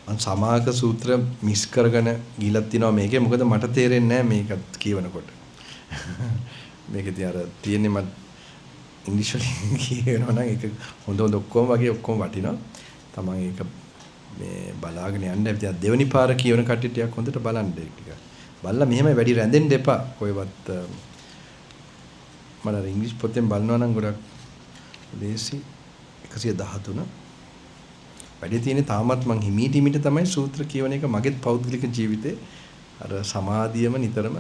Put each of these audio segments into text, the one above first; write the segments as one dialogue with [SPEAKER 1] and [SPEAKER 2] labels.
[SPEAKER 1] මං සමාක සූත්‍ර මිස් කරගෙන ගිහිලත් තිනවා මේකේ. මොකද මට තේරෙන්නේ නැහැ මේක කියවනකොට. මේක ඉතින් අර තියෙන්නේ මට ඉංග්‍රීසි වලින් කියනවා නම් ඒක හොඳ හොඳ ඔක්කොම වගේ ඔක්කොම වටිනවා. තමන් ඒක මේ බලාගෙන යන්න. ඉතින් දෙවෙනි පාර කියවන කට්ටිය ටිකක් හොඳට බලන්න ඒක ටික. බලලා මෙහෙම වැඩි රැඳෙන්න එපා. කොහෙවත් මම අර ඉංග්‍රීසි පොතෙන් බලනවා නම් ගොඩක් ලේසි. 113 වැඩි තියෙන්නේ තාමත් මං හිමීට හිමීට තමයි සූත්‍ර කියවන එක මගේත් පෞද්ගලික ජීවිතේ අර සමාධියම නිතරම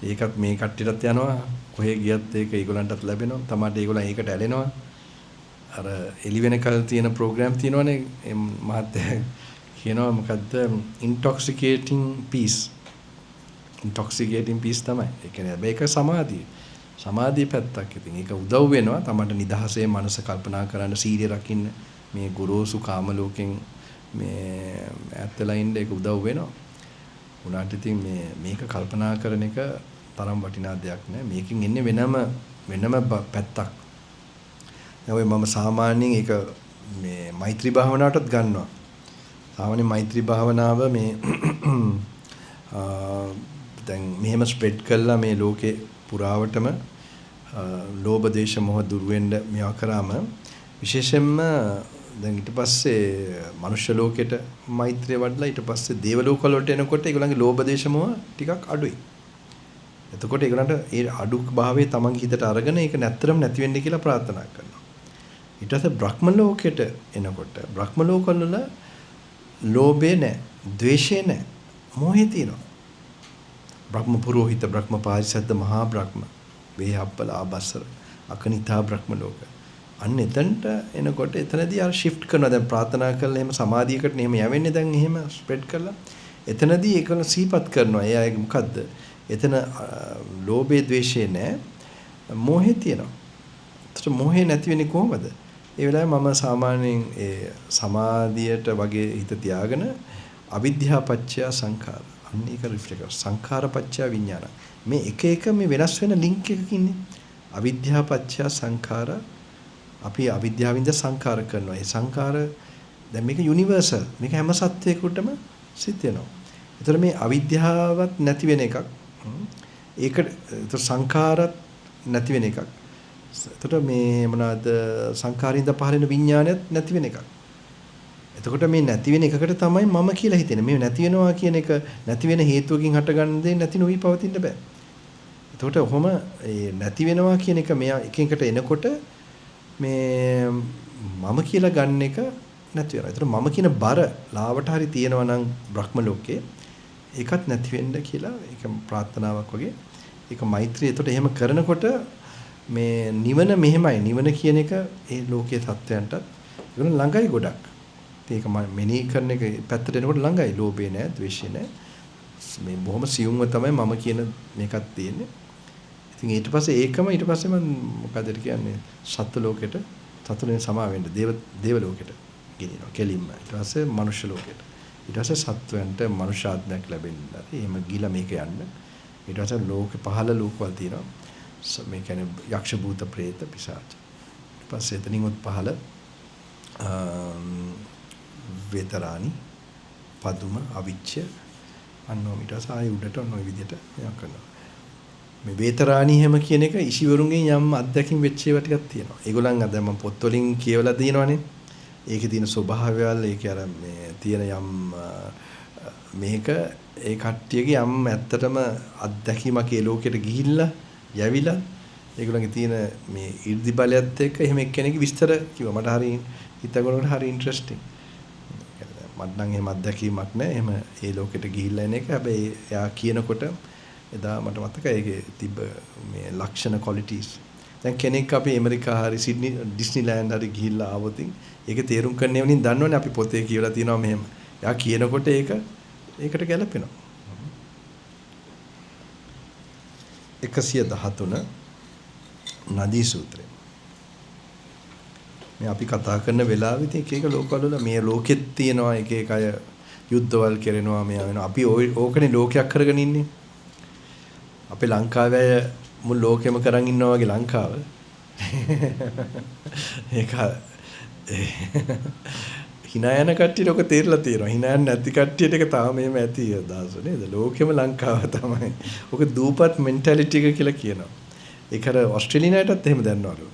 [SPEAKER 1] ඒකත් මේ කට්ටියටත් යනවා, කොහේ ගියත් ඒක ඒගොල්ලන්ටත් ලැබෙනවා, තමාට ඒගොල්ලන් ඒකට ඇලෙනවා. අර එළි වෙනකල් තියෙන ප්‍රෝග්‍රෑම් තියෙනවනේ, ඒ මහත්තයා කියනවා මොකද්ද ඉන්ටොක්සිකේටිං පීස්. ඉන්ටොක්සිකේටිං පීස් තමයි. ඒ කියන්නේ හැබැයි ඒක සමාධිය. සමාධිය පැත්තක්. ඉතින් ඒක උදව් වෙනවා තමන්ට නිදහසේ මනස කල්පනා කරන්න, සීලය රකින්න, මේ ගොරෝසු කාම ලෝකෙන් මේ ඈත් වෙලා ඉන්න ඒක උදව් වෙනවා. උනාට ඉතින් මේ මේක කල්පනා කරන එක තරම් වටිනා දෙයක් නෑ. මේකෙන් එන්නේ වෙනම වෙනම පැත්තක්. දැන් ඔය මම සාමාන්‍යයෙන් ඒක මේ මෛත්‍රී භාවනාවටත් ගන්නවා. සාමාන්‍ය මෛත්‍රී භාවනාව මේ දැන් මෙහෙම ස්ප්‍රෙඩ් කළා මේ ලෝකේ පුරාවටම ලෝභ දේශ මොහ දුර වෙන්න මේවා කරාම විශේෂයෙන්ම දැන් ඊට පස්සේ මනුෂ්‍ය ලෝකෙට මෛත්‍රිය වඩලා ඊට පස්සේ දේව ලෝක වලට එනකොට ඒගොල්ලන්ගේ ලෝභ දේශ මොහ ටිකක් අඩුයි. එතකොට ඒගොල්ලන්ට ඒ අඩු භාවය තමන්ගේ හිතට අරගෙන ඒක නැත්තරම නැති වෙන්න කියලා ප්‍රාර්ථනා කරනවා. ඊට පස්සේ බ්‍රහ්ම ලෝකෙට එනකොට බ්‍රහ්ම ලෝක වල ලෝභය නැහැ, ද්වේෂය නැහැ, මෝහය තියෙනවා. බ්‍රහ්ම පුරোহিত, බ්‍රහ්ම පාරිසද්ද, මහා බ්‍රහ්ම, වේහප්පල, ආබස්සර, අකනිතා බ්‍රහ්ම ලෝක. අන්න එතනට එනකොට එතනදී අර ෂිෆ්ට් කරනවා. දැන් ප්‍රාර්ථනා කරලා එහෙම සමාධියකට එහෙම යවෙන්නේ දැන් එහෙම ස්ප්‍රෙඩ් කරලා එතනදී ඒකන සිහිපත් කරනවා. ඒ අය මොකද්ද? එතන ලෝභය ද්වේෂය නෑ, මෝහය තියෙනවා. එතකොට මෝහය නැති වෙන්නේ කොහොමද? ඒ වෙලාවේ මම සාමාන්‍යයෙන් ඒ සමාධියට වගේ හිත තියාගෙන අවිද්‍යාව පත්‍ය සංඛාර. අන්න ඒක රිෆ්ලෙක්ට් කරනවා. සංඛාර පත්‍ය විඥාන. මේ එක එක මේ වෙනස් වෙන ලින්ක් එකක ඉන්නේ. අවිද්‍යාව පත්‍ය සංඛාර, අපි අවිද්‍යාවින්ද සංඛාර කරනවා. ඒ සංඛාර දැන් මේක යුනිවර්සල්. මේක හැම සත්වයකටම සිද්ධ වෙනවා. ඒතර මේ අවිද්‍යාවත් නැති වෙන එකක්. ඒක ඒතර සංඛාරත් නැති වෙන එකක්. එතකොට මේ මොනවාද සංඛාරින්ද පහළ වෙන විඥානයත් නැති වෙන එකක්. එතකොට මේ නැති වෙන එකකට තමයි මම කියලා හිතෙන්නේ. මේ නැති වෙනවා කියන එක නැති වෙන හේතුවකින් හටගන්න දේ නැති නොවි පවතින්න බෑ. එතකොට ඔහොම ඒ නැති වෙනවා කියන එක මෙයා එක එකට එනකොට මේ මම කියලා ගන්න එක නැති වෙනවා. එතකොට මම කියන බර ලාවට හරි තියෙනවා නම් බ්‍රහ්ම ලෝකේ ඒකත් නැති වෙන්න කියලා ඒක ප්‍රාර්ථනාවක් වගේ. ඒක මෛත්‍රිය. එතකොට එහෙම කරනකොට මේ නිවන මෙහෙමයි. නිවන කියන එක ඒ ලෝකයේ සත්වයන්ටත් ඒගොල්ලෝ ළඟයි ගොඩක්. ඒක මෙනෙහි කරන එක පැත්තට එනකොට ළඟයි. ලෝභය නෑ, ද්වේෂය නෑ. මේ බොහොම සියුම්ව තමයි මම කියන මේකක් තියෙන්නේ. ඉතින් ඊට පස්සේ ඒකම ඊට පස්සේ මම මොකද කියන්නේ සත්ව ලෝකෙට, සතුනේ සමා වෙන්න දේව ලෝකෙට ගෙනියනවා කෙලින්ම. ඊට පස්සේ මනුෂ්‍ය ලෝකෙට. ඊට පස්සේ සත්වයන්ට මනුෂ්‍යාත්මයක් ලැබෙන්න. එහෙම ගිහලා මේක යන්න. ඊට පස්සේ ලෝක පහළ ලෝකවල තියෙනවා. මේ කියන්නේ යක්ෂ භූත ප්‍රේත පිශාච. ඊට පස්සේ එතනින් උත් පහළ වේතරාණි, පදුම, අවිච්ඡ අන්න ඔය ඊට පස්සේ ආයෙ උඩට ඔන්න ඔය විදිහට මේවා කරනවා. මේ වේතරාණි එහෙම කියන එක ඉෂිවරුන්ගෙන් යම් අත්දැකීම් වෙච්ච ඒවා ටිකක් තියෙනවා. ඒගොල්ලන් අද මම පොත් වලින් කියවලා තියෙනවනේ. ඒකේ තියෙන ස්වභාවයල්, ඒකේ අර මේ තියෙන යම් මේක ඒ කට්ටියගේ යම් ඇත්තටම අත්දැකීමක් ඒ ලෝකෙට ගිහිල්ලා යවිලා ඒගොල්ලන්ගේ තියෙන මේ 이르දි බලයත් එක්ක එහෙම එක්කෙනෙක්ගේ විස්තර කිව්වා. මට හරි හිතගොනකොට හරි ඉන්ටරෙස්ටිං. මට නම් එහෙම අත්දැකීමක් නෑ. එහෙම ඒ ලෝකෙට ගිහිල්ලා එන එක. හැබැයි එයා කියනකොට එදා මට මතකයි ඒකේ තිබ්බ මේ ලක්ෂණ ක්වොලිටිස්. දැන් කෙනෙක් අපි ඇමරිකා හරි සිඩ්නි ඩිස්නිලෑන්ඩ් හරි ගිහිල්ලා ආවොත් ඒක තේරුම් කරන්න එවනින් දන්නවනේ අපි පොතේ කියවලා තියෙනවා මෙහෙම. එයා කියනකොට ඒක ඒකට ගැලපෙනවා. 113 නදී සූත්‍රය. මේ අපි කතා කරන වෙලාවෙ ඉතින් එක එක ලෝකවල වල මේ ලෝකෙත් තියෙනවා එක එක අය යුද්ධවල් කරනවා මෙයා වෙනවා. අපි ඕකනේ ලෝකයක් කරගෙන ඉන්නේ. අපේ ලංකාවේ අය මුළු ලෝකෙම කරන් ඉන්නවා වගේ ලංකාව. ඒක හිනා යන කට්ටියට ඔක තේරලා තියෙනවා. හිනා යන නැති කට්ටියට ඒක තාම එහෙම ඇති අදහස නේද? ලෝකෙම ලංකාව තමයි. ඔක දූපත් මෙන්ටැලිටි එක කියලා කියනවා. ඒක අර ඔස්ට්‍රේලියානු අයටත් එහෙම දැනනවලු.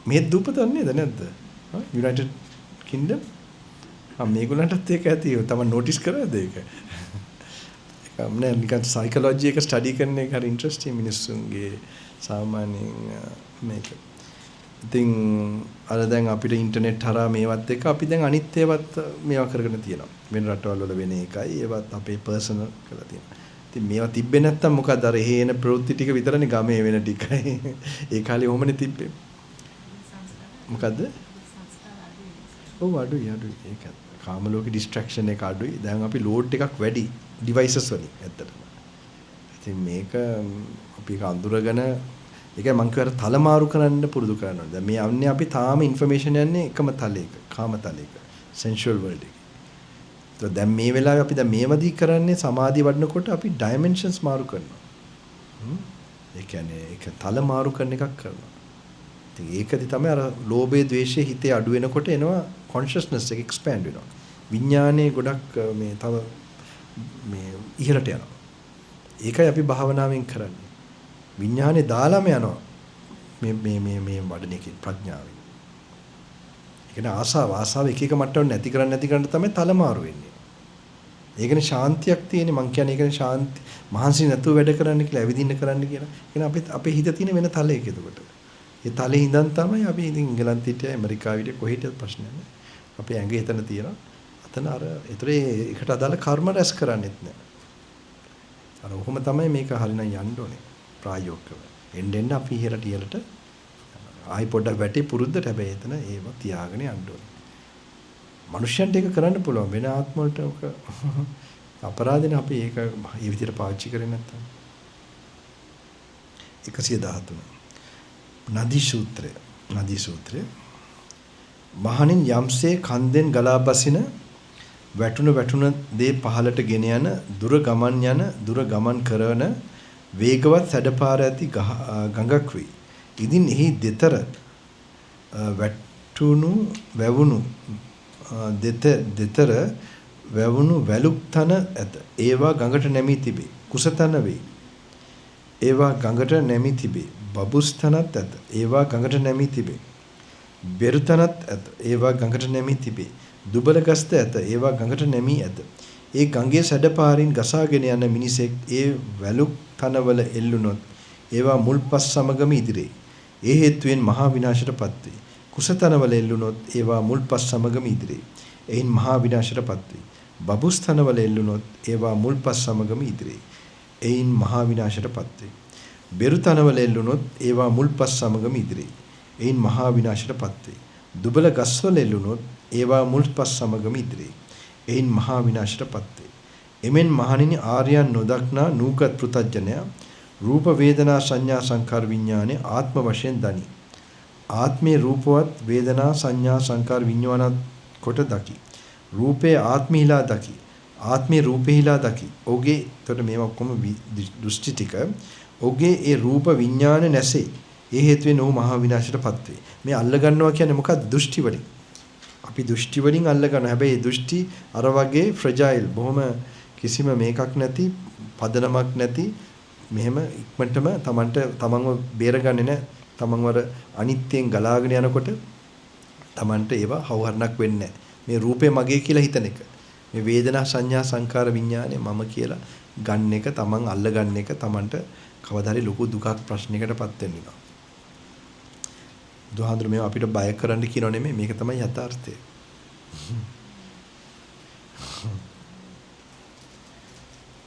[SPEAKER 1] මෙහෙත් දූපතක් නේද නැද්ද? යුනයිටඩ් කින්ග්ඩම්? ආ මේගොල්ලන්ටත් ඒක ඇති. තමන් නෝටිස් කරාද ඒක? ඒක නෑ නිකන් සයිකොලොජි එක ස්ටඩි කරන එක හරි ඉන්ටරෙස්ටිං මිනිස්සුන්ගේ සාමාන්‍යයෙන් මේක. ඉතින් අර දැන් අපිට ඉන්ටර්නෙට් හරහා මේවත් එක්ක අපි දැන් අනිත් ඒවත් මේවා කරගෙන තියෙනවා. වෙන රටවල් වල වෙන එකයි ඒවත් අපේ පර්සනල් කරලා තියෙනවා. ඉතින් මේවා තිබ්බේ නැත්තම් මොකද අර එහෙ එන ප්‍රවෘත්ති ටික විතරනේ ගමේ වෙන ටිකයි. ඒ කාලේ ඔහොමනේ තිබ්බේ. මොකද්ද? ඔව් අඩුයි අඩුයි. ඒක කාම ලෝකේ ඩිස්ට්‍රැක්ෂන් එක අඩුයි. දැන් අපි ලෝඩ් එකක් වැඩි ඩිවයිසස් වලින් ඇත්තටම. ඉතින් මේක අපි ඒක අඳුරගෙන ඒකයි මං කිව්ව අර තල මාරු කරන්න පුරුදු කරන්න ඕනේ. දැන් මේ යන්නේ අපි තාම ඉන්ෆර්මේෂන් යන්නේ එකම තලයක, කාම තලයක, සෙන්ෂුවල් වර්ල්ඩ් එකේ. ඒත් දැන් මේ වෙලාවේ අපි දැන් මේවදී කරන්නේ සමාධිය වඩනකොට අපි ඩයිමන්ෂන්ස් මාරු කරනවා. ඒ කියන්නේ ඒක තල මාරු කරන එකක් කරනවා. ඉතින් ඒකදි තමයි අර ලෝභය, ද්වේෂය හිතේ අඩු වෙනකොට එනවා කොන්ෂස්නස් එක එක්ස්පෑන්ඩ් වෙනවා. විඥානයේ ගොඩක් මේ තව මේ ඉහළට යනවා. ඒකයි අපි භාවනාවෙන් කරන්නේ. විඥානේ දාලාම යනවා. මේ මේ මේ මේ වඩන එකේ ප්‍රඥාවෙන්. ඒ කියන්නේ ආසාව එක එක මට්ටම් නැති කරන්න නැති කරන්න තමයි තල මාරු වෙන්නේ. ඒකනේ ශාන්තියක් තියෙන්නේ. මං කියන්නේ ඒකනේ ශාන්ති මහන්සි නැතුව වැඩ කරන්න කියලා, ඇවිදින්න කරන්න කියලා. ඒ කියන්නේ අපේ අපේ හිත තියෙන වෙන තලයක එතකොට. ඒ තලේ ඉඳන් තමයි අපි ඉතින් එංගලන්තෙ හිටියා, ඇමරිකාවේ හිටියා, කොහෙ හිටියත් ප්‍රශ්නයක් නෑ. අපේ ඇඟ එතන තියෙනවා. අතන අර ඒතර ඒකට අදාළ කර්ම රැස් කරන්නෙත් නෑ. අර ඔහොම තමයි මේක හරිනම් යන්න ඕනේ. ප්‍රායෝගිකව. එන්න එන්න අපි ඉහළට ඉහළට ආයි පොඩ්ඩක් වැටේ පුරුද්දට හැබැයි එතන ඒව තියාගෙන යන්න ඕනේ. මනුෂ්‍යයන්ට ඒක කරන්න පුළුවන්. වෙන ආත්ම වලට ඔක අපරාධනේ අපි ඒක මේ විදිහට පාවිච්චි කරේ නැත්තම්. 113. නදී සූත්‍රය. නදී සූත්‍රය. මහණින් යම්සේ කන්දෙන් ගලා බසින වැටුණ වැටුණ දේ පහළට ගෙන යන දුර ගමන් යන දුර ගමන් කරන වේගවත් සැඩපාර ඇති ගඟක් වේ. ඉදින් එහි දෙතර වැටුණු වැවුණු දෙතර වැවුණු වැලුක් තන ඇත. ඒවා ගඟට නැමී තිබේ. කුසතන වේ. ඒවා ගඟට නැමී තිබේ. බබුස් තනත් ඇත. ඒවා ගඟට නැමී තිබේ. බෙරු තනත් ඇත. ඒවා ගඟට නැමී තිබේ. දුබල ගස්ද ඇත. ඒවා ගඟට නැමී ඇත. ඒ ගඟේ සැඩපාරින් ගසාගෙන යන මිනිසෙක් ඒ වැලුක් තනවල එල්ලුනොත් ඒවා මුල්පස් සමගම ඉදිරේ. ඒ හේතුවෙන් මහා විනාශයටපත් වේ. කුස තනවල එල්ලුනොත් ඒවා මුල්පස් සමගම ඉදිරේ. එයින් මහා විනාශයටපත් වේ. බබුස් තනවල එල්ලුනොත් ඒවා මුල්පස් සමගම ඉදිරේ. එයින් මහා විනාශයටපත් වේ. බෙරු තනවල එල්ලුනොත් ඒවා මුල්පස් සමගම ඉදිරේ. එයින් මහා විනාශයටපත් වේ. දුබල ගස්වල එල්ලුනොත් ඒවා මුල්පස් සමගම ඉදිරේ. එයින් මහා විනාශයටපත් වේ. එමෙන් මහණෙනි ආර්යයන් නොදක්නා නූගත් පෘථජ්ජනයා රූප වේදනා සංඥා සංකාර විඥානේ ආත්ම වශයෙන් දනි. ආත්මේ රූපවත් වේදනා සංඥා සංකාර විඥානත් කොට දකි. රූපේ ආත්මිහිලා දකි. ආත්මේ රූපෙහිලා දකි. ඔහුගේ එතකොට මේවා ඔක්කොම දෘෂ්ටි ටික. ඔහුගේ ඒ රූප විඥාන නැසේ. ඒ හේතුවෙන් ඔහු මහා විනාශයටපත් වේ. මේ අල්ල ගන්නවා කියන්නේ මොකද්ද? දෘෂ්ටි වලින්. අපි දෘෂ්ටි වලින් අල්ල ගන්නවා. හැබැයි ඒ දෘෂ්ටි අර වගේ ෆ්‍රජයිල්, බොහොම කිසිම මේකක් නැති, පදනමක් නැති, මෙහෙම ඉක්මනටම තමන්ට තමන්ව බේරගන්නේ නැහැ. තමන්ව අර අනිත්‍යයෙන් ගලාගෙන යනකොට තමන්ට ඒවා හවුහරණක් වෙන්නේ නැහැ. මේ රූපේ මගේ කියලා හිතන එක, මේ වේදනා සංඥා සංකාර විඥානේ මම කියලා ගන්න එක, තමන් අල්ල ගන්න එක තමන්ට කවදා හරි ලොකු දුකක් ප්‍රශ්නයකටපත් වෙන්න වෙනවා. බුදුහාඳුර මේවා අපිට බය කරන්න කියනව නෙමෙයි, මේක තමයි යථාර්ථය.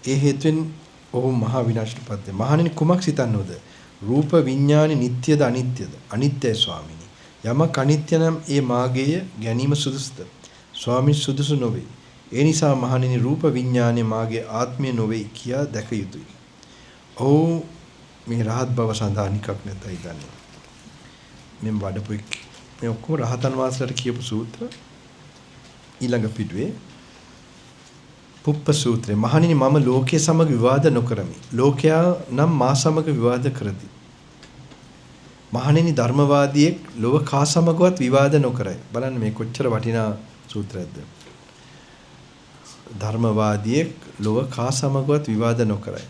[SPEAKER 1] ඒ හේතුවෙන් ඔහු මහා විනාශයටපත් වේ. මහණෙනි කුමක් සිතන්නෝද? රූප විඥානේ නිට්ටයද අනිත්‍යද? අනිත්‍යයි ස්වාමීනි. යමක් අනිත්‍ය නම් ඒ මාගේය ගැනීම සුදුසුද? ස්වාමීන් සුදුසු නොවේ. ඒ නිසා මහණෙනි රූප විඥානේ මාගේ ආත්මය නොවේ කියා දැක යුතුය. ඔව් මේ රහත් බව සඳහා නිකක් නැතයි දන්නේ. මේ වඩපු මේ ඔක්කොම රහතන් වහන්සේලාට කියපු සූත්‍ර. ඊළඟ පිටුවේ පුප්ප සූත්‍රය. මහණෙනි මම ලෝකයේ සමග විවාද නොකරමි. ලෝකයා නම් මා සමග විවාද කරති. මහණෙනි ධර්මවාදියෙක් ලොව කා සමගවත් විවාද නොකරයි. බලන්න මේ කොච්චර වටිනා සූත්‍රයක්ද? ධර්මවාදියෙක් ලොව කා සමගවත් විවාද නොකරයි.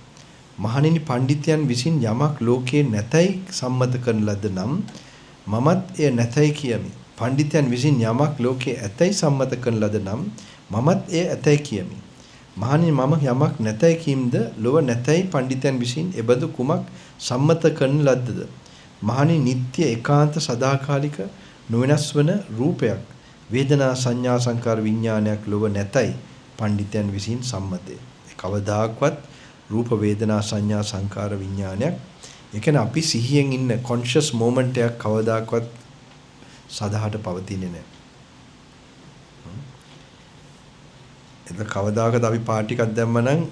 [SPEAKER 1] මහණෙනි, පඬිතයන් විසින් යමක් ලෝකේ නැතයි සම්මත කරන ලද නම් මමත් එය නැතයි කියමි. පඬිතයන් විසින් යමක් ලෝකේ ඇතයි සම්මත කරන ලද නම් මමත් එය ඇතයි කියමි. මහණෙනි, මම යමක් නැතයි කීම්ද ලොව නැතයි පඬිතයන් විසින් එබඳු කුමක් සම්මත කරන ලද්දද? මහණෙනි, නিত্য ඒකාන්ත සදාකාලික නොවෙනස් වන රූපයක් වේදනා සංඥා සංකාර විඥානයක් ලොව නැතයි පඬිතයන් විසින් සම්මතය. කවදාක්වත් රූප වේදනා සංඥා සංකාර විඥානයක්, ඒ කියන්නේ අපි සිහියෙන් ඉන්න කොන්ෂස් මොමන්ට් එකක් කවදාකවත් සදහට පවතින්නේ නැහැ. ඒක කවදාකවත් අපි පාටි එකක් දැම්ම නම්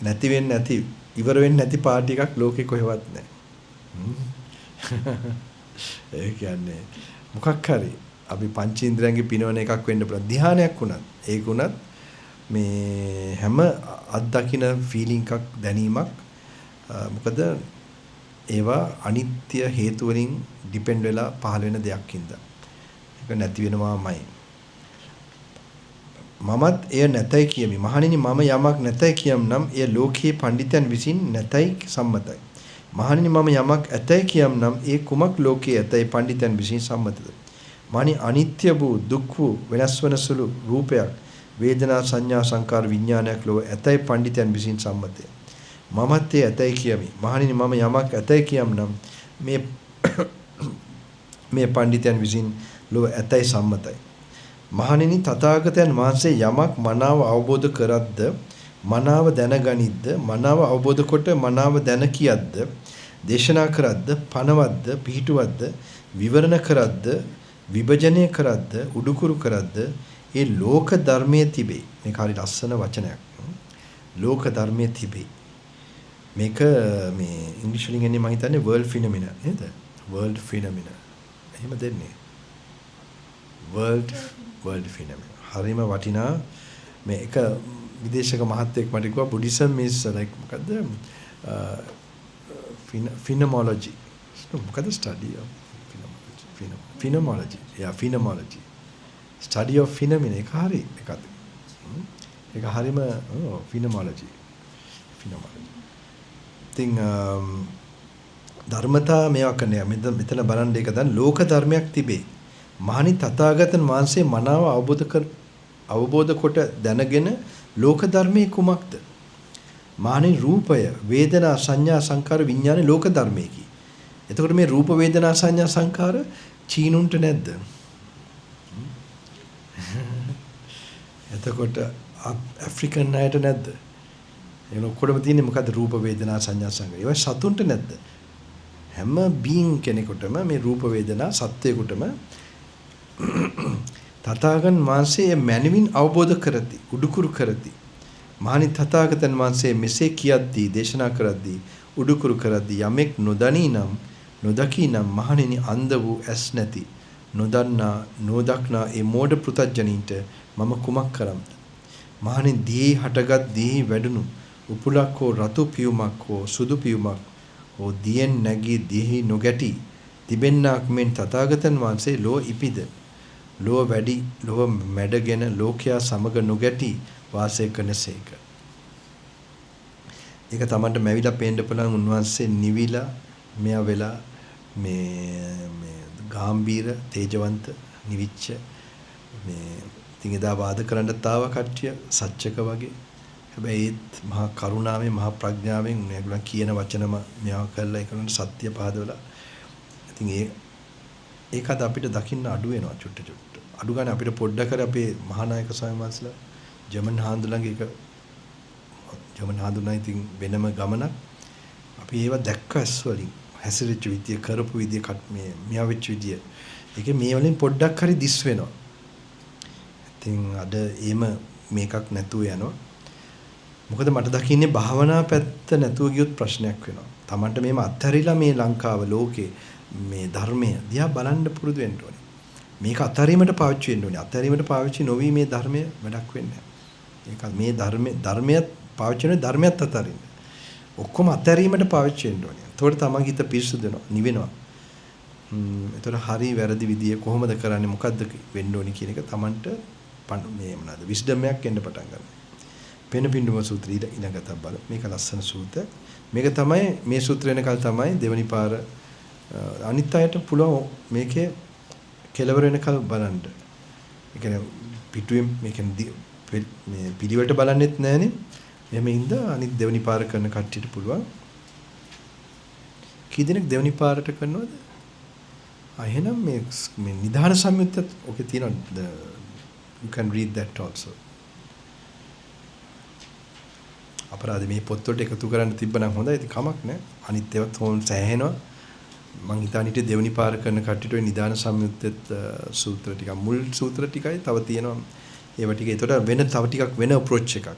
[SPEAKER 1] නැති වෙන්නේ නැති, ඉවර වෙන්නේ නැති පාටි එකක් ලෝකේ කොහෙවත් නැහැ. ඒ කියන්නේ මොකක් හරි අපි පංචේන්ද්‍රයන්ගේ පිනවන එකක් වෙන්න පුළුවන්. ධ්‍යානයක් වුණත් ඒක වුණත් මේ හැම අත්දකින ෆීලිං එකක් දැනීමක්, මොකද ඒවා අනිත්‍ය හේතු වලින් ඩිපෙන්ඩ් වෙලා පහළ වෙන දෙයක් හින්දා ඒක නැති වෙනවාමයි. මමත් එය නැතයි කියමි. මහණෙනි, මම යමක් නැතයි කියම් නම් එය ලෝකයේ පඬිතයන් විසින් නැතයි සම්මතයි. මහණෙනි, මම යමක් ඇතයි කියම් නම් ඒ කුමක් ලෝකයේ ඇතයි පඬිතයන් විසින් සම්මතද? මහණෙනි, අනිත්‍ය වූ දුක් වූ වෙනස් වන සුළු රූපයක් වේදනා සංඥා සංකාර විඥානයක් ලොව ඇතයි පඬිතයන් විසින් සම්මතය. මමත් ඒ ඇතයි කියමි. මහණෙනි, මම යමක් ඇතයි කියම් නම් මේ මේ පඬිතයන් විසින් ලොව ඇතයි සම්මතයි. මහණෙනි, තථාගතයන් වහන්සේ යමක් මනාව අවබෝධ කරද්ද, මනාව දැනගනිද්ද, මනාව අවබෝධ කොට මනාව දැන කියද්ද, දේශනා කරද්ද, පනවද්ද, පිහිටුවද්ද, විවරණ කරද්ද, විභජනය කරද්ද, උඩුකුරු කරද්ද ඒ ලෝක ධර්මයේ තිබේ. මේක හරි ලස්සන වචනයක්. ලෝක ධර්මයේ තිබේ. මේක මේ ඉංග්‍රීසි වලින් එන්නේ මම හිතන්නේ වර්ල්ඩ් ෆිනොමිනා නේද? World phenomena. එහෙම දෙන්නේ. World phenomena. හරිම වටිනා මේ එක විදේශක මහත්තයෙක් මට කිව්වා බුද්දිසම් is like මොකද්ද? ෆිනොමොලොජි. මොකද්ද ස්ටඩි ඔෆ් ෆිනොමොලොජි? ෆිනොමොලොජි. යා, ෆිනොමොලොජි. Study of phenomena. ඒක හරි එකද? ඒක හරිම ඔව් ෆිනොමොලොජි. ෆිනොමොලොජි. ඉතින් ධර්මතා මේවා කරන මෙතන බලන්න ඒක දැන් ලෝක ධර්මයක් තිබේ. මහණි, තථාගතයන් වහන්සේ මනාව අවබෝධ කොට දැනගෙන ලෝක ධර්මයේ කුමක්ද? මහණි, රූපය වේදනා සංඥා සංකාර විඥාන ලෝක ධර්මයකි. එතකොට මේ රූප වේදනා සංඥා සංකාර චීනුන්ට නැද්ද? එතකොට ඇෆ්‍රිකන් අයට නැද්ද? ඒ ඔක්කොටම තියෙන්නේ මොකද්ද? රූප වේදනා සංඥා සංකාර. ඒවා සතුන්ට නැද්ද? හැම බීන් කෙනෙකුටම මේ රූප වේදනා සත්වයෙකුටම තථාගතයන් වහන්සේ මැනවින් අවබෝධ කරති, උඩුකුරු කරති. මහණි, තථාගතයන් වහන්සේ මෙසේ කියද්දී, දේශනා කරද්දී, උඩුකුරු කරද්දී යමෙක් නොදනී නම්, නොදකී නම් මහණෙනි, අන්ධ වූ ඇස් නැති නොදන්නා නොදක්නා ඒ මෝඩ පෘථග්ජනීන්ට මම කුමක් කරම්ද? මහණෙනි, දිහි හටගත් දිහි වැඩුණු උපුලක් හෝ රතු පියුමක් හෝ සුදු පියුමක් හෝ දියෙන් නැගී දිහි නොගැටි තිබෙන්නාක් මෙන් තථාගතයන් වහන්සේ ලොව ඉපිද, ලොව වැඩි, ලොව මැඩගෙන ලෝකයා සමග නොගැටි වාසය කරනසේක. ඒක තමන්ට මැවිලා පේන්න පුළුවන්. උන්වහන්සේ නිවිලා මෙයා වෙලා මේ මේ ගාම්භීර තේජවන්ත නිවිච්ච මේ ඉතින් එදා වාද කරන්නත් ආව කට්ටිය සත්‍යක වගේ. හැබැයි ඒත් මහා කරුණාවෙන් මහා ප්‍රඥාවෙන් මේගොල්ලන් කියන වචනම මෙයා කරලා ඒගොල්ලන්ට සත්‍ය පහදවලා ඉතින් ඒක අද අපිට දකින්න අඩු වෙනවා චුට්ට චුට්ට. අඩු ගන්න අපිට පොඩ්ඩක් හරි අපේ මහානායක ස්වාමීන් වහන්සේලා ජර්මන් හාමුදුරන්ගේ එක ජර්මන් හාමුදුරන් ඉතින් වෙනම ගමනක් අපි ඒවා දැක්ක ඇස් වලින් හැසිරෙච්ච විදිය කරපු විදිය මේ මෙයා වෙච්ච විදිය. ඒකේ මේ වලින් පොඩ්ඩක් හරි දිස් වෙනවා. ඉතින් අද එහෙම මේකක් නැතුව යනවා. මොකද මට දකින්නේ භාවනා පැත්ත නැතුව ගියොත් ප්‍රශ්නයක් වෙනවා. Tamanට මේව අත්හැරිලා මේ ලංකාව ලෝකේ මේ ධර්මය දිහා බලන්න පුරුදු වෙන්න ඕනේ. මේක අත්හැරීමට පාවිච්චි වෙන්න ඕනේ. අත්හැරීමට පාවිච්චි නොවි මේ ධර්මය වැඩක් වෙන්නේ නැහැ. ඒක මේ ධර්මයත් පාවිච්චි වෙන්නේ ධර්මයත් අත්හරින්න. ඔක්කොම අත්හැරීමට පාවිච්චි වෙන්න ඕනේ. එතකොට තමන්ගේ හිත පිරිසුදු වෙනවා, නිවෙනවා. එතකොට හරි වැරදි විදිය කොහොමද කරන්නේ, මොකද්ද වෙන්න ඕනේ කියන එක තමන්ට මේ මොනවාද විස්ඩම් එකක් එන්න පටන් ගන්නවා. පෙනපිඬුම සූත්‍රය ඊළඟට බලමු. මේක ලස්සන සූත්‍රයක්. මේක තමයි මේ සූත්‍රය වෙනකල් තමයි දෙවනි පාර අනිත් අයට පුළුවන් මේකේ කෙලවර වෙනකල් බලන්න. ඒ කියන්නේ පිටුවෙන් මේ කියන්නේ මේ පිළිවෙලට බලන්නෙත් නෑනේ. එහෙම හින්දා අනිත් දෙවනි පාර කරන කට්ටියට පුළුවන්. කී දෙනෙක් දෙවනි පාරට කරනවද? ආ එහෙනම් මේ මේ නිධාන සංයුත්තත් ඔකේ තියෙනවා. You can read that also. අපරාධ මේ පොත් වලට එකතු කරන්න තිබ්බනම් හොඳයි. ඉතින් කමක් නෑ. අනිත් ඒවාත් හොන් සෑහෙනවා. මං හිතාන හිටියේ දෙවනි පාර කරන කට්ටියට ඔය නිදාන සංයුත්තෙත් සූත්‍ර ටිකක් මුල් සූත්‍ර ටිකයි තව තියෙනවා. ඒවා ටික එතකොට වෙන තව ටිකක් වෙන අප්‍රෝච් එකක්.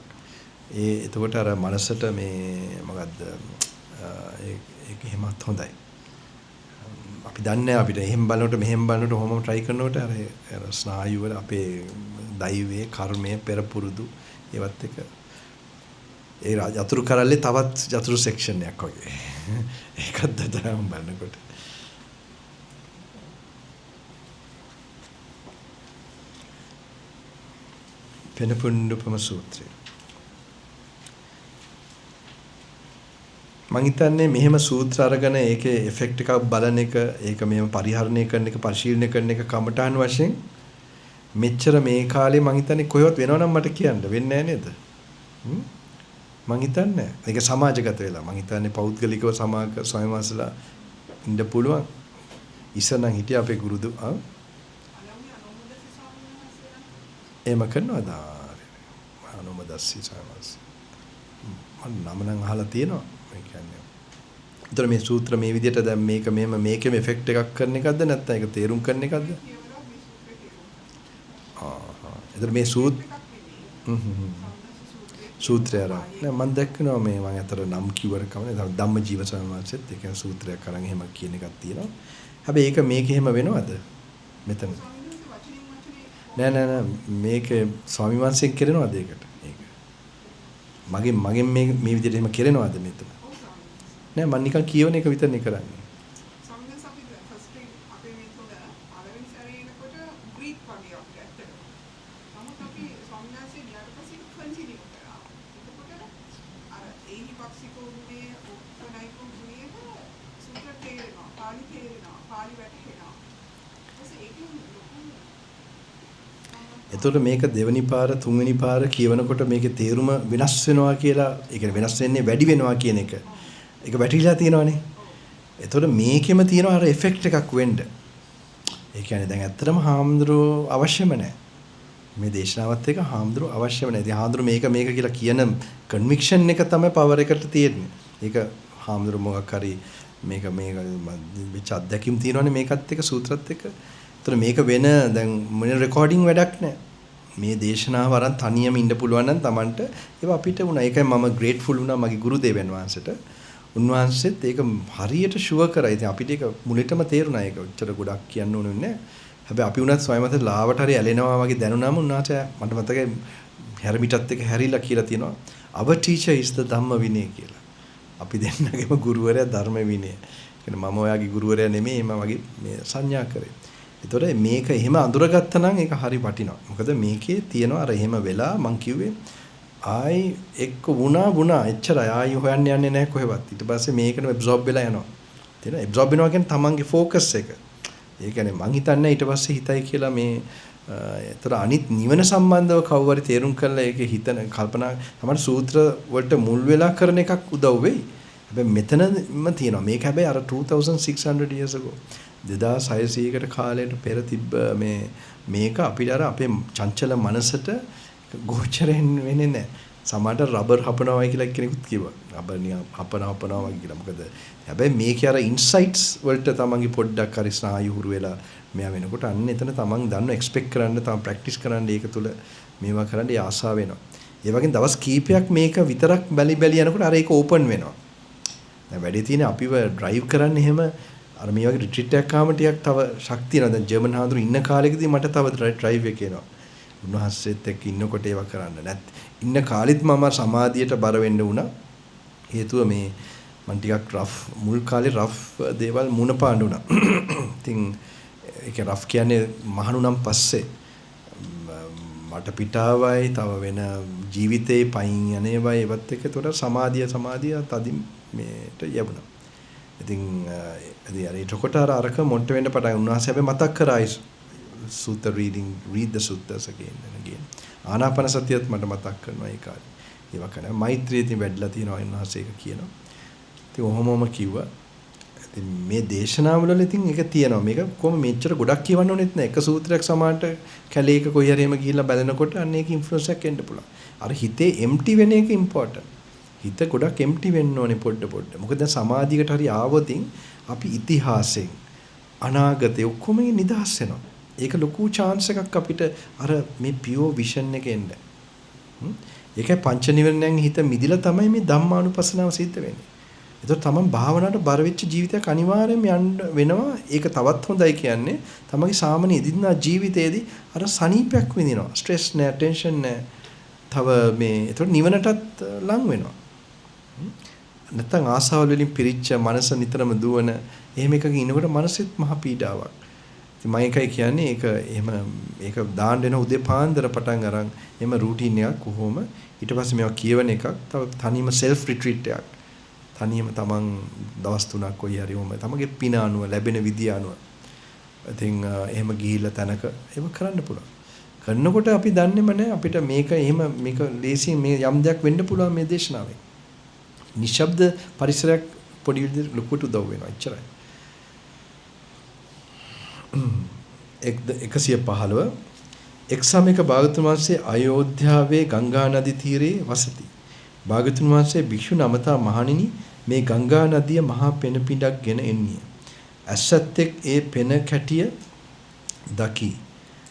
[SPEAKER 1] ඒ එතකොට අර මනසට මේ මොකද්ද ඒක එහෙමත් හොඳයි. අපි දන්නේ අපිට එහෙම බලනකොට මෙහෙම බලනකොට ඔහොමම try කරනකොට අර අර ස්නායු වල අපේ දෛවයේ කර්මයේ පෙරපුරුදු ඒවත් එක ඒ යතුරු කරල්ලේ තවත් යතුරු සෙක්ෂන් එකක් වගේ. ඒකත් දදාම බලනකොට. පෙනපුණ්ඩුපම සූත්‍රය. මං හිතන්නේ මෙහෙම සූත්‍ර අරගෙන ඒකේ එෆෙක්ට් එකක් බලන එක, ඒක මෙහෙම පරිහරණය කරන එක, පරිශීලනය කරන එක කමටහන් වශයෙන් මෙච්චර මේ කාලේ මං හිතන්නේ කොහෙවත් වෙනව නම් මට කියන්න වෙන්නේ නෑ නේද? මං හිතන්නේ ඒක සමාජගත වෙලා. මං හිතන්නේ පෞද්ගලිකව සමාජ ස්වාමීන් වහන්සේලා ඉන්න පුළුවන්. ඉස්සර නම් හිටියා අපේ ගුරුදු ආ එහෙම කරනවද? අනෝමදස්සී ස්වාමීන් වහන්සේ. මං නම නම් අහලා තියෙනවා. ඒ කියන්නේ ඒතර මේ සූත්‍ර මේ විදිහට දැන් මේක මෙහෙම මේකෙම එෆෙක්ට් එකක් කරන එකක්ද නැත්නම් ඒක තේරුම් කරන එකක්ද? ආහා. ඒතර මේ සූත්‍රය අර නෑ මං දැක්කනවා මේ මං අතර නම් කිව්වට කමනේ ධම්මජීව ස්වාමීන් වහන්සේත් ඒ කියන්නේ සූත්‍රයක් අරන් එහෙම කියන එකක් තියෙනවා. හැබැයි ඒක මේක එහෙම වෙනවද? මෙතන නෑ නෑ නෑ මේක ස්වාමීන් වහන්සේෙන් කරනවද ඒකට? ඒක මගෙන් මගෙන් මේ මේ විදිහට එහෙම කරනවද මෙතන? නෑ මං නිකන් කියවන එක විතරනේ කරන්නේ.
[SPEAKER 2] ස්වාමීන් වහන්සේ අපි ෆස්ට් අපේ මේ තුන පළවෙනි සැරේ එනකොට ග්‍රීක් වගේ අපිට ඇත්තටම. නමුත් අපි ස්වාමීන් වහන්සේ ගියාට පස්සේ කන්ටිනියු කරා. එතකොට අර ඒහි පක්ෂිකෝ ගුණය, උපනයිකෝ ගුණය සූත්‍ර තේරෙනවා, පාලි තේරෙනවා, පාලි වැටහෙනවා. ඊපස්සේ ඒකෙන් ලොකු
[SPEAKER 1] එතකොට මේක දෙවෙනි පාර තුන්වෙනි පාර කියවනකොට මේකේ තේරුම වෙනස් වෙනවා කියලා, ඒ කියන්නේ වෙනස් වෙන්නේ වැඩි වෙනවා කියන එක. ඒක වැටිලා තියෙනවනේ. එතකොට මේකෙම තියෙනවා අර එෆෙක්ට් එකක් වෙන්න. ඒ කියන්නේ දැන් ඇත්තටම හාමුදුරුවෝ අවශ්‍යම නැහැ. මේ දේශනාවත් එක හාමුදුරුවෝ අවශ්‍යම නැහැ. ඉතින් හාමුදුරුවෝ මේක මේක කියලා කියන කන්වික්ෂන් එක තමයි පවර් එකට තියෙන්නේ. ඒක හාමුදුරුවෝ මොකක් හරි මේක මේක වෙච්ච අත්දැකීම් තියෙනවනේ මේකත් එක්ක සූත්‍රත් එක්ක. එතකොට මේක වෙන දැන් මොන රෙකෝඩින් වැඩක් නැහැ. මේ දේශනාව අරන් තනියම ඉන්න පුළුවන් නම් Tamanට ඒවා අපිට වුණා. ඒකයි මම ග්‍රේට්ෆුල් වුණා මගේ ගුරු දේවයන් වහන්සේට. උන්වහන්සේත් ඒක හරියට ෂුවර් කරා. ඉතින් අපිට ඒක මුලටම තේරුණා. ඒක ඔච්චර ගොඩක් කියන්න ඕනේ නෑ. හැබැයි අපි වුණත් ස්වයං මත ලාවට හරි ඇලෙනවා වගේ දැනුණාම උන්වහන්සේ මට මතකයි හැරමිටත් එක්ක හැරිලා කියලා තියෙනවා. Our teacher is the Dhamma Vinaya කියලා. අපි දෙන්නගේම ගුරුවරයා ධර්ම විනය. ඒ කියන්නේ මම ඔයාගේ ගුරුවරයා නෙමෙයි මම වගේ මේ සංඥා කරේ. ඒතකොට මේක එහෙම අඳුරගත්තා නම් ඒක හරි වටිනවා. මොකද මේකේ තියෙනවා අර එහෙම වෙලා මං කිව්වේ ආයි එක්ක වුණා එච්චරයි ආයි හොයන්න යන්නේ නැහැ කොහෙවත්. ඊට පස්සේ මේකම ඇබ්සෝබ් වෙලා යනවා. තේරෙනවද? ඇබ්සෝබ් වෙනවා කියන්නේ තමන්ගේ ෆෝකස් එක. ඒ කියන්නේ මං හිතන්නේ ඊට පස්සේ හිතයි කියලා මේ ඒතර අනිත් නිවන සම්බන්ධව කවුරු හරි තේරුම් කරලා ඒකේ හිතන කල්පනා තමයි සූත්‍ර වලට මුල් වෙලා කරන එකක් උදව් වෙයි. හැබැයි මෙතනම තියෙනවා. මේක හැබැයි අර 2600 years ago 2600කට කාලයට පෙර තිබ්බ මේ මේක අපිට අර අපේ චංචල මනසට ගෝචරෙන් වෙන්නේ නැහැ. සමහරට රබර් හපනවා කියලා කෙනෙකුත් කිව්වා. රබර් නිකන් හපනවා වගේ කියලා. මොකද හැබැයි මේකේ අර ඉන්සයිට්ස් වලට තමන්ගේ පොඩ්ඩක් හරි ස්නායු හුරු වෙලා මෙයා වෙනකොට අන්න එතන තමන් දන්න එක්ස්පෙක්ට් කරන්න, තමන් ප්‍රැක්ටිස් කරන්න ඒක තුල මේවා කරන්න ඒ ආසාව වෙනවා. ඒ වගේම දවස් කීපයක් මේක විතරක් බැලි බැලි යනකොට අර ඒක ඕපන් වෙනවා. දැන් වැඩේ තියෙන්නේ අපිව ඩ්‍රයිව් කරන්න එහෙම අර මේ වගේ රිට්‍රීට් එකක් ආවම ටිකක් තව ශක්තිය එනවා. දැන් ජර්මන් හාමුදුරු ඉන්න කාලෙකදී මට තව ඩ්‍රයිව් එක එනවා. උන්වහන්සේත් එක්ක ඉන්නකොට ඒවා කරන්න. නැත් ඉන්න කාලෙත් මම සමාධියට බර වෙන්න වුණා. හේතුව මේ මං ටිකක් රෆ් මුල් කාලේ රෆ් දේවල් මුණ පාන්න වුණා. ඉතින් ඒක රෆ් කියන්නේ මහණුනම් පස්සේ මට වටපිටාවයි තව වෙන ජීවිතේ පයින් යන ඒවායි ඒවත් එක්ක ඒතකොට සමාධිය තදින් මේට යැවුණා. ඉතින් ඉතින් අර එතකොට අර අරක මොන්ට වෙන්න පටන් උන්වහන්සේ හැබැයි මතක් කරා සූත්‍ර reading, read the suttas again and again. ආනාපාන සතියත් මට මතක් කරනවා ඒ කාලේ. ඒවා කරනවා. මෛත්‍රිය ඉතින් වැඩිලා තියෙනවා උන්වහන්සේ ඒක කියනවා. ඉතින් ඔහොමම කිව්වා. ඉතින් මේ දේශනාවල වල ඉතින් ඒක තියෙනවා. මේක කොහොම මෙච්චර ගොඩක් කියවන්න ඕනෙත් නෑ. එක සූත්‍රයක් සමානට කැලේක කොයි හරි එහෙම ගිහිල්ලා බලනකොට අන්න ඒක ඉන්ෆ්ලුවන්ස් එකක් එන්න පුළුවන්. අර හිතේ එම්ටි වෙන එක ඉම්පෝටන්ට්. හිත ගොඩක් එම්ටි වෙන්න ඕනේ පොඩ පොඩ. මොකද දැන් සමාධියකට හරි ආවොතින් අපි ඉතිහාසයෙන් අනාගතේ ඔක්කොම නිදහස් වෙනවා. ඒක ලොකු චාන්ස් එකක් අපිට අර මේ පියෝ විෂන් එක එන්න. ඒකයි පංච නිවරණයන් හිත මිදිලා තමයි මේ ධම්මානුපස්සනාව සිද්ධ වෙන්නේ. ඒතකොට තමන් භාවනාවට බර වෙච්ච ජීවිතයක් අනිවාර්යයෙන්ම යන්න වෙනවා. ඒක තවත් හොඳයි කියන්නේ තමන්ගේ සාමාන්‍ය එදිනදා ජීවිතයේදී අර සනීපයක් විඳිනවා. ස්ට්‍රෙස් නෑ, ටෙන්ෂන් නෑ. තව මේ ඒතකොට නිවනටත් ලං වෙනවා. නැත්තම් ආසාවල් වලින් පිරිච්ච මනස නිතරම දුවන එහෙම එකක ඉනකොට මනසෙත් මහ පීඩාවක්. ඉතින් මම ඒකයි කියන්නේ ඒක එහෙම ඒක දාන්න වෙන උදේ පාන්දර පටන් අරන් එහෙම රූටීන් එකක් කොහොම ඊට පස්සේ මේවා කියවන එකක් තව තනියම සෙල්ෆ් රිට්‍රීට් එකක්. තනියම තමන් දවස් 3ක් කොයි හරි ඔහොම තමගේ පින අනුව ලැබෙන විදිය අනුව ඉතින් එහෙම ගිහිල්ලා තැනක එහෙම කරන්න පුළුවන්. කරනකොට අපි දන්නේම නෑ අපිට මේක එහෙම මේක ලේසියෙන් මේ යම් දෙයක් වෙන්න පුළුවන් මේ දේශනාවෙන්. නිශ්ශබ්ද පරිසරයක් පොඩි විදිහට ලොකුට උදව් වෙනවා එච්චරයි. 115 එක් සමයක භාගතුන් වහන්සේ අයෝධ්‍යාවේ ගංගා නදී තීරයේ වසති. භාගතුන් වහන්සේ භික්ෂු නමතා මහණෙනි මේ ගංගා නදිය මහා පෙන පිඬක් ගෙන එන්නේය. ඇස්සත් එක් ඒ පෙන කැටිය දකි.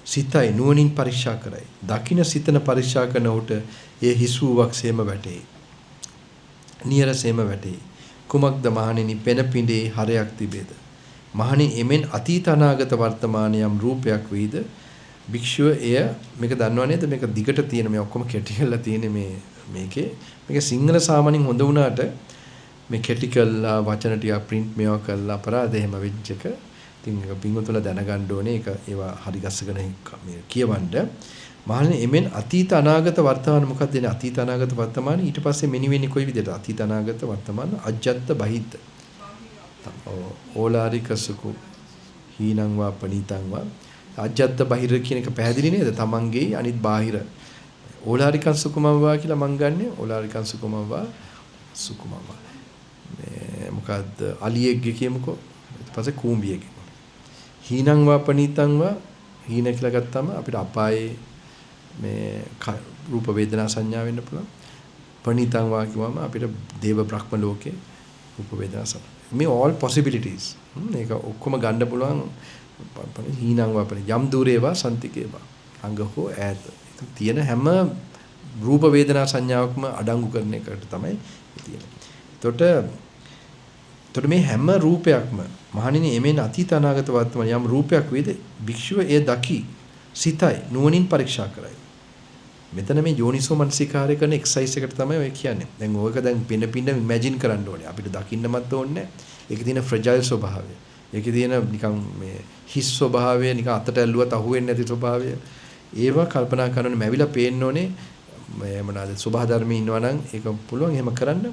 [SPEAKER 1] සිතයි නුවණින් පරීක්ෂා කරයි. දකින සිතන පරීක්ෂා කරන ඔහුට එය හිස් වූවක් සේම වැටේ. නියරසේම වැටේ. කුමක්ද මහණෙනි පෙන පිඬේ හරයක් තිබේද? මහණෙනි එමෙන් අතීත අනාගත වර්තමාන යම් රූපයක් වෙයිද? භික්ෂුව එය මේක දන්නව නේද? මේක දිගට තියෙන මේ ඔක්කොම කෙටි කරලා තියෙන මේ මේකේ මේක සිංහල සාමාන්‍යයෙන් හොඳ වුණාට මේ කෙටි කළා වචන ටිකක් ප්‍රින්ට් මේවා කළා අපරාධ එහෙම වෙච්ච එක. ඉතින් ඒක පින්වතුන්ලා දැනගන්න ඕනේ. ඒක ඒවා හරි ගස්සගෙන මේ කියවන්න. මහණෙනි එමෙන් අතීත අනාගත වර්තමාන මොකක්ද එන්නේ? අතීත අනාගත වර්තමාන ඊට පස්සේ මෙනි වෙන්නේ කොයි විදිහට? අතීත අනාගත වර්තමාන අජ්ජත්ත බහිද්ද. ඕලාරික සුඛ හීනං වා පනීතං වා අජ්ජත්ත බහිර කියන එක පැහැදිලි නේද? තමන්ගේ අනිත් බාහිර ඕලාරිකං සුකුමං වා කියලා මං ගන්නෙ ඕලාරිකං සුකුමං වා සුකුමං වා මේ මොකද්ද අලියෙක්ගේ කියමුකෝ ඊට පස්සේ කූඹියෙක්ගේ හීනං වා පනීතං වා හීන කියලා ගත්තම අපිට අපායේ මේ රූප වේදනා සංඥා වෙන්න පුළුවන්. පනීතං වා කිව්වම අපිට දේව බ්‍රහ්ම ලෝකේ රූප වේදනා සංඥා මේ all possibilities. මේක ඔක්කොම ගන්න පුළුවන්. හීනං වා පනී යම් දුරේ වා සන්තිකේ වා අංග හෝ ඈත තියෙන හැම රූප වේදනා සංඥාවක්ම අඩංගු කරන එකට තමයි තියෙන්නේ. එතකොට මේ හැම රූපයක්ම මහණෙනි එමෙන් අතීත අනාගත වර්තමාන යම් රූපයක් වේද භික්ෂුව එය දකි සිතයි නුවණින් පරීක්ෂා කරයි. මෙතන මේ යෝනිසෝ මනසිකාරය කරන එක්සර්සයිස් එකට තමයි ඔය කියන්නේ. දැන් ඕක දැන් පින පින ඉමේජින් කරන්න ඕනේ. අපිට දකින්නමත් ඕනේ නැහැ. ඒකේ තියෙන ෆ්‍රැජයිල් ස්වභාවය. ඒකේ තියෙන නිකන් මේ හිස් ස්වභාවය, නිකන් අතට ඇල්ලුවත් අහුවෙන්නේ නැති ස්වභාවය. ඒවා කල්පනා කරන මැවිලා පේන්න ඕනේ. මේ මොනවාද ස්වභාව ධර්මයේ ඉන්නවා නම් ඒක පුළුවන් එහෙම කරන්න.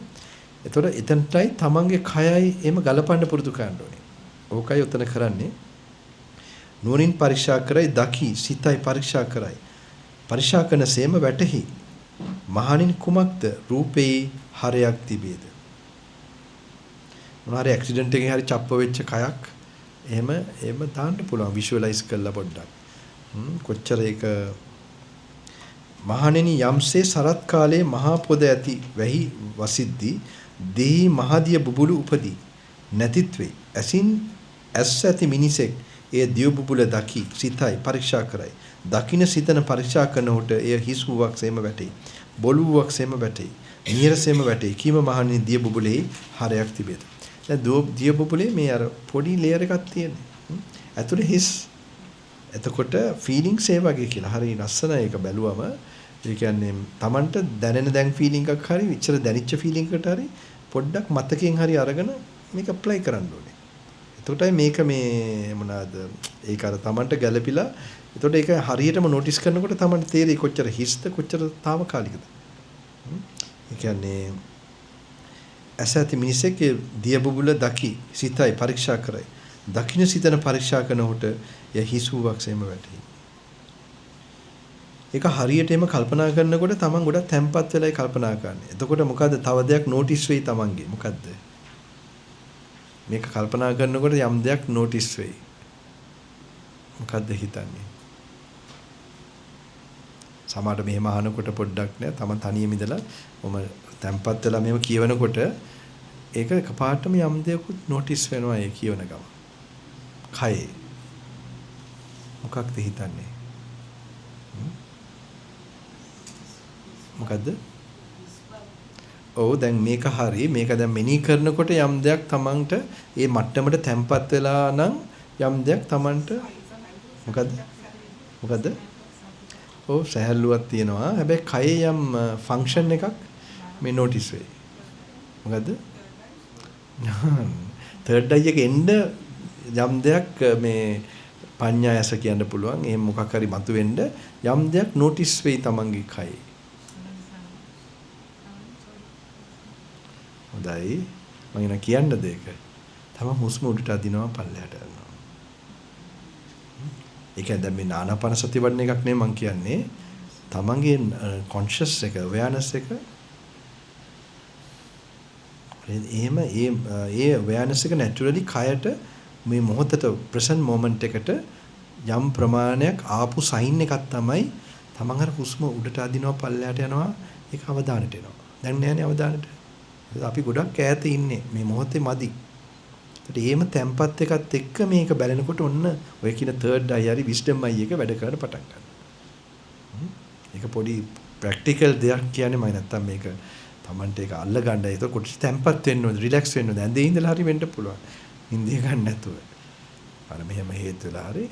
[SPEAKER 1] එතකොට එතනටයි තමන්ගේ කයයි එහෙම ගලපන්න පුරුදු කරන්න ඕනේ. ඕකයි උතන කරන්නේ. නුවණින් පරීක්ෂා කරයි දකි සිතයි පරීක්ෂා කරයි. පරීක්ෂා කරන සේම වැටහි. මහණින් කුමක්ද රූපේ හරයක් තිබේද? මොන හරි ඇක්සිඩන්ට් එකකින් හරි චප්ප වෙච්ච කයක් එහෙම එහෙම දාන්න පුළුවන් විෂුවලයිස් කරලා පොඩ්ඩක්. කොච්චර ඒක මහණෙනි යම්සේ සරත් කාලයේ මහා පොද ඇති වැහි වසිද්දී දෙහි මහදිය බුබුලු උපදී නැතිත් වේ. ඇසින් ඇස් ඇති මිනිසෙක් එය දිය බුබුල දකි සිතයි පරීක්ෂා කරයි. දකින සිතන පරීක්ෂා කරන හොට එය හිස් වූවක් සේම වැටේ. බොළු වූවක් සේම වැටේ. නියර සේම වැටේ. කීම මහණෙනි දිය බුබුලේ හරයක් තිබේද? දැන් දිය බුබුලේ මේ අර පොඩි ලේයර් එකක් තියෙන්නේ. ඇතුලේ හිස්. එතකොට ෆීලිංස් ඒ වගේ කියලා. හරි ලස්සන ඒක බැලුවම ඒ කියන්නේ Tamanට දැනෙන දැන් ෆීලිං එකක් හරි විචර දැනිච්ච ෆීලිං එකකට හරි පොඩ්ඩක් මතකයෙන් හරි අරගෙන මේක ඇප්ලයි කරන්න ඕනේ. එතකොටයි මේක මේ මොනවාද ඒක අර Tamanට ගැළපිලා එතකොට ඒක හරියටම නොටිස් කරනකොට තමයි තේරෙයි කොච්චර හිස්ද කොච්චර තාවකාලිකද. ඒ කියන්නේ ඇස ඇති මිනිසෙක් දිය බුබුල දකි සිතයි පරීක්ෂා කරයි. දකින්න සිතන පරීක්ෂා කරනකොට එය හිස් වූවක්සේම වැටහි. ඒක හරියට එම කල්පනා කරනකොට තමන් ගොඩක් තැම්පත් වෙලායි කල්පනා කරන්නේ. එතකොට මොකද්ද තව දෙයක් නෝටිස් වෙයි තමන්ගේ. මොකද්ද? මේක කල්පනා කරනකොට යම් දෙයක් නෝටිස් වෙයි. මොකද්ද හිතන්නේ? සමහරට මෙහෙම අහනකොට පොඩ්ඩක් නෑ තමන් තනියම ඉඳලා ඔම තැම්පත් වෙලා මෙහෙම කියවනකොට ඒක එකපාරටම යම් දෙයක්ත් නෝටිස් වෙනවා ඒ කියවන ගම. කයේ. මොකක්ද හිතන්නේ? මොකද්ද? ඔව් දැන් මේක හරි. මේක දැන් මෙනෙහි කරනකොට යම් දෙයක් තමන්ට ඒ මට්ටමට තැම්පත් වෙලා නම් යම් දෙයක් තමන්ට මොකද්ද? මොකද්ද? ඔව් සැහැල්ලුවක් තියෙනවා. හැබැයි කයේ යම් ෆන්ක්ෂන් එකක් මේ නෝටිස් වෙයි. මොකද්ද? තර්ඩ් අයි එක එන්න යම් දෙයක් මේ පඤ්ඤා ඇස කියන්න පුළුවන්. එහෙම මොකක් හරි මතුවෙන්න යම් දෙයක් නෝටිස් වෙයි තමන්ගේ කයේ. හොඳයි. මම එන කියන්නද ඒක? තමන් හුස්ම උඩට අදිනවා පල්ලෙහාට යනවා. ඒ කියන්නේ දැන් මේ ආනාපාන සතිය වඩන එකක් නෙමෙයි මං කියන්නේ. තමන්ගේ කොන්ෂස් එක, අවයර්නස් එක එහෙම ඒ ඒ අවයර්නස් එක නැචරලි කයට මේ මොහොතට ප්‍රසන්ට් මොමන්ට් එකට යම් ප්‍රමාණයක් ආපු සයින් එකක් තමයි තමන් අර හුස්ම උඩට අදිනවා පල්ලෙහාට යනවා ඒක අවධානයට එනවා. දැන් නෑනේ අවධානයට. අපි ගොඩක් ඈත ඉන්නේ මේ මොහොතේ මදි. ඒකට එහෙම තැම්පත් එකත් එක්ක මේක බැලෙනකොට ඔන්න ඔය කියන තර්ඩ් අයි හරි විස්ඩම් අයි එක වැඩ කරන්න පටන් ගන්නවා. ඒක පොඩි ප්‍රැක්ටිකල් දෙයක් කියන්නේ මම නැත්තම් මේක තමන්ට ඒක අල්ල ගන්න. ඒක කොටස් තැම්පත් වෙන්න ඕනේ, රිලැක්ස් වෙන්න ඕනේ. ඇඳේ ඉඳලා හරි වෙන්න පුළුවන්. නින්දේ ගන්න නැතුව. අර මෙහෙම හේතු වෙලා හරි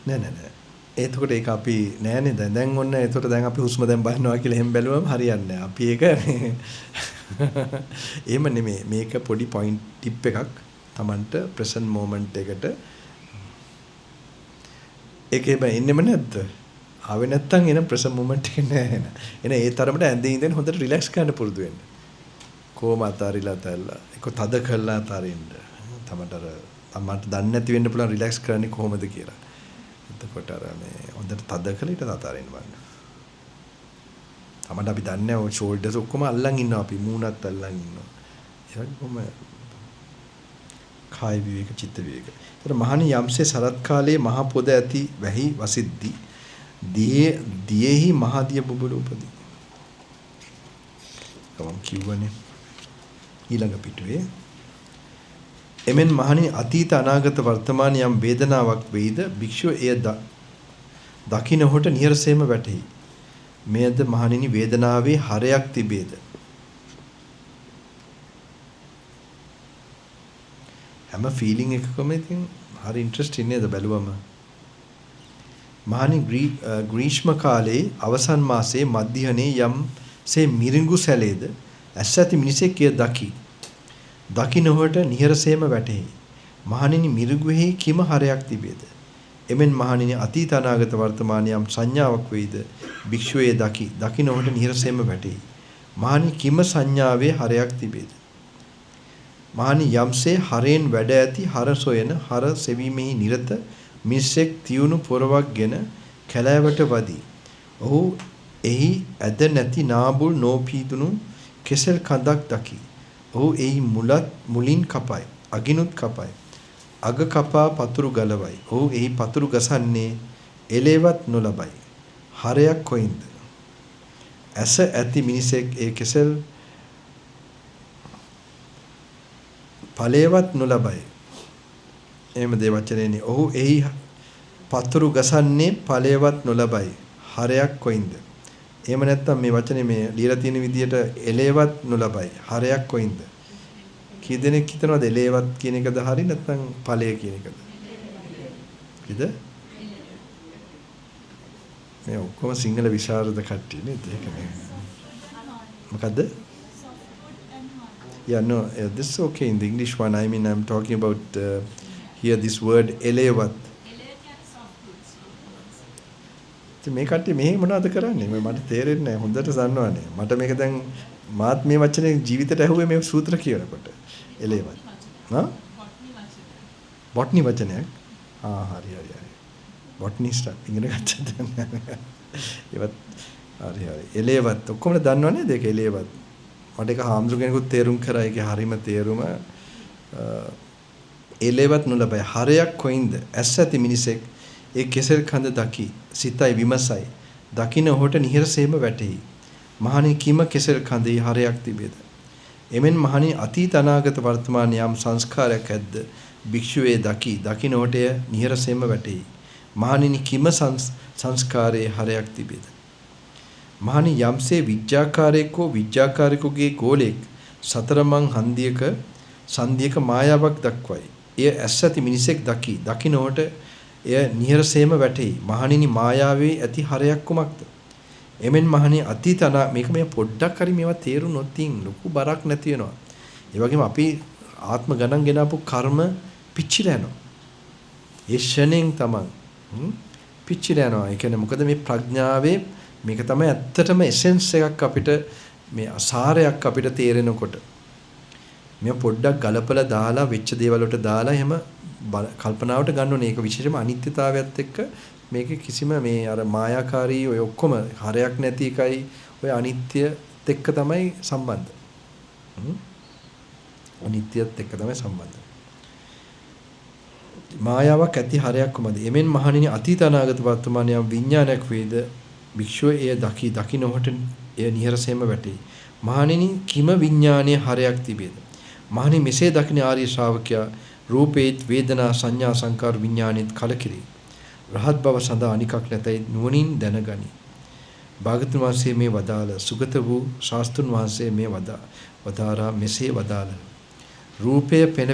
[SPEAKER 1] නෑ නෑ නෑ. එතකොට ඒක අපි නෑනේ දැන් දැන් ඔන්න එතකොට දැන් අපි හුස්ම දැන් බලනවා කියලා එහෙම බැලුවම හරියන්නේ නෑ. අපි ඒක එහෙම නෙමෙයි. මේක පොඩි පොයින්ට් ටිප් එකක් තමන්ට ප්‍රසන්ට් මොමන්ට් එකට ඒක එහෙම එන්නෙම නැද්ද? ආවේ නැත්තම් එන ප්‍රසන්ට් මොමන්ට් එක නෑ එන. එන ඒ තරමට ඇඳේ ඉඳන් හොඳට රිලැක්ස් කරන්න පුරුදු වෙන්න. කොහොම අතාරිලා අතල්ලා ඒක තද කරලා අතාරින්න. තමන්ට අර තමන්ට දන්නේ නැති වෙන්න පුළුවන් රිලැක්ස් කරන්නේ කොහොමද කියලා. එතකොට අර මේ හොඳට තද කරලා ඊට අතාරින්න බලන්න. තමන්ට අපි දන්නේ නැහැ ඔය ෂෝල්ඩර්ස් ඔක්කොම අල්ලන් ඉන්නවා අපි මූණත් අල්ලන් ඉන්නවා. ඒ වගේ කොහොම කාය විවේක චිත්ත විවේක. ඒතර මහණි යම්සේ සරත් කාලයේ මහ පොද ඇති වැහි වසිද්දි දියෙහි මහ දිය බුබුලු උපදී. මම කියවනේ ඊළඟ පිටුවේ එමෙන් මහණෙනි අතීත අනාගත වර්තමාන යම් වේදනාවක් වෙයිද භික්ෂුව එය දකින්නහොට නිහරසේම වැටහි. මෙයද මහණෙනි වේදනාවේ හරයක් තිබේද? හැම ෆීලිං එකකම ඉතින් හරි ඉන්ට්‍රෙස්ටිං නේද බැලුවම. මහණෙනි ග්‍රීෂ්ම කාලයේ අවසන් මාසයේ මධ්‍යහනේ යම්සේ මිරිඟු සැලේද ඇස් ඇති මිනිසෙක් එය දකි. දකින්නහොට නිහරසේම වැටහි. මහණෙනි මිරිඟුෙහි කිම හරයක් තිබේද? එමෙන් මහණෙනි අතීත අනාගත වර්තමාන යම් සංඥාවක් වෙයිද භික්ෂුව එය දකි. දකින්නහොට නිහරසේම වැටහි. මහණෙනි කිම සංඥාවේ හරයක් තිබේද? මහණෙනි යම්සේ හරෙන් වැඩ ඇති හර සොයන හර සෙවීමෙහි නිරත මිනිසෙක් තියුණු පොරවක්ගෙන කැලෑවට වදී. ඔහු එහි ඇද නැති නාබුල් නොපීදුණු කෙසෙල් කඳක් දකි. ඔහු එහි මුලත් මුලින් කපයි. අගිනුත් කපයි. අග කපා පතුරු ගලවයි. ඔහු එහි පතුරු ගසන්නේ එලෙවත් නොලබයි. හරයක් කොයින්ද? ඇස ඇති මිනිසෙක් ඒ කෙසෙල් ඵලයවත් නොලබයි. එහෙම දේ වචනේනේ. ඔහු එහි පතුරු ගසන්නේ ඵලයවත් නොලබයි. හරයක් කොයින්ද? එහෙම නැත්නම් මේ වචනේ මේ ලියලා තියෙන විදියට එලේවත් නොලබයි. හරයක් කොයින්ද? කී දෙනෙක් හිතනවද එලේවත් කියන එකද හරි නැත්නම් ඵලය කියන එකද? කිද? මේ ඔක්කොම සිංහල විශාරද කට්ටිය නේද? ඒක නේ. මොකද්ද? Yeah, no, this is okay in the English one. I mean, I'm talking about here this word elevat. ඉතින් මේ කට්ටිය මෙහෙ මොනවද කරන්නේ? මේ මට තේරෙන්නේ නැහැ. හොඳට දන්නවනේ. මට මේක දැන් මාත් මේ වචනේ ජීවිතේට ඇහුවේ මේ සූත්‍ර කියනකොට. එලේවත්. හා? බොටනි වචනයක්. ආ හරි හරි හරි. බොටනිස්ට් ඉගෙන ගත්තද? ඒවත් හරි හරි. එලේවත් ඔක්කොම දන්නව නේද ඒක එලේවත්. මට ඒක හාමුදුරු කෙනෙකුත් තේරුම් කරා. ඒකේ හරිම තේරුම එලේවත් නොලබයි. හරයක් කොයින්ද? ඇස් ඇති මිනිසෙක් ඒ කෙසෙල් කඳ දකි සිතයි විමසයි. දකින ඔහුට නිහරසේම වැටෙයි. මහණෙනි කිම කෙසෙල් කඳේ හරයක් තිබේද? එමෙන් මහණෙනි අතීත අනාගත වර්තමාන යම් සංස්කාරයක් ඇද්ද? භික්ෂුවේ දකි දකින ඔහුට එය නිහරසේම වැටෙයි. මහණෙනි කිම සංස්කාරයේ හරයක් තිබේද? මහණෙනි යම්සේ විද්‍යාකාරයෙක් හෝ විද්‍යාකාරයෙකුගේ ගෝලෙක් සතරමං හන්දියක සන්ධියක මායාවක් දක්වයි. එය ඇස් ඇති මිනිසෙක් දකි දකින ඔහුට එය නිහරසේම වැටෙයි. මහණෙනි මායාවේ ඇති හරයක් කුමක්ද? එමෙන් මහණෙනි අතීත මේක මේ පොඩ්ඩක් හරි මේවා තේරුනොත් තින් ලොකු බරක් නැති වෙනවා. ඒ වගේම අපි ආත්ම ගණන් ගෙනාපු කර්ම පිච්චිලා යනවා. ඒ ෂණෙන් තමන් පිච්චිලා යනවා. ඒ කියන්නේ මොකද මේ ප්‍රඥාවේ මේක තමයි ඇත්තටම එසෙන්ස් එකක් අපිට මේ අසාරයක් අපිට තේරෙනකොට. මේ පොඩ්ඩක් ගලපලා දාලා වෙච්ච දේවල් වලට දාලා එහෙම කල්පනාවට ගන්න ඕනේ. ඒක විශේෂයෙන්ම අනිත්‍යතාවයත් එක්ක මේක කිසිම මේ අර මායාකාරී ඔය ඔක්කොම හරයක් නැති එකයි ඔය අනිත්‍යත් එක්ක තමයි සම්බන්ධ. අනිත්‍යත් එක්ක තමයි සම්බන්ධ. මායාවක් ඇති හරයක් කොහොමද? එමෙන් මහණෙනි අතීත අනාගත වර්තමාන යම් විඥානයක් වේද භික්ෂුව එය දකි දකින්නොහට එය නිහරසෙම වැටේ. මහණෙනි කිම විඥානයේ හරයක් තිබේද? මහණෙනි මෙසේ දකින ආර්ය ශ්‍රාවකයා රූපේත් වේදනා සංඥා සංකාර විඥානෙත් කලකිරේ. රහත් බව සඳහා අනිකක් නැතයි නුවණින් දැනගනි. භාගතුන් වහන්සේ මේ වදාළ සුගත වූ ශාස්ත්‍රුන් වහන්සේ මේ වදාරා මෙසේ වදාළ. රූපය පෙන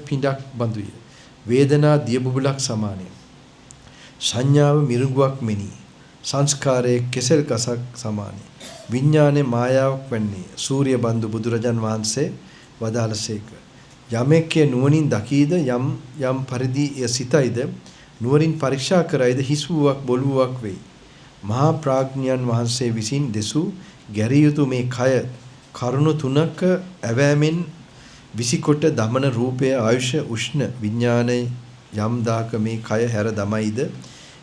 [SPEAKER 1] පිඬක් බඳුය. වේදනා දිය බුබුලක් සමානය. සංඥාව මිරිඟුවක් මෙනි. සංස්කාරයේ කෙසෙල් ගසක් සමානය. විඥානයේ මායාවක් වන්නේ. සූර්ය බන්දු බුදුරජාන් වහන්සේ වදාළසේක. යමෙක්ය නුවණින් දකීද යම් යම් පරිදි එය සිතයිද නුවණින් පරීක්ෂා කරයිද හිස් වූවක් බොළුවක් වෙයි. මහා ප්‍රඥයන් වහන්සේ විසින් දෙසූ ගැරිය යුතු මේ කය කරුණු තුනක ඇවෑමෙන් විසිකොට දමන රූපය ආයුෂ උෂ්ණ විඥානය යම් දාක මේ කය හැර දමයිද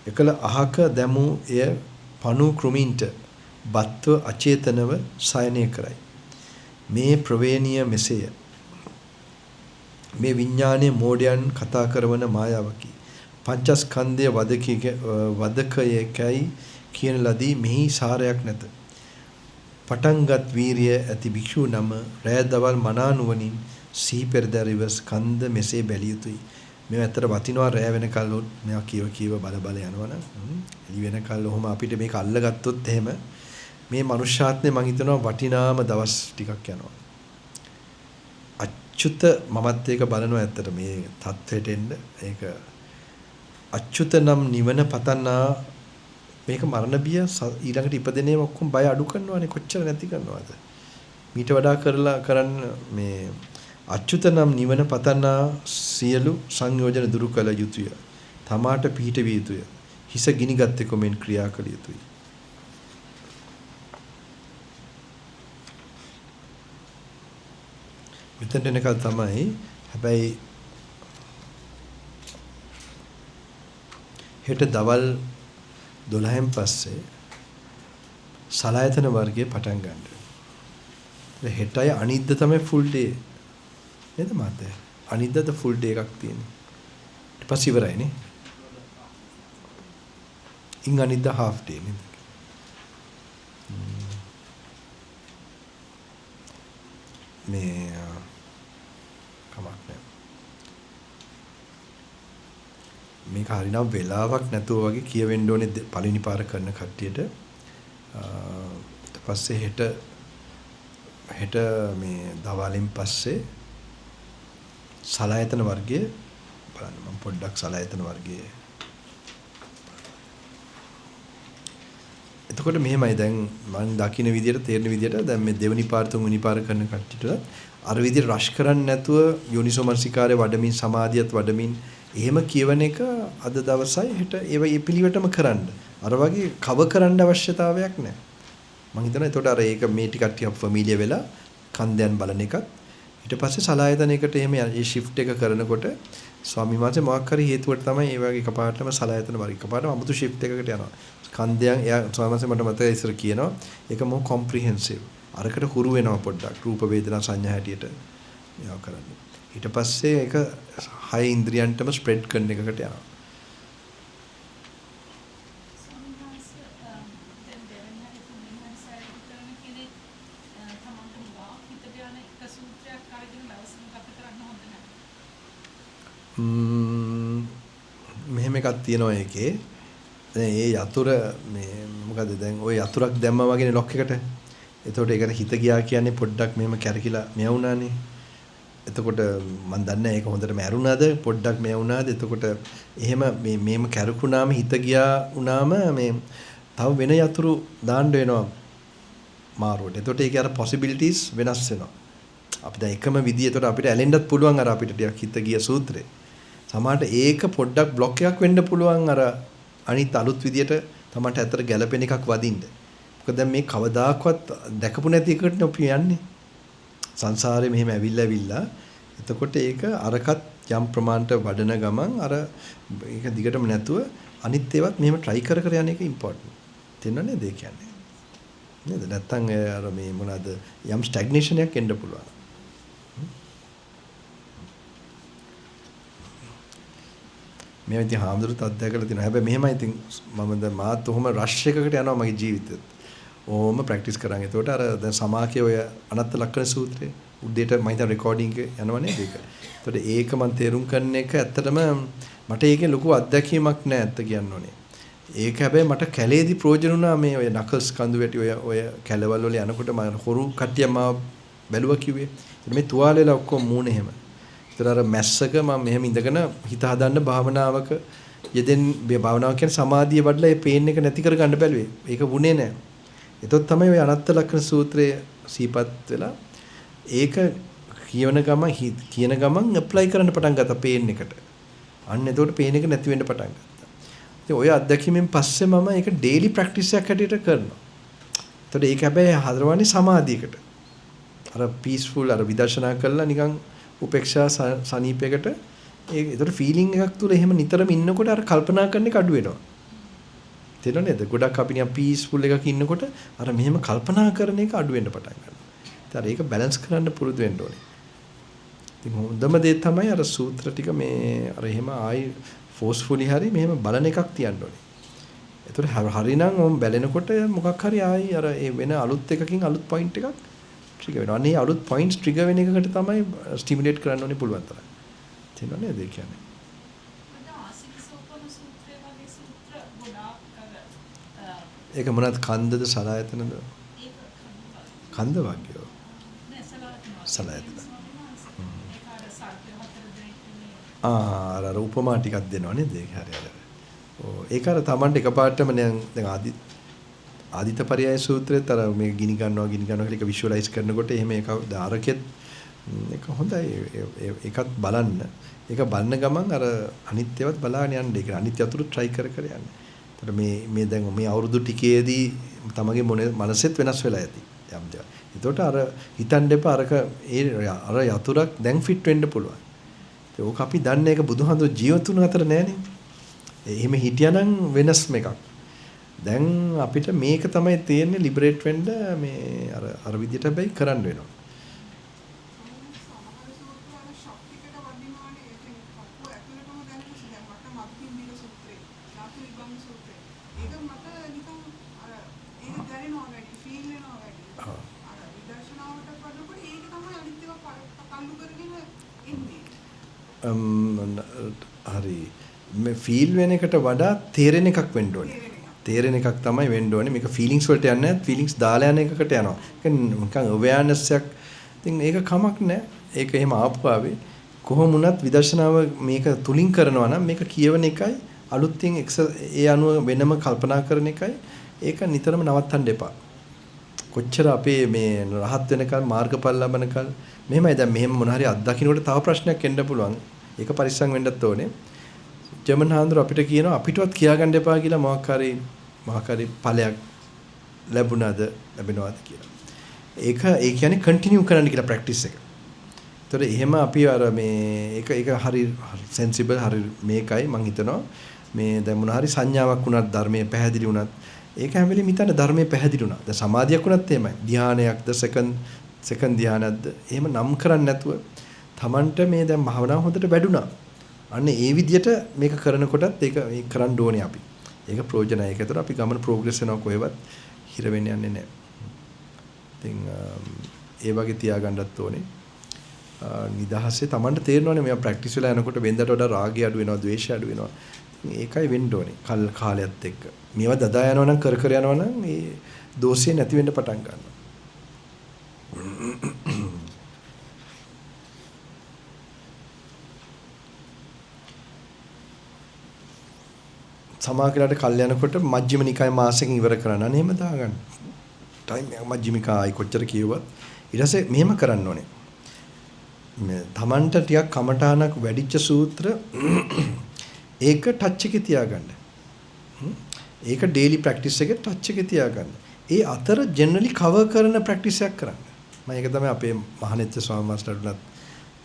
[SPEAKER 1] එකල අහක දැමූ එය පණු කෘමීන්ට බත්ව අචේතනව සයනය කරයි. මේ ප්‍රවේණීය මෙසේය. මේ විඥානයේ මෝඩයන් කතා කරවන මායාවකි. පංචස්කන්ධය වදකයකයි කියන ලදී මෙහි සාරයක් නැත. පටන්ගත් වීරිය ඇති භික්ෂු නම රෑ දවල් මනා නුවණින් සිහි පෙරදරිව ස්කන්ධ මෙසේ බැලිය යුතුයි. මේවා ඇත්තට වටිනවා රෑ වෙනකල් මේවා කියව කියව බල බල යනවනම් එළි වෙනකල් ඔහොම අපිට මේක අල්ලගත්තොත් එහෙම මේ මනුෂ්‍යාත්මේ මං හිතනවා වටිනාම දවස් ටිකක් යනවා. අච්චුත මමත් ඒක බලනවා ඇත්තට මේ තත්ත්වයට එන්න. ඒක අච්චුත නම් නිවන පතන්නා මේක මරණ බිය ඊළඟට ඉපදෙන ඒවා ඔක්කොම බය අඩු කරනවානේ කොච්චර නැති කරනවද? මීට වඩා කරලා කරන්න මේ අච්චුත නම් නිවන පතන්නා සියලු සංයෝජන දුරු කළ යුතුය. තමාට පිහිට විය යුතුය. හිස ගිනිගත් කොමෙන් ක්‍රියා කළ යුතුය. මෙතනට එනකල් තමයි. හැබැයි හෙට දවල් 12න් පස්සේ සලායතන වර්ගයේ පටන් ගන්න. හෙටයි අනිද්දා තමයි ෆුල් ඩේ. නේද මාතේ? අනිද්දාද ෆුල් ඩේ එකක් තියෙන්නේ. ඊට පස්සේ ඉවරයි නේ. ඉන් අනිද්දා හාෆ් ඩේ නේද? මේ කමක් නෑ. මේක හරිනම් වෙලාවක් නැතුව වගේ කියවෙන්න ඕනේ පළවෙනි පාර කරන කට්ටියට. ඊට පස්සේ හෙට මේ දවල්ෙන් පස්සේ සලායතන වර්ගය බලන්න. මම පොඩ්ඩක් සලායතන වර්ගය එතකොට මෙහෙමයි දැන් මම දකින විදියට තේරෙන විදියට දැන් මේ දෙවෙනි පාර තුන්වෙනි පාර කරන කට්ටියට අර විදියට රෂ් කරන්නේ නැතුව යෝනිසෝ මනසිකාරය වඩමින් සමාධියත් වඩමින් එහෙම කියවන එක අද දවසයි හෙට ඒව ඒ පිළිවෙටම කරන්න. අර වගේ කව කරන්න අවශ්‍යතාවයක් නැහැ. මං හිතනවා එතකොට අර ඒක මේ ටිකක් ටිකක් ෆැමිලියර් වෙලා කන්දයන් බලන එකත් ඊට පස්සේ සලායතනයකට එහෙම ඒ ෂිෆ්ට් එක කරනකොට ස්වාමීන් වහන්සේ මොකක් හරි හේතුවට තමයි ඒ වගේ එකපාරටම සලායතන වර්ග එකපාරටම අමුතු ෂිෆ්ට් එකකට යනවා. ස්කන්ධයන් එයා ස්වාමීන් වහන්සේ මට මතකයි ඉස්සර කියනවා ඒක මො කොම්ප්‍රිහෙන්සිව්. අරකට හුරු වෙනවා පොඩ්ඩක් රූප වේදනා සංඥා හැටියට ඒවා කරන්න. ඊට පස්සේ ඒක හය ඉන්ද්‍රියන්ටම ස්ප්‍රෙඩ් කරන එකකට යනවා.
[SPEAKER 3] ස්වාමීන් වහන්සේ දැන් දෙවෙනි හරි තුන්වෙනි හරි සැරේට කරන කෙනෙක් තමන්ට හුඟක් හිතට යන එක සූත්‍රයක් අරගෙන දවසම ගත කරන්න හොඳ නැහැ.
[SPEAKER 1] මෙහෙම එකක් තියෙනවා ඒකේ. දැන් ඒ යතුර මේ මොකද දැන් ඔය යතුරක් දැම්මා වගේනේ ලොක් එකට. එතකොට ඒකට හිත ගියා කියන්නේ පොඩ්ඩක් මෙහෙම කැරකිලා මෙයා වුණානේ. එතකොට මං දන්නේ නැහැ ඒක හොඳටම ඇරුණාද පොඩ්ඩක් මෙයා වුණාද. එතකොට එහෙම මේ මේම කැරකුණාම හිත ගියා වුණාම මේ තව වෙන යතුරු දාන්න වෙනවා මාරුවට. එතකොට ඒකේ අර පොසිබිලිටිස් වෙනස් වෙනවා. අපි දැන් එකම විදිය එතකොට අපිට ඇලෙන්නත් පුළුවන් අර අපිට ටිකක් හිත ගිය සූත්‍රේ. සමහරට ඒක පොඩ්ඩක් බ්ලොක් එකක් වෙන්න පුළුවන් අර අනිත් අලුත් විදියට තමන්ට ඇත්තට ගැළපෙන එකක් වදින්න. මොකද දැන් මේ කවදාකවත් දැකපු නැති එකකටනේ අපි යන්නේ. සංසාරේ මෙහෙම ඇවිල්ලා ඇවිල්ලා එතකොට ඒක අරකත් යම් ප්‍රමාණයට වඩන ගමන් අර ඒක දිගටම නැතුව අනිත් ඒවත් මෙහෙම try කර කර යන එක ඉම්පෝටන්ට්. තේරෙනව නේද ඒ කියන්නේ? නේද? නැත්තම් අර මේ මොනවාද යම් ස්ටැග්නේෂන් එකක් එන්න පුළුවන්. මේ ඉතින් හාමුදුරුවෝ අත්දැකලා තියෙනවා. හැබැයි මෙහෙමයි ඉතින් මම දැන් මාත් ඔහොම රෂ් එකකට යනවා මගේ ජීවිතෙත්. ඔහොම ප්‍රැක්ටිස් කරන්. එතකොට අර දැන් සමාකේ ඔය අනත්ත ලක්ෂණ සූත්‍රය උදේට මම හිතන රෙකෝඩින් එක යනවා නේද ඒක. එතකොට ඒක මම තේරුම් කරන එක ඇත්තටම මට ඒකේ ලොකු අත්දැකීමක් නෑ ඇත්ත කියන්න ඕනේ. ඒක හැබැයි මට කැලේදී ප්‍රයෝජන වුණා මේ ඔය නකල්ස් කඳු වැටි ඔය ඔය කැලවල් වල යනකොට මම හොරු කට්ටිය මාව බැලුවා කිව්වේ. එතකොට මේ තුවාල වෙලා ඔක්කොම මූණ එහෙම. ඒතර අර මැස්සක මම මෙහෙම ඉඳගෙන හිත හදන්න භාවනාවක යෙදෙන් මේ භාවනාව කියන්නේ සමාධිය වඩලා ඒ පේන් එක නැති කරගන්න බැලුවේ. ඒක වුණේ නෑ. එතකොට තමයි ඔය අනත්ත ලක්ෂණ සූත්‍රය සිහිපත් වෙලා ඒක කියවන ගමන් කියන ගමන් ඇප්ලයි කරන්න පටන් ගත්තා පේන් එකට. අන්න එතකොට පේන් එක නැති වෙන්න පටන් ගත්තා. ඉතින් ඔය අත්දැකීමෙන් පස්සේ මම ඒක ඩේලි ප්‍රැක්ටිස් එකක් හැටියට කරනවා. එතකොට ඒක හැබැයි හදවන්නේ සමාධියකට. අර පීස්ෆුල් අර විදර්ශනා කරලා නිකන් උපේක්ෂා සනීපයකට ඒ ඒතර ෆීලිං එකක් තුල එහෙම නිතරම ඉන්නකොට අර කල්පනා කරන එක අඩු වෙනවා. තේරෙනව නේද? ගොඩක් අපි නිකන් පීස්ෆුල් එකක ඉන්නකොට අර මෙහෙම කල්පනා කරන එක අඩු වෙන්න පටන් ගන්නවා. ඉතින් අර ඒක බැලන්ස් කරන්න පුරුදු වෙන්න ඕනේ. ඉතින් හොඳම දේ තමයි අර සූත්‍ර ටික මේ අර එහෙම ආයි ෆෝස්ෆුලි හරි මෙහෙම බලන එකක් තියන්න ඕනේ. ඒතර හරිනම් ඕම් බැලෙනකොට මොකක් හරි ආයි අර ඒ වෙන අලුත් එකකින් අලුත් පොයින්ට් එකක් ට්‍රිගර් වෙනවා. අනේ අලුත් පොයින්ට්ස් ට්‍රිගර් වෙන එකකට තමයි ස්ටිමියුලේට් කරන්න ඕනේ පුළුවන් තරම්. තේරෙනව නේද ඒ කියන්නේ?
[SPEAKER 3] මොකද ආසික සෝපන සූත්‍රය වගේ සූත්‍ර ගොඩාක් අර
[SPEAKER 1] ඒක මොනවද කන්දද සලායතනද?
[SPEAKER 3] ඒක කන්ද
[SPEAKER 1] කන්ද වගේ.
[SPEAKER 3] නෑ සලායතන.
[SPEAKER 1] සලායතන.
[SPEAKER 3] ස්වාමීන් වහන්සේ. ඒක අර සර්පය හතර දෙනෙක් මේ
[SPEAKER 1] ආ අර අර උපමා ටිකක් දෙනවා නේද? ඒක හරි හරි. ඔව් ඒක අර Tamanට එකපාරටම දැන් දැන් ආදිත පర్యాయ සූත්‍රෙත් අර මේ ගිනි ගන්නවා ගිනි ගන්නවා කියලා එක විෂුවලයිස් කරනකොට එහෙම ඒක අරකෙත් ඒක හොඳයි ඒකත් බලන්න. ඒක බලන ගමන් අර අනිත් ඒවාත් බලාගෙන යන්න. ඒක අනිත් යතුරු try කර කර යන්න. එතකොට මේ මේ දැන් මේ අවුරුදු ටිකේදී තමගේ මනසෙත් වෙනස් වෙලා ඇති යම් දේවල්. එතකොට අර හිතන්න එපා අරක ඒ අර යතුරක් දැන් ෆිට වෙන්න පුළුවන්. ඉතින් ඕක අපි දන්නේ ඒක බුදුහාමුදුරු ජීවතුන් අතර නෑනේ. එහෙම හිටියානම් වෙනස්ම එකක්. දැන් අපිට මේක තමයි තියෙන්නේ ලිබරේට් වෙන්න මේ අර අර විදියට හැබැයි කරන්න වෙනවා.
[SPEAKER 2] සමහර සූත්‍ර අර ශක්තිකට වදිනවානේ. ඒ කියන්නේ පපුව ඇතුළටම දැනෙන දැන් මට මත්පින්දික සූත්‍රේ, ධාතු විභංග සූත්‍රේ. ඒක මට නිකන් අර ඒක දැනෙනවා වැඩි, ෆීල් වෙනවා වැඩි. අර විදර්ශනාවට වඩනකොට ඒක තමයි අනිත් ඒවා තල්ලු කරගෙන එන්නේ.
[SPEAKER 1] හරි. මේ ෆීල් වෙන එකට වඩා තේරෙන එකක් වෙන්න ඕනේ. තේරෙන එකක් තමයි වෙන්න ඕනේ. මේක ෆීලිංස් වලට යන්නේ නැහැ. ෆීලිංස් දාලා යන එකකට යනවා. ඒක නිකන් අවයර්නස් එකක්. ඉතින් ඒක කමක් නැහැ. ඒක එහෙම ආපු ආවේ කොහොම වුණත් විදර්ශනාව මේක තුලින් කරනවා නම් මේක කියවන එකයි අලුත්ින් ඒ අනුව වෙනම කල්පනා කරන එකයි ඒක නිතරම නවත්තන්න එපා. කොච්චර අපේ මේ රහත් වෙනකල් මාර්ගඵල ලබනකල් මෙහෙමයි දැන් මෙහෙම මොන හරි අත්දකින්නකොට තව ප්‍රශ්නයක් එන්න පුළුවන්. ඒක පරිස්සම් වෙන්නත් ඕනේ. ජර්මන් හාමුදුරුවෝ අපිට කියනවා අපිටවත් කියාගන්න එපා කියලා මොකක් හරි ඵලයක් ලැබුණාද ලැබෙනවද කියලා. ඒක ඒ කියන්නේ කන්ටිනියු කරන්න කියලා ප්‍රැක්ටිස් එක. ඒතකොට එහෙම අපි අර මේ ඒක ඒක හරි සෙන්සිබල් හරි මේකයි මං හිතනවා මේ දැන් මොන හරි සංඥාවක් වුණත් ධර්මයේ පැහැදිලි වුණත් ඒක හැම වෙලෙම හිතන්න ධර්මයේ පැහැදිලි වුණා. දැන් සමාධියක් වුණත් එහෙමයි. ධ්‍යානයක්ද සෙකන්ඩ් ධ්‍යානයක්ද එහෙම නම් කරන්නේ නැතුව Tamanට මේ දැන් භාවනාව හොඳට වැඩුණා. අන්න ඒ විදියට මේක කරනකොටත් ඒක මේ කරන්න ඕනේ අපි. ඒක ප්‍රයෝජනයි. ඒක ඒතර අපි ගමන ප්‍රෝග්‍රස් වෙනවා කොහෙවත් හිර වෙන්න යන්නේ නැහැ. ඉතින් ඒ වගේ තියාගන්නත් ඕනේ. නිදහසේ Tamanට තේරෙනවනේ මේවා ප්‍රැක්ටිස් වෙලා යනකොට වෙනදට වඩා රාගය අඩු වෙනවා, ද්වේෂය අඩු වෙනවා. ඉතින් ඒකයි වෙන්න ඕනේ කල් කාලයත් එක්ක. මේවා දදා යනවා නම් කර කර යනවා නම් මේ දෝෂය නැති වෙන්න පටන් ගන්නවා. සමහර කල් යනකොට මජ්ක්‍ධිම නිකාය මාසෙකින් ඉවර කරන්න. අනේ එහෙම දාගන්න. ටයිම් එක මජ්ක්‍ධිමිකායි කොච්චර කියුවත් ඊට පස්සේ මෙහෙම කරන්න ඕනේ. මේ Tamanට ටිකක් කමඨානක් වැඩිච්ච සූත්‍ර ඒක ටච් එකේ තියාගන්න. ඒක ඩේලි ප්‍රැක්ටිස් එකේ ටච් එකේ තියාගන්න. ඒ අතර ජෙනරලි කවර් කරන ප්‍රැක්ටිස් එකක් කරන්න. මම ඒක තමයි අපේ මහනෙත්ත ස්වාමීන් වහන්සේලාට උනත්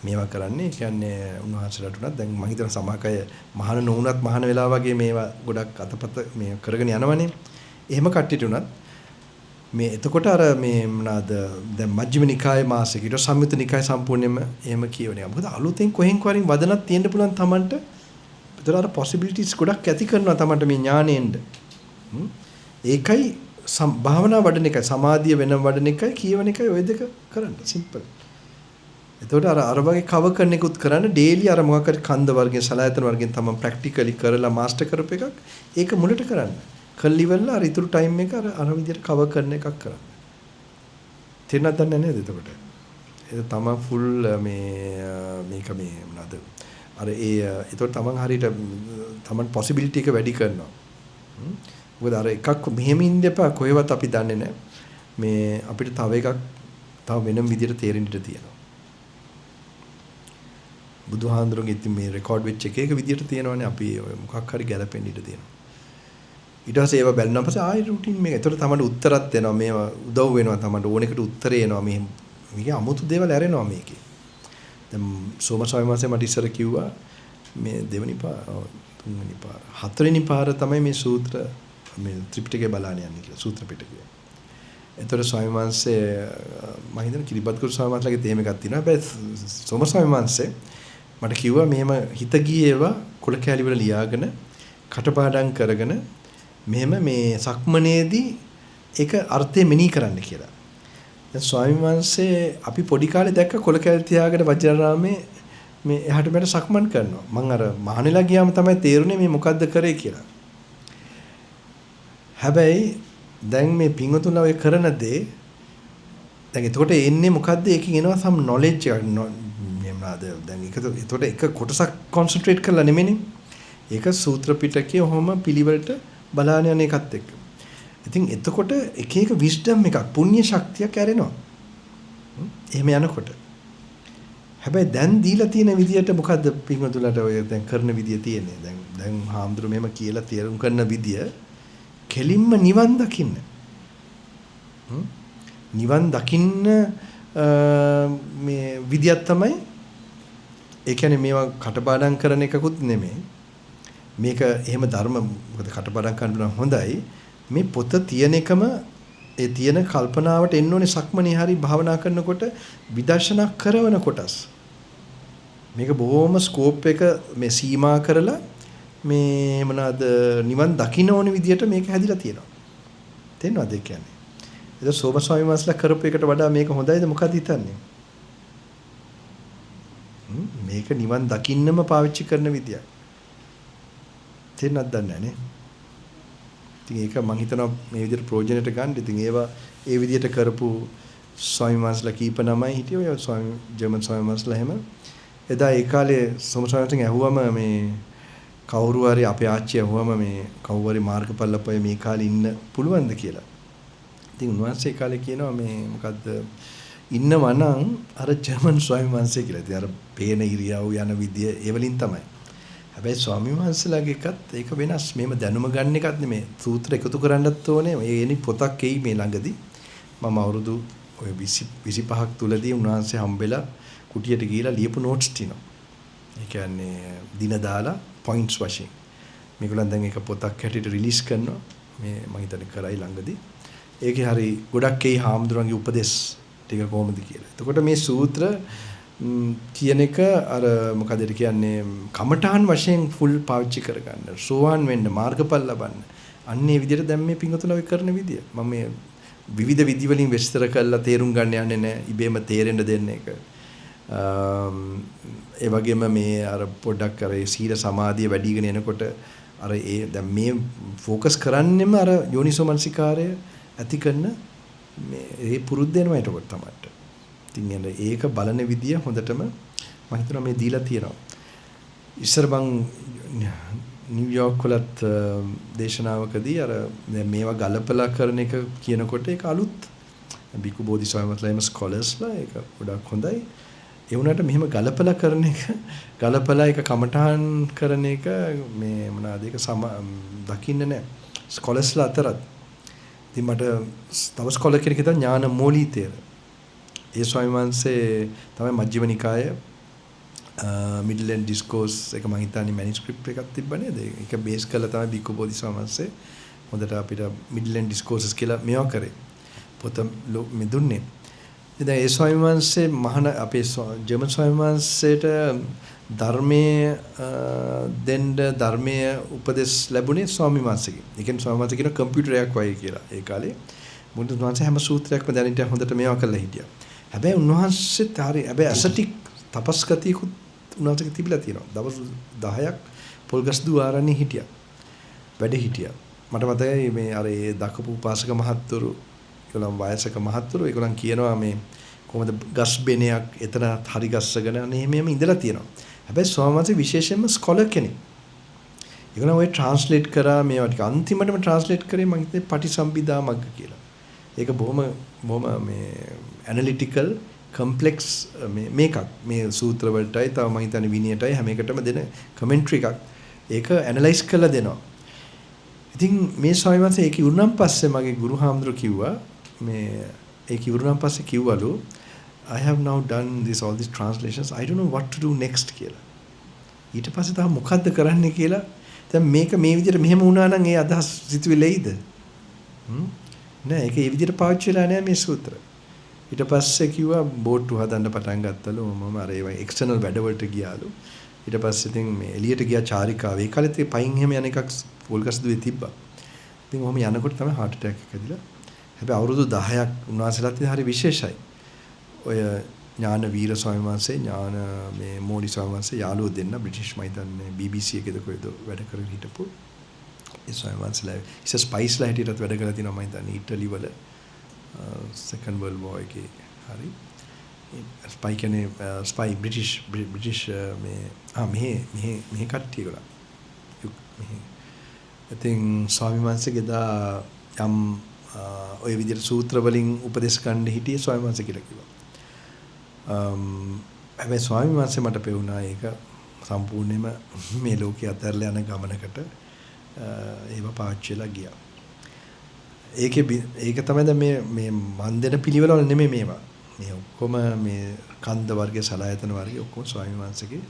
[SPEAKER 1] මේවා කරන්නේ. ඒ කියන්නේ උන්වහන්සේලාට උනත් දැන් මම හිතන සමහර අය මහාන නොවුනත් මහාන වෙලා වගේ මේවා ගොඩක් අතපත මේ කරගෙන යනවනේ. එහෙම කට්ටියට උනත් මේ එතකොට අර මේ මොනවාද දැන් මජ්ක්‍ධිම නිකායේ මාසෙක ඊට සංයුත්ත නිකාය සම්පූර්ණයෙන්ම එහෙම කියවන එක. මොකද අලුතෙන් කොහෙන් කොහරින් වදනක් තියෙන්න පුළුවන් Tamanට. ඒතර අර පොසිබිලිටිස් ගොඩක් ඇති කරනවා Tamanට මේ ඥාණයෙන්ද. ඒකයි භාවනා වඩන එකයි සමාධිය වෙනම වඩන එකයි කියවන එකයි ඔය දෙක කරන්න සිම්පල්. එතකොට අර අර වගේ කව කරන එකුත් කරන්න ඩේලි අර මොකක් හරි කන්ද වර්ගයෙන් සලආයතන වර්ගයෙන් තමන් ප්‍රැක්ටිකලි කරලා මාස්ටර් කරපු එකක් ඒක මුලට කරන්න. කරලා ඉවරලා අර ඉතුරු ටයිම් එක අර අර විදියට කව කරන එකක් කරන්න. තේරෙනවද දන්නේ නේද එතකොට? ඒක තමන් ෆුල් මේ මේක මේ මොනවාද අර ඒ එතකොට තමන් හරියට තමන් පොසිබිලිටි එක වැඩි කරනවා. මොකද අර එකක් මෙහෙම ඉන්න එපා කොහෙවත් අපි දන්නේ නැහැ. මේ අපිට තව එකක් තව වෙනම විදියට තේරෙන්න ඉඩ තියෙනවා. බුදුහාඳුරන්ගේ ඉතින් මේ රෙකෝඩ් වෙච්ච එක එක විදියට තියෙනවනේ අපි ඔය මොකක් හරි ගැලපෙන්න ඉඩ තියෙනවා. ඊට පස්සේ ඒවා බැලුණා පස්සේ ආයෙ රුටින් මේක. ඒතකොට තමන්ට උත්තරත් එනවා මේවා උදව් වෙනවා තමන්ට ඕන එකට උත්තරේ එනවා මේ මේකේ අමුතු දේවල් ඇරෙනවා මේකේ. දැන් සෝම ස්වාමීන් වහන්සේ මට ඉස්සර කිව්වා මේ දෙවෙනි පාර තුන්වෙනි පාර හතරවෙනි පාර තමයි මේ සූත්‍ර මේ ත්‍රිපිටකය බලන්න යන්නේ කියලා සූත්‍ර පිටකය. එතකොට ස්වාමීන් වහන්සේ මම හිතන්නේ කිරිබත්ගුරු ස්වාමීන් වහන්සේලාගේ තේම එකක් තියෙනවා. හැබැයි සෝම ස්වාමීන් වහන්සේ මට කිව්වා මෙහෙම හිත ගියේ ඒවා කොළ කැලි වල ලියාගෙන කටපාඩම් කරගෙන මෙහෙම මේ සක්මනේදී ඒක අර්ථය මෙනෙහි කරන්න කියලා. දැන් ස්වාමීන් වහන්සේ අපි පොඩි කාලේ දැක්ක කොළ කැලි තියාගෙන වජිරාරාමේ මේ එහාට මෙහාට සක්මන් කරනවා. මං අර මහණෙලා ගියාම තමයි තේරුනේ මේ මොකද්ද කරේ කියලා. හැබැයි දැන් මේ පින්වතුන්ලා ඔය කරන දේ දැන් එතකොට එන්නේ මොකද්ද? ඒකෙන් එනවා සම් නොලෙජ් එකක්. මේ මොනවාද දැන් ඒක එතකොට එක කොටසක් කොන්සන්ට්‍රේට් කරලා නෙමෙයිනේ. ඒක සූත්‍ර පිටකයේ ඔහොම පිළිවෙලට බලාන යන එකත් එක්ක. ඉතින් එතකොට එක එක විස්ඩම් එකක් පුණ්‍ය ශක්තියක් ඇරෙනවා. එහෙම යනකොට. හැබැයි දැන් දීලා තියෙන විදියට මොකද්ද පින්වතුන්ලාට ඔය දැන් කරන විදිය තියෙන්නේ? දැන් දැන් හාමුදුරුවෝ මෙහෙම කියලා තේරුම් කරන විදිය කෙලින්ම නිවන් දකින්න. නිවන් දකින්න මේ විදියක් තමයි. ඒ කියන්නේ මේවා කටපාඩම් කරන එකකුත් නෙමෙයි. මේක එහෙම ධර්ම මොකද කටපාඩම් කරන්න නම් හොඳයි. මේ පොත තියෙන එකම ඒ තියෙන කල්පනාවට එන්න ඕනේ සක්මනේ හරි භාවනා කරනකොට විදර්ශනා කරන කොටස්. මේක බොහොම ස්කෝප් එක මේ සීමා කරලා මේ මොනවාද නිවන් දකින්න ඕන විදියට මේක හැදිලා තියෙනවා. තේරෙනවද ඒ කියන්නේ? ඒක සෝම ස්වාමීන් වහන්සේලා කරපු එකට වඩා මේක හොඳයිද මොකද හිතන්නේ? මේක නිවන් දකින්නම පාවිච්චි කරන විදියක්. තේරෙනවද දන්නේ නැහැ නේ? ඉතින් ඒක මං හිතනවා මේ විදියට ප්‍රයෝජනෙට ගන්න. ඉතින් ඒවා ඒ විදියට කරපු ස්වාමීන් වහන්සේලා කීප නමයි හිටියේ. ඔය ස්වාමීන් ජර්මන් ස්වාමීන් වහන්සේලා එහෙම. එදා ඒ කාලේ සෝම ස්වාමීන් වහන්සේගෙන් ඇහුවම මේ කවුරු හරි අපේ ආච්චි ඇහුවම මේ කවුරු හරි මාර්ගඵල ලැබුවයි මේ කාලේ ඉන්න පුළුවන්ද කියලා. ඉතින් උන්වහන්සේ කාලේ කියනවා මේ මොකද්ද ඉන්නවා නම් අර ජර්මන් ස්වාමීන් වහන්සේ කියලා. ඉතින් අර පේන ඉරියව් යන විදිය ඒ වලින් තමයි. හැබැයි ස්වාමීන් වහන්සේලාගේ එකත් ඒක වෙනස්. මේම දැනුම ගන්න එකත් නෙමෙයි. සූත්‍ර එකතු කරන්නත් ඕනේ. මේ එනි පොතක් එයි මේ ළඟදී. මම අවුරුදු ඔය 20 25ක් තුලදී උන්වහන්සේ හම්බෙලා කුටියට ගිහිලා ලියපු නෝට්ස් තියෙනවා. ඒ කියන්නේ දින දාලා පොයින්ට්ස් වශයෙන්. මේගොල්ලන් දැන් ඒක පොතක් හැටියට රිලීස් කරනවා. මේ මම හිතන්නේ කරයි ළඟදී. ඒකේ හරි ගොඩක් එයි හාමුදුරන්ගේ උපදෙස් ටික කොහොමද කියලා. එතකොට මේ සූත්‍ර කියන එක අර මොකද ඒ කියන්නේ කමඨාන් වශයෙන් ෆුල් පාවිච්චි කරගන්න. සෝවාන් වෙන්න මාර්ගඵල ලබන්න. අන්න ඒ විදිහට දැන් මේ පින්වතුන්ලා ඔය කරන විදිය. මම මේ විවිධ විදි වලින් විස්තර කරලා තේරුම් ගන්න යන්නේ නැහැ. ඉබේම තේරෙන්න දෙන්න එක. ඒ වගේම මේ අර පොඩ්ඩක් අර ඒ සීල සමාධිය වැඩිගෙන එනකොට අර ඒ දැන් මේ ෆෝකස් කරන්නෙම අර යෝනිසෝ මනසිකාරය ඇති කරන මේ ඒ පුරුද්ද එනවා එතකොට තමයි. ඉතින් ඒක බලන විදිය හොඳටම මම හිතනවා මේ දීලා තියෙනවා. ඉස්සර මං නිව්යෝක් වලත් දේශනාවකදී අර දැන් මේවා ගලපලා කරන එක කියනකොට ඒක අලුත්. බිකු බෝධිසත්වයන්ලා එහෙම ස්කෝලර්ස්ලා ඒක ගොඩක් හොඳයි. ඒ වුණාට මෙහෙම ගලපලා කරන එක ගලපලා ඒක කමඨාන් කරන එක මේ මොනවාද ඒක සම දකින්න නෑ. ස්කෝලර්ස්ලා අතරත්. ඉතින් මට තව ස්කෝලර් කෙනෙක් හිටා ඥාන මෝලී තේර. ඒ ස්වාමීන් වහන්සේ තමයි මජ්ක්‍ධිම නිකාය මිඩල් එන්ඩ් ඩිස්කෝස් එක මං හිතන්නේ මැනුස්ක්‍රිප්ට් එකක් තිබ්බ නේද? ඒක බේස් කරලා තමයි බික්කු බෝධිසත්ව වහන්සේ හොඳට අපිට මිඩල් එන්ඩ් ඩිස්කෝසස් කියලා මේවා කරේ. පොත මේ දුන්නේ. ඉතින් දැන් ඒ ස්වාමීන් වහන්සේ මහාන අපේ ජර්මන් ස්වාමීන් වහන්සේට ධර්මයේ දෙන්න ධර්මයේ උපදෙස් ලැබුණේ ස්වාමීන් වහන්සේගෙන්. ඒ කියන්නේ ස්වාමීන් වහන්සේ කියන කම්පියුටරයක් වගේ කියලා ඒ කාලේ. මුන් වහන්සේ හැම සූත්‍රයක්ම දැනට හොඳට මේවා කරලා හිටියා. හැබැයි උන්වහන්සේත් හරි හැබැයි ඇසටික් තපස් ගතියකුත් උන්වහන්සේගේ තිබිලා තියෙනවා. දවස් 10ක් පොල්ගස්දුව ආරණ්‍යේ හිටියා. වැඩ හිටියා. මට මතකයි මේ අර ඒ දකපු උපාසක මහත්වරු ඒගොල්ලන් වයසක මහත්වරු ඒගොල්ලන් කියනවා මේ කොහොමද ගස් බෙනයක් එතන හරි ගස්සගෙන අනේ එහෙම එහෙම ඉඳලා තියෙනවා. හැබැයි ස්වාමීන් වහන්සේ විශේෂයෙන්ම ස්කෝලර් කෙනෙක්. ඒගොල්ලන් ඔය ට්‍රාන්ස්ලේට් කරා මේවා ටික අන්තිමටම ට්‍රාන්ස්ලේට් කරේ මං හිතන්නේ පටිසම්භිදා මග්ග කියලා. ඒක බොහොම බොහොම මේ ඇනලිටිකල් කම්ප්ලෙක්ස් මේ මේකක්. මේ සූත්‍ර වලටයි තව මං හිතන්නේ විනයටයි හැම එකටම දෙන කමෙන්ටරි එකක්. ඒක ඇනලයිස් කරලා දෙනවා. ඉතින් මේ ස්වාමීන් වහන්සේ ඒක ඉවරනම් පස්සේ මගේ ගුරු හාමුදුරු කිව්වා මේ ඒක ඉවරනම් පස්සේ කිව්වලු I have now done this all these translations, I don't know what to do next කියලා. ඊට පස්සේ තව මොකද්ද කරන්න කියලා. දැන් මේක මේ විදිහට මෙහෙම වුණා නම් ඒ අදහස් සිතුවිලි එයිද? නෑ, ඒක ඒ විදිහට පාවිච්චි වෙලා නෑ මේ සූත්‍ර. ඊට පස්සේ කිව්වා බෝට්ටු හදන්න පටන් ගත්තලු. මම අර ඒවා එක්ස්ටර්නල් වැඩවලට ගියාලු. ඊට පස්සේ ඉතින් මේ එළියට ගියා චාරිකාව. ඒ කාලෙත් ඒ පයින් එහෙම යන එකක් පොල්ගස්දුවේ තිබ්බා. ඉතින් ඔහොම යනකොට තමයි හાર્ට් ඇටැක් එක හැදිලා. හැබැයි අවුරුදු 10ක් උන්වහන්සේලාත් ඉතින් හරි විශේෂයි. ඔය ඥාන වීර ස්වාමීන් වහන්සේ, ඥාන මේ මෝඩි ස්වාමීන් වහන්සේ යාළුවෝ දෙන්න බ්‍රිටිෂ් මම හිතන්නේ BBC එකේද කොහෙද වැඩ කරගෙන හිටපු. ඒ ස්වාමීන් වහන්සේලා ඉතින් ස්පයිස්ලා හැටියටත් වැඩ කරලා තිනවා මම හිතන්නේ ඉටලි වල සෙකන්ඩ් වර්ල්ඩ් වෝර් එකේ හරි. ස්පයි කියන්නේ ස්පයි බ්‍රිටිෂ් බ්‍රිටිෂ් මේ මෙහෙ මෙහෙ මෙහෙ කට්ටිය ඒගොල්ලන්. මෙහෙ. ඉතින් ස්වාමීන් වහන්සේගේ දා යම් ඔය විදිහට සූත්‍ර වලින් උපදෙස් ගන්න හිටියේ ස්වාමීන් වහන්සේ කියලා කිව්වා. හැබැයි ස්වාමීන් වහන්සේ මට පෙවුනා ඒක සම්පූර්ණයෙන්ම මේ ලෝකේ අතහැරලා යන ගමනකට ඒව පාවිච්චි වෙලා ගියා. ඒකේ ඒක තමයි දැන් මේ මේ මන් දෙන පිළිවෙල වල නෙමෙයි මේවා. මේ ඔක්කොම මේ කන්ද වර්ගය සලායතන වර්ගය ඔක්කොම ස්වාමීන් වහන්සේගේ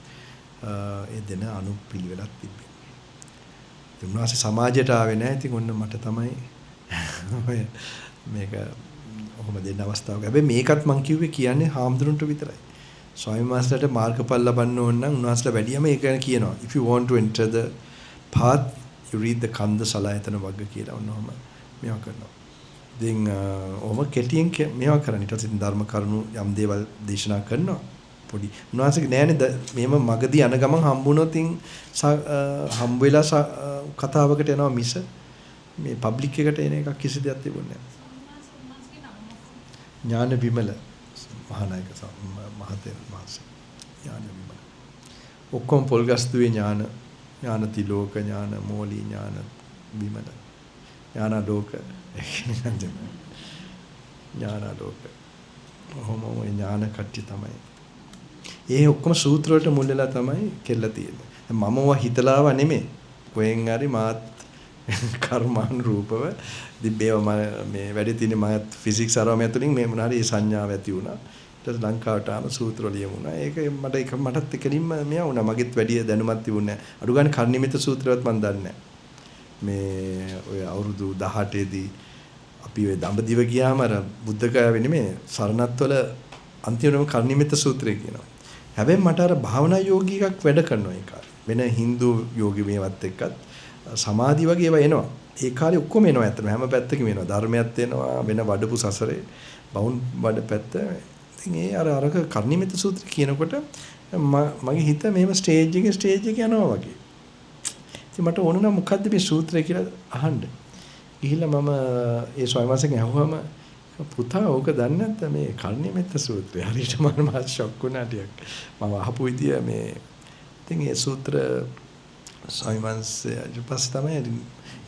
[SPEAKER 1] ඒ දෙන අනුපිළිවෙලක් තිබ්බේ. ඉතින් උන්වහන්සේ සමාජයට ආවේ නැහැ. ඉතින් ඔන්න මට තමයි ඔය මේක ඔහොම දෙන්න අවස්ථාවක්. හැබැයි මේකත් මං කිව්වේ කියන්නේ හාමුදුරන්ට විතරයි. ස්වාමීන් වහන්සේලාට මාර්ගඵල ලබන්න ඕන නම් උන්වහන්සේලා වැඩියම ඒක ගැන කියනවා. If you want to enter the path, you read the කන්ද සලායතන වග්ග කියලා ඔන්න ඔහොම මේවා කරනවා. ඉතින් ඔහොම කෙටියෙන් මේවා කරන්නේ. ඊට පස්සේ ඉතින් ධර්ම කරුණු යම් දේවල් දේශනා කරනවා. පොඩි උන්වහන්සේගේ නෑනේ මෙහෙම මගදී යන ගමන් හම්බුනොත් ඉතින් හම්බ වෙලා කතාවකට යනවා මිස මේ පබ්ලික් එකට එන එකක් කිසි දෙයක් තිබුණේ නෑ. ඥාන විමල මහානායක මහතෙර වහන්සේ. ඥාන විමල. ඔක්කොම පොල්ගස්දුවේ ඥාන ඥාන තිලෝක, ඥාන මෝලි, ඥාන විමල, ඥානලෝක ඥානලෝක. ඔහොම ඔය ඥාන කට්ටිය තමයි. ඒ ඔක්කොම සූත්‍ර වලට මුල් වෙලා තමයි කෙල්ල තියෙන්නේ. දැන් මම ඔවා හිතලා ආවා නෙමෙයි. කොහෙන් හරි මාත් කර්මානුරූපව තිබ්බේව මම මේ වැඩි තියෙන්නේ මමත් ෆිසික්ස් අරවම ඇතුලින් මේ මොන හරි සංඥාව ඇති වුණා. ඊට පස්සේ ලංකාවට ආම සූත්‍ර ලියමුණා. ඒක මට එක මටත් එකලින්ම මෙයා වුණා. මගෙත් වැඩි දැනුමක් තිබුණේ නැහැ. අඩු ගානේ කර්ණිමිත සූත්‍රවත් මම දන්නේ නැහැ. මේ ඔය අවුරුදු 18 දී අපි ඔය දඹදිව ගියාම අර බුද්ධගයාවේ නෙමෙයි සරණත්වල අන්තිමටම කර්ණිමිත සූත්‍රය කියනවා. හැබැයි මට අර භාවනා යෝගී එකක් වැඩ කරනවා ඒ කාලේ. වෙන හින්දු යෝගී මේවත් එක්කත් සමාධි වගේ ඒවා එනවා. ඒ කාලේ ඔක්කොම එනවා ඇත්තටම හැම පැත්තකම එනවා. ධර්මයක් එනවා වෙන වඩපු සසරේ බවුන් වඩ පැත්ත. ඉතින් ඒ අර අරක කර්ණිමිත සූත්‍රය කියනකොට මගේ හිත මෙහෙම ස්ටේජ් එකේ ස්ටේජ් එකේ යනවා වගේ. ඉතින් මට ඕන නම් මොකද්ද මේ සූත්‍රය කියලා අහන්න. ගිහිල්ලා මම ඒ ස්වාමීන් වහන්සේගෙන් අහුවම පුතා ඕක දන්නේ නැද්ද මේ කර්ණිමිත සූත්‍රය? හරියට මම ෂොක් වුණා ටිකක්. මම අහපු විදිය මේ ඉතින් ඒ සූත්‍ර ස්වාමීන් වහන්සේ ඊට පස්සේ තමයි ඊට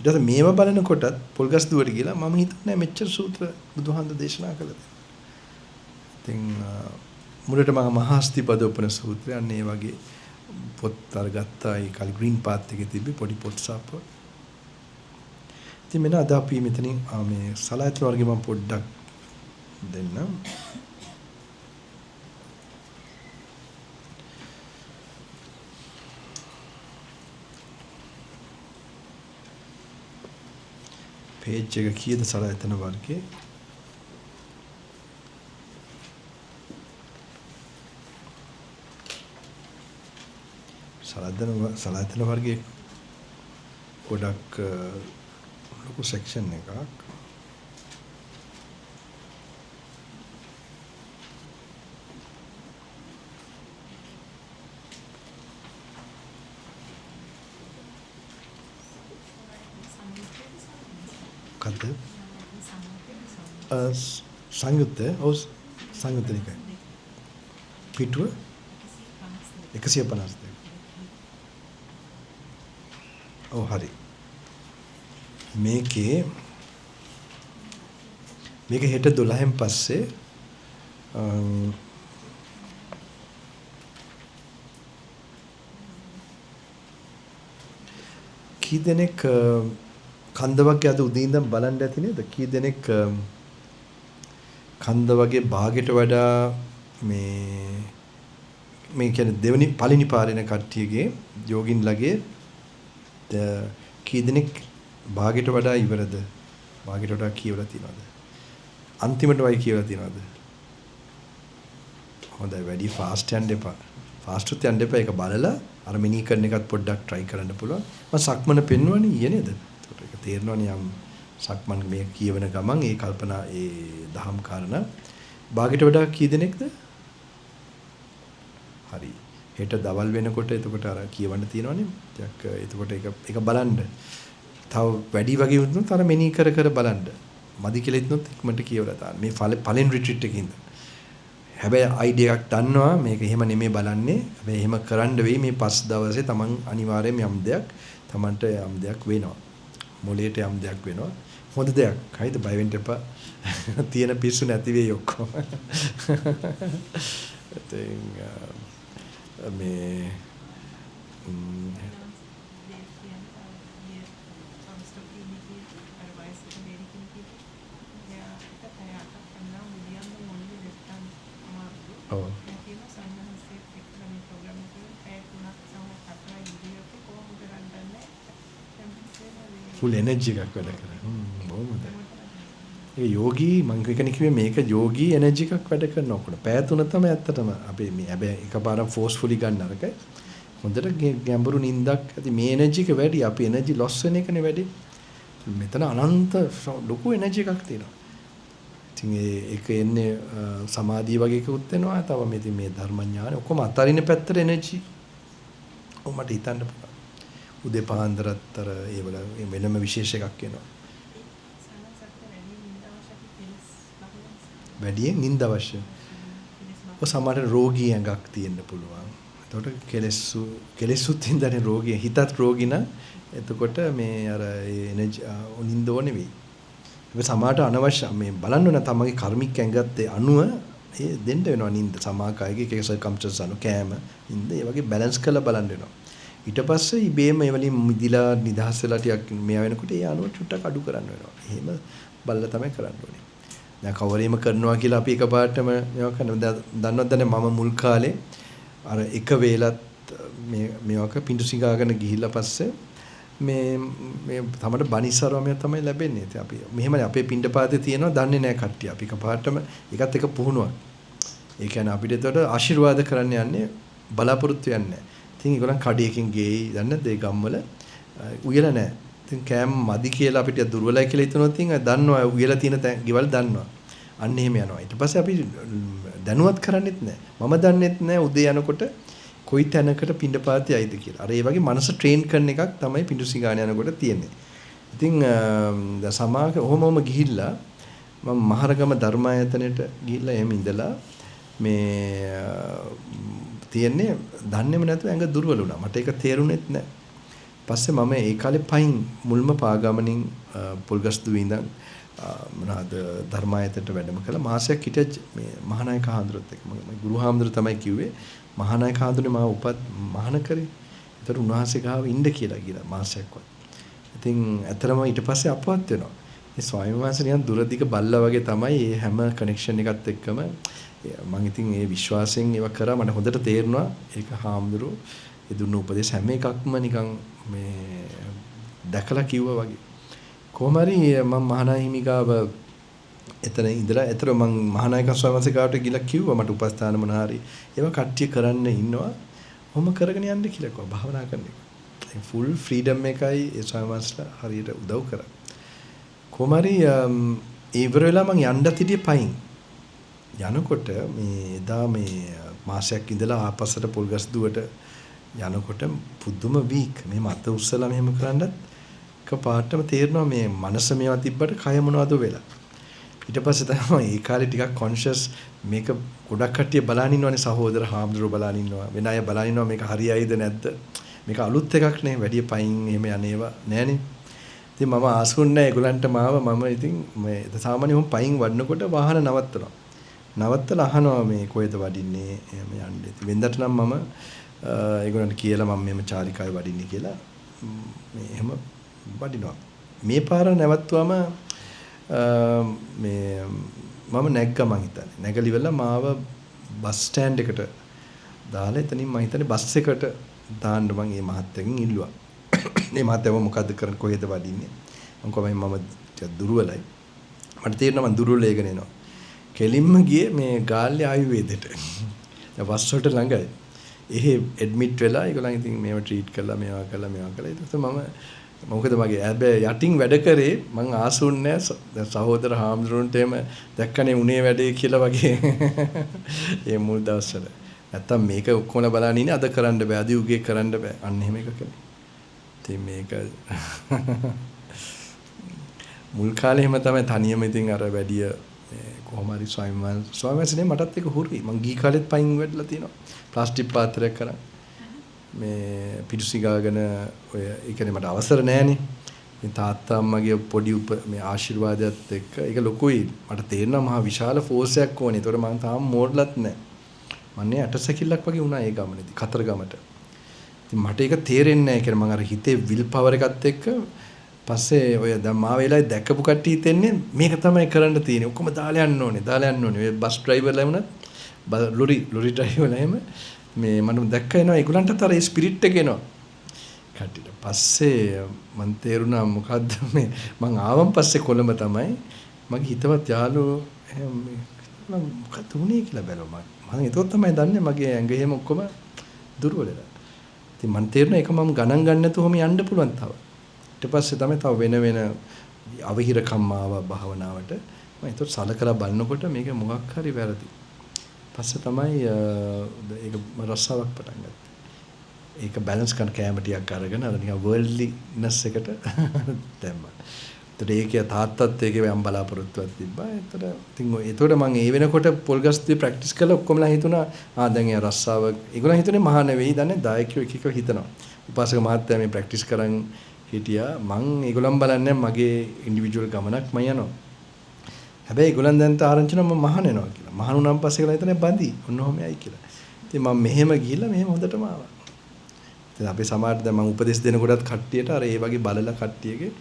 [SPEAKER 1] පස්සේ මේව බලනකොටත් පොල්ගස් දුවට ගිහලා මම හිතුවේ නෑ මෙච්චර සූත්‍ර බුදුහාමුදුරු දේශනා කළා. ඉතින් මුලට මම මහාස්තිපදෝපන සූත්‍රය අන්න ඒ වගේ පොත් අරගත්තා. ඒ කාලේ ග්‍රීන් පාත් එකේ තිබ්බේ පොඩි පොත් සාප්පුවක්. ඉතින් මෙන්න අද අපි මෙතනින් මේ සලායතන වර්ගෙ මම පොඩ්ඩක් දෙන්නම්. පේජ් එක කීයද සලායතන වර්ගේ? සලායතන වර්ගයේ ගොඩක් ලොකු සෙක්ෂන් එකක්. මොකද්ද? සංයුත්ත. ඔව් සංයුත්ත නිකාය. පිටුව 152. ඔව් හරි. මේකේ මේක හෙට 12න් පස්සේ කී දෙනෙක් කන්ද වගේ අද උදේ ඉඳන් බලන්න ඇති නේද? කී දෙනෙක් කන්ද වගේ භාගයට වඩා මේ මේ කියන්නේ දෙවෙනි පළවෙනි පාරේන කට්ටියගේ යෝගින්ලගේ කී දෙනෙක් භාගයට වඩා ඉවරද? භාගයට වඩා කියවලා තියනවද? අන්තිමට වයි කියවලා තියනවද? හොඳයි, වැඩි ෆාස්ට් යන්න එපා. ෆාස්ට් උත් යන්න එපා. ඒක බලලා අර මිනී කරන එකත් පොඩ්ඩක් try කරන්න පුළුවන්. මම සක්මන පෙන්වන්නේ ඊයේ නේද? ඒකට ඒක තේරෙනවනේ යම් සක්මන් මේ කියවන ගමන් ඒ කල්පනා ඒ දහම් කාරණා. භාගයට වඩා කී දෙනෙක්ද? හරි. හෙට දවල් වෙනකොට එතකොට අර කියවන්න තියෙනවනේ. ටිකක් එතකොට ඒක බලන්න. තව වැඩි වගේ වුණොත් අර මෙනී කර කර බලන්න. මදි කියලා හිතුනොත් ඉක්මනට කියවලා දාන්න. මේ පළවෙනි රිට්‍රීට් එකකින්ද. හැබැයි අයිඩියා එකක් දන්නවා මේක එහෙම නෙමෙයි බලන්නේ. හැබැයි එහෙම කරන්න වෙයි මේ පස් දවසේ තමන් අනිවාර්යයෙන්ම යම් දෙයක් තමන්ට යම් දෙයක් වෙනවා. මොළයට යම් දෙයක් වෙනවා. හොඳ දෙයක්. හරිද? බය වෙන්න එපා. තියෙන පිස්සු නැති වෙයි ඔක්කොම. ඉතින් මේ ඔව් ෆුල් එනර්ජි එකක් වැඩ කරා. බොහොම හොඳයි. ඒ යෝගී මං කියන්නේ කිව්වේ මේක යෝගී එනර්ජි එකක් වැඩ කරන ඔක්කොට. පැය තුන තමයි ඇත්තටම අපේ මේ හැබැයි එකපාරම ෆෝස්ෆුලි ගන්න නරකයි. හොඳට ගැඹුරු නිින්දක් ඇති මේ එනර්ජි එක වැඩි. අපි එනර්ජි ලොස් වෙන එකනේ වැඩි. මෙතන අනන්ත ලොකු එනර්ජි එකක් තියෙනවා. ඉතින් ඒක එන්නේ සමාධිය වගේ එකකුත් වෙනවා. තව මේ ඉතින් මේ ධර්ම ඥාන ඔක්කොම අතරින පැත්තට එනර්ජි. ඔව් මට හිතන්න පුළුවන්. උදේ පාන්දරත් අර ඒ වල වෙනම විශේෂ එකක් එනවා. වැඩියෙන් නිින්ද අවශ්‍ය. ඔය සමහර රෝගී ඇඟක් තියෙන්න පුළුවන්. එතකොට කෙලෙසුත් හින්දානේ රෝගී, හිතත් රෝගී නම් එතකොට මේ අර ඒ එනර්ජි නින්ද ඕනේ වෙයි. ඒක සමහරට අනවශ්‍ය මේ බලන්න ඕන තමන්ගේ කර්මික ඇඟත් ඒ අනුව ඒ දෙන්න වෙනවා නින්ද. සමාකායගේ එක එක සර්කම්ස්ටන්ස් අනුව කෑම නින්ද ඒ වගේ බැලන්ස් කරලා බලන්න වෙනවා. ඊට පස්සේ ඉබේම ඒ වලින් මිදිලා නිදහස් වෙලා ටිකක් මෙයා වෙනකොට ඒ අනුව චුට්ටක් අඩු කරන්න වෙනවා. එහෙම බලලා තමයි කරන්න ඕනේ. දැන් කවරේම කරනවා කියලා අපි එකපාරටම මේවා කරනවා. දැන් දන්නවද දැන් මම මුල් කාලේ අර එක වේලත් මේ මේවක පිඬු සිඟාගෙන ගිහිල්ලා පස්සේ මේ මේ තමට බනිස්සරවමයක් තමයි ලැබෙන්නේ. ඉතින් අපි මෙහෙමනේ අපේ පිඬපාතේ තියෙනවා දන්නේ නැහැ කට්ටිය. අපි එකපාරටම ඒකත් එක පුහුණුවක්. ඒ කියන්නේ අපිට එතකොට ආශිර්වාද කරන්න යන්නේ බලාපොරොත්තු වෙන්නේ නැහැ. ඉතින් ඒගොල්ලන් කඩේකින් ගේයි දන්නේ නැද්ද ඒ ගම්වල උයලා නැහැ. ඉතින් කෑම මදි කියලා අපිට දුර්වලයි කියලා හිතනොත් ඉතින් දන්නවා උයලා තියෙන තැන් ගෙවල් දන්නවා. අන්න එහෙම යනවා. ඊට පස්සේ අපි දැනුවත් කරන්නෙත් නැහැ. මම දන්නෙත් නැහැ උදේ යනකොට කොයි තැනකට පිඬපාතේ යයිද කියලා. අර ඒ වගේ මනස ට්‍රේන් කරන එකක් තමයි පිඬු සිඟාන යනකොට තියෙන්නේ. ඉතින් දැන් සමාග ඔහොමම ගිහිල්ලා මම මහරගම ධර්මායතනෙට ගිහිල්ලා එහෙම ඉඳලා මේ තියෙන්නේ දන්නේම නැතුව ඇඟ දුර්වල වුණා. මට ඒක තේරුණෙත් නැහැ. පස්සේ මම ඒ කාලේ පයින් මුල්ම පාගමනින් පොල්ගස්දුවේ ඉඳන් මොනවාද ධර්මායතනට වැඩම කළා. මාසයක් හිටියා මේ මහානායක හාමුදුරුවොත් එක්ක. මගේ ගුරු හාමුදුරුවෝ තමයි කිව්වේ මහානායක හාමුදුරුවනේ මාව උපත් මහාන කරේ. ඒතර උන්වහන්සේ ගාව ඉන්න කියලා ගිහලා මාසයක්වත්. ඉතින් ඇත්තටම ඊට පස්සේ අපවත් වෙනවා. ඉතින් ස්වාමීන් වහන්සේ නිකන් දුර දිග බල්ලා වගේ තමයි මේ හැම කනෙක්ෂන් එකත් එක්කම මං ඉතින් ඒ විශ්වාසයෙන් ඒවා කරා. මට හොඳට තේරුණා ඒක හාමුදුරුවෝ ඒ දුන්න උපදේශ හැම එකක්ම නිකන් මේ දැකලා කිව්වා වගේ. කොහොම හරි මං මහානාය හිමි ගාව එතන ඉඳලා ඇතර මං මහානායක ස්වාමීන් වහන්සේ ගාවට ගිහලා කිව්වා මට උපස්ථාන මොන හරි ඒවා කට්ටිය කරන්න ඉන්නවා. ඔහොම කරගෙන යන්න කියලා කිව්වා භාවනා කරන එක. ඒ ෆුල් ෆ්‍රීඩම් එකයි ඒ ස්වාමීන් වහන්සේලා හරියට උදව් කරා. කොහොම හරි ඒ ඉවර වෙලා මං යන්නත් හිටියේ පයින්. යනකොට මේ එදා මේ මාසයක් ඉඳලා ආපස්සට පොල්ගස්දුවට යනකොට පුදුම වීක්. මෙහෙම අත උස්සලා මෙහෙම කරන්නත් එකපාරටම තේරෙනවා මේ මනස මේවා තිබ්බට කය මොනවද වෙලා. ඊට පස්සේ තමයි ඒ කාලේ ටිකක් කොන්ෂස් මේක ගොඩක් කට්ටිය බලන් ඉන්නවනේ, සහෝදර හාමුදුරුවෝ බලන් ඉන්නවා, වෙන අය බලන් ඉන්නවා මේක හරියයිද නැද්ද, මේක අලුත් එකක් නේ, වැඩි පයින් එහෙම යන්නේවා නෑනේ. ඉතින් මම ආසුන්නේ නෑ ඒගොල්ලන්ට මාව. මම ඉතින් මේ සාමාන්‍යයෙන් පයින් වඩනකොට වාහන නවත්තනවා. නවත්තලා අහනවා මේ කොහෙද වඩින්නේ එහෙම යන්නේ. ඉතින් වෙනදට නම් මම ඒගොල්ලන්ට කියලා මම මෙහෙම චාරිකාවේ වඩින්නේ කියලා මේ එහෙම වඩිනවා. මේ පාර නැවතුවම මේ මම නැග්ගා මං හිතන්නේ. නැගලි වෙලා මාව බස් ස්ටෑන්ඩ් එකට දාලා එතනින් මං හිතන්නේ බස් එකට දාන්න මං මේ මහත්තයාගෙන් ඉල්ලුවා. මේ මහත්තයා මොකද්ද කරන්නේ කොහෙද වඩින්නේ? මං කිව්වා මම ටිකක් දුර්වලයි. මට තේරෙනවා මං දුර්වල වෙගෙන එනවා. කෙලින්ම ගියේ මේ ගාල්ලේ ආයුර්වේදෙට. දැන් බස් වලට ළඟයි. එහෙ ඇඩ්මිට් වෙලා ඒගොල්ලන් ඉතින් මේව ට්‍රීට් කළා මේවා කළා මේවා කළා. ඊට පස්සේ මම මොකද මගේ හැබැයි යටින් වැඩ කරේ මං ආසුන්නේ නෑ. දැන් සහෝදර හාමුදුරුවන්ට එහෙම දැක්කනේ උනේ වැඩේ කියලා වගේ ඒ මුල් දවස්වල. නැත්තම් මේක ඔක්කොම බලන් ඉන්නේ අද කරන්න බෑ, අද යුගයේ කරන්න බෑ. අන්න එහෙම එකක් නේ. ඉතින් මේක මුල් කාලේ එහෙම තමයි තනියම ඉතින් අර වැඩිය මේ කොහොම හරි ස්වාමීන් වහන්සේ මටත් ඒක හුරුයි. මං ගිහි කාලෙත් පයින් වැඩලා තියෙනවා. ප්ලාස්ටික් පාත්‍රයක් කරන් මේ පිටු සිගාගෙන ඔය ඒ කියන්නේ මට අවසර නෑනේ. ඉතින් තාත්තා අම්මගේ පොඩි මේ ආශිර්වාදයත් එක්ක ඒක ලොකුයි. මට තේරෙනවා මහා විශාල ෆෝස් එකක් ඕනේ. ඒතකොට මං තාම මෝඩලත් නෑ. මන්නේ ඇටසැකිල්ලක් වගේ වුණා ඒ ගමනේදී කතරගමට. ඉතින් මට ඒක තේරෙන්නේ නෑ. ඒ කියන්නේ මං අර හිතේ විල් පවර් එකත් එක්ක පස්සේ ඔය දැන් මා වෙලාවේ දැකපු කට්ටිය හිතෙන්නේ මේක තමයි කරන්න තියෙන්නේ. ඔක්කොම දාලා යන්න ඕනේ. දාලා යන්න ඕනේ. ඔය බස් ඩ්‍රයිවර්ලා වුණත් ලොරි ඩ්‍රයිවර්ලා එහෙම මේ මම දැක්ක එනවා ඒගොල්ලන්ටත් අර ඒ ස්පිරිට් එක එනවා කට්ටියට. පස්සේ මං තේරුණා මොකද්ද මේ මං ආවන් පස්සේ කොළඹ තමයි මගේ හිතවත් යාළුවෝ එහෙම මං මොකද්ද වුනේ කියලා බැලුවා. මං ඒතකොට තමයි දන්නේ මගේ ඇඟ එහෙම ඔක්කොම දුර්වල වෙලා. ඉතින් මං තේරුණා ඒක මම ගණන් ගන්න නැතුව ඔහොම යන්න පුළුවන් තව. ඊට පස්සේ තමයි තව වෙන වෙන අවහිරකම් ආවා භාවනාවට. මම ඒතකොට සලකලා බලනකොට මේක මොකක් හරි වැරදි. පස්සේ තමයි ඒක රස්සාවක් පටන් ගත්තේ. ඒක බැලන්ස් කරන කෑම ටිකක් අරගෙන අර නිකන් වර්ල්ඩ්ලිනස් එකට දැම්මා. එතකොට ඒකේ තාත්තත් ඒකේ යම් බලාපොරොත්තුවක් තිබ්බා. එතකොට ඉතින් එතකොට මං ඒ වෙනකොට පොල්ගස්තුවේ ප්‍රැක්ටිස් කරලා ඔක්කොමලා හිතුණා ආ දැන් එයා රස්සාව ඒගොල්ලන් හිතුනේ මහා නෙවෙයි දන්නේ දායකයෝ එක එක හිතනවා. උපාසක මහත්තයා මේ ප්‍රැක්ටිස් කරන් හිටියා. මං ඒගොල්ලන් බලන්නේ මගේ ඉන්ඩිවිජුවල් ගමනක් මං යනවා. හැබැයි ඒගොල්ලන් දැන් ආරංචි වුණා මම මහාන වෙනවා කියලා. මහාන වුණාන් පස්සේ ඒගොල්ලන් හිතන්නේ බඳි. ඔන්න ඔහොම යයි කියලා. ඉතින් මං මෙහෙම ගිහිල්ලා මෙහෙම හොඳටම ආවා. ඉතින් අපි සමහරට දැන් මං උපදෙස් දෙනකොටත් කට්ටියට අර ඒ වගේ බලලා කට්ටියගේ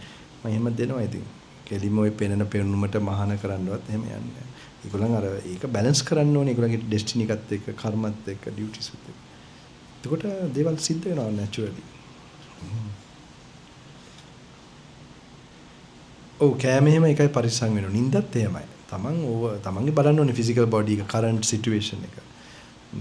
[SPEAKER 1] මම එහෙම දෙනවා ඉතින්. කෙලිම ඔය පෙනෙන පෙනුමට මහාන කරන්නවත් එහෙම යන්නේ නැහැ. ඒගොල්ලන් අර ඒක බැලන්ස් කරන්න ඕනේ. ඒගොල්ලන්ගේ ඩෙස්ටිනි එකත් එක්ක, කර්මත් එක්ක, ඩියුටිස් එක්ක. එතකොට දේවල් සිද්ධ වෙනවා නැචරලි. ඔව් කෑම එහෙම එකයි පරිස්සම් වෙනවා. නින්දත් එහෙමයි. තමන් ඕව තමන්ගේ බලන්න ඕනේ ෆිසිකල් බොඩි එක, කරන්ට් සිටුේෂන් එක.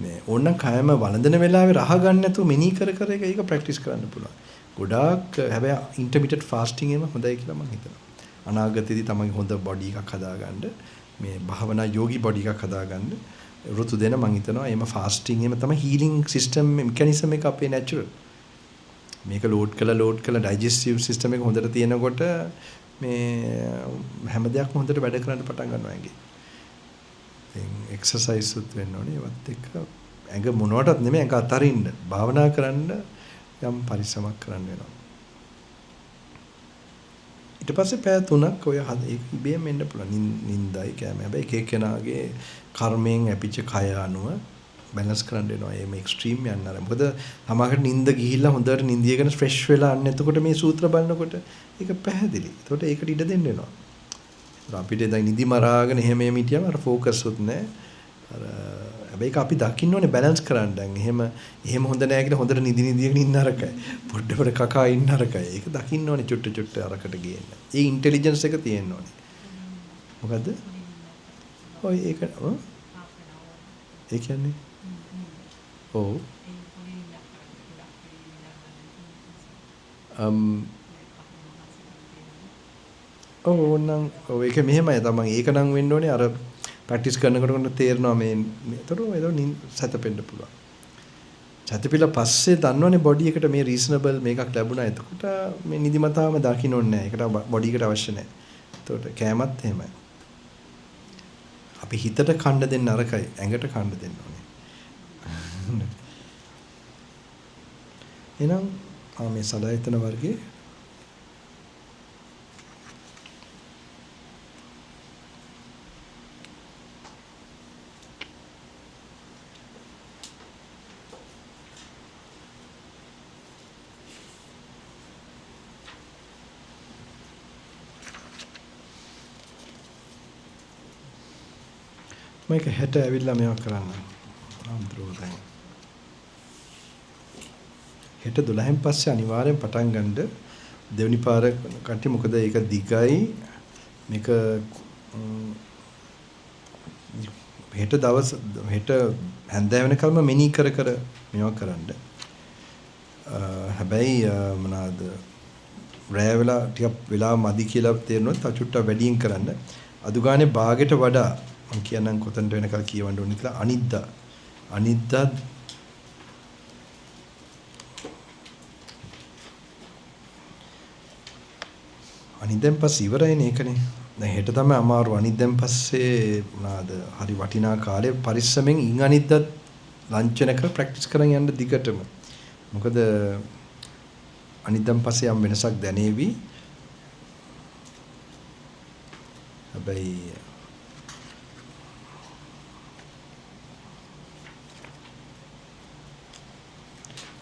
[SPEAKER 1] මේ ඕනනම් කයම වළඳන වෙලාවේ රහ ගන්න නැතුව මෙනෙහි කර කර ඒක ප්‍රැක්ටිස් කරන්න පුළුවන්. ගොඩාක් හැබැයි ඉන්ටර්මිටන්ට් ෆාස්ටිං එහෙම හොඳයි කියලා මම හිතනවා. අනාගතයේදී තමන්ගේ හොඳ බොඩි එකක් හදාගන්න, මේ භාවනා යෝගී බොඩි එකක් හදාගන්න ඍතු දෙන මම හිතනවා එහෙම ෆාස්ටිං එහෙම තමයි හීලින් සිස්ටම් මෙකැනිසම් එක අපේ නැචරල්. මේක ලෝඩ් කළා ඩයිජෙස්ටිව් සිස්ටම් එක හොඳට තියෙනකොට මේ හැම දෙයක්ම හොඳට වැඩ කරන්න පටන් ගන්නවා ඇඟේ. ඉතින් එක්සර්සයිස් උත් වෙන්න ඕනේ. ඒවත් එක්ක ඇඟ මොනවටත් නෙමෙයි ඇඟ අතරින්න භාවනා කරන්න යම් පරිස්සමක් කරන්න වෙනවා. ඊට පස්සේ පැය 3ක් ඔය ඒක ඉබේම එන්න පුළුවන්. නින්දයි කෑම. හැබැයි එක එක්කෙනාගේ කර්මයෙන් ඇපිච්ච කය අනුව බැලන්ස් කරන්න වෙනවා. එහෙම එක්ස්ට්‍රීම් යන්න අර. මොකද සමහරකට නින්ද ගිහිල්ලා හොඳට නින්දියගෙන ෆ්‍රෙෂ් වෙලා අන්න එතකොට මේ සූත්‍ර බලනකොට ඒක පැහැදිලි. එතකොට ඒකට ඉඩ දෙන්න වෙනවා. ඒතර අපිට දැන් නිදි මරාගෙන එහෙම එහෙම හිටියම අර ෆෝකස් උත් නෑ. අර හැබැයි ඒක අපි දකින්න ඕනේ බැලන්ස් කරන්න. දැන් එහෙම එහෙම හොඳ නෑ කියලා හොඳට නිදි නිදිගෙන ඉන්න අරකයි. පොඩ පොඩ කකා ඉන්න අරකයි. ඒක දකින්න ඕනේ චුට්ට චුට්ට අරකට ගේන්න. ඒ ඉන්ටෙලිජන්ස් එක තියෙන්න ඕනේ. මොකද්ද? ඔය ඒක ඒ කියන්නේ ඔව් ඔව් ඕනනම් ඔව් ඒක මෙහෙමයි තමන් ඒක නම් වෙන්න ඕනේ අර ප්‍රැක්ටිස් කරනකොට තේරෙනවා මේ ඒතර ඒක සැතපෙන්න පුළුවන්. සැතපෙලා පස්සේ දන්නවනේ බොඩි එකට මේ රීසනබල් මේකක් ලැබුණා. එතකොට මේ නිදිමතාවම දකින්න ඕනේ නෑ. ඒකට බොඩි එකට අවශ්‍ය නෑ. එතකොට කෑමත් එහෙමයි. අපි හිතට කණ්ඩ දෙන්න අරකයි ඇඟට කණ්ඩ දෙන්න ඕනේ. එහෙනම් මේ සලආයතන වර්ගයේ මේක හෙට ඇවිල්ලා මේවා කරන්න. ආම්ද්‍රෝ දැන්. හෙට 12න් පස්සේ අනිවාර්යෙන් පටන් ගන්න දෙවෙනි පාර කට්ටිය මොකද ඒක දිගයි මේක හෙට දවස් හෙට හැන්දෑ වෙනකල්ම මෙනී කර කර මේවා කරන්න. හැබැයි මොනවාද රෑ වෙලා ටිකක් වෙලා මදි කියලා තේරුණොත් තව චුට්ටක් වැඩියෙන් කරන්න. අදු ගානේ භාගයට වඩා මං කියන්නම් කොතනට වෙනකල් කියවන්න ඕනේ කියලා. අනිද්දා අනිද්දා අනිද්දෙන් පස්සේ ඉවරයිනේ ඒකනේ. දැන් හෙට තමයි අමාරු. අනිද්දෙන් පස්සේ මොනවාද හරි වටිනා කාලේ පරිස්සමෙන් ඉන් අනිද්දාත් ලන්ච් වෙනකල් ප්‍රැක්ටිස් කරන් යන්න දිගටම. මොකද අනිද්දන් පස්සේ යම් වෙනසක් දැනේවි. හැබැයි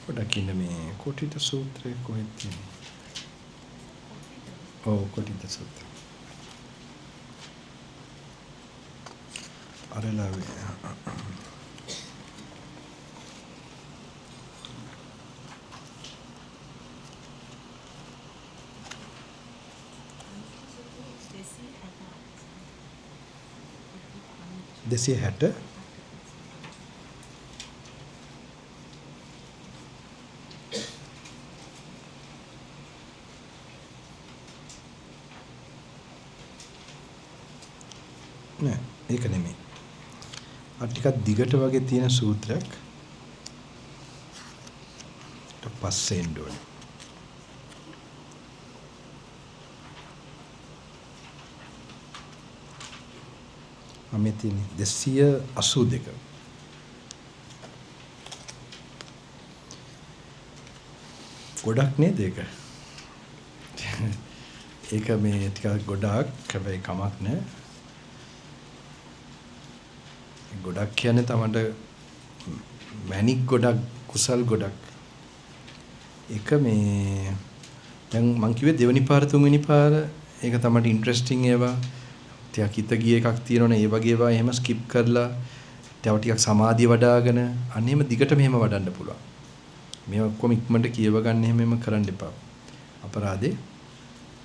[SPEAKER 1] පොඩක් ඉන්න මේ කොටිත සූත්‍රය කොහෙද තියෙන්නේ? ඔව් කොටිත සූත්‍රය. අර ලාවේ 260 නෑ ඒක නෙමෙයි. අර ටිකක් දිගට වගේ තියෙන සූත්‍රයක් ඊට පස්සේ එන්න ඕනේ. මම මේ තියෙන්නේ 282. ගොඩක් නේද ඒක? ඒක මේ ටිකක් ගොඩක්, හැබැයි කමක් නෑ. ගොඩක් කියන්නේ තමන්ට මැණික් ගොඩක්, කුසල් ගොඩක්. ඒක මේ දැන් මං කිව්වේ දෙවෙනි පාර තුන්වෙනි පාර ඒක තමන්ට ඉන්ටරෙස්ටිං ඒවා ටිකක් හිත ගිය එකක් තියෙනවනේ, ඒ වගේ ඒවා එහෙම ස්කිප් කරලා තව ටිකක් සමාධිය වඩ아가න අන්න එහෙම දිගටම එහෙම වඩන්න පුළුවන්. මේ ඔක්කොම ඉක්මනට කියව ගන්න එහෙම එහෙම කරන්න එපා. අපරාධේ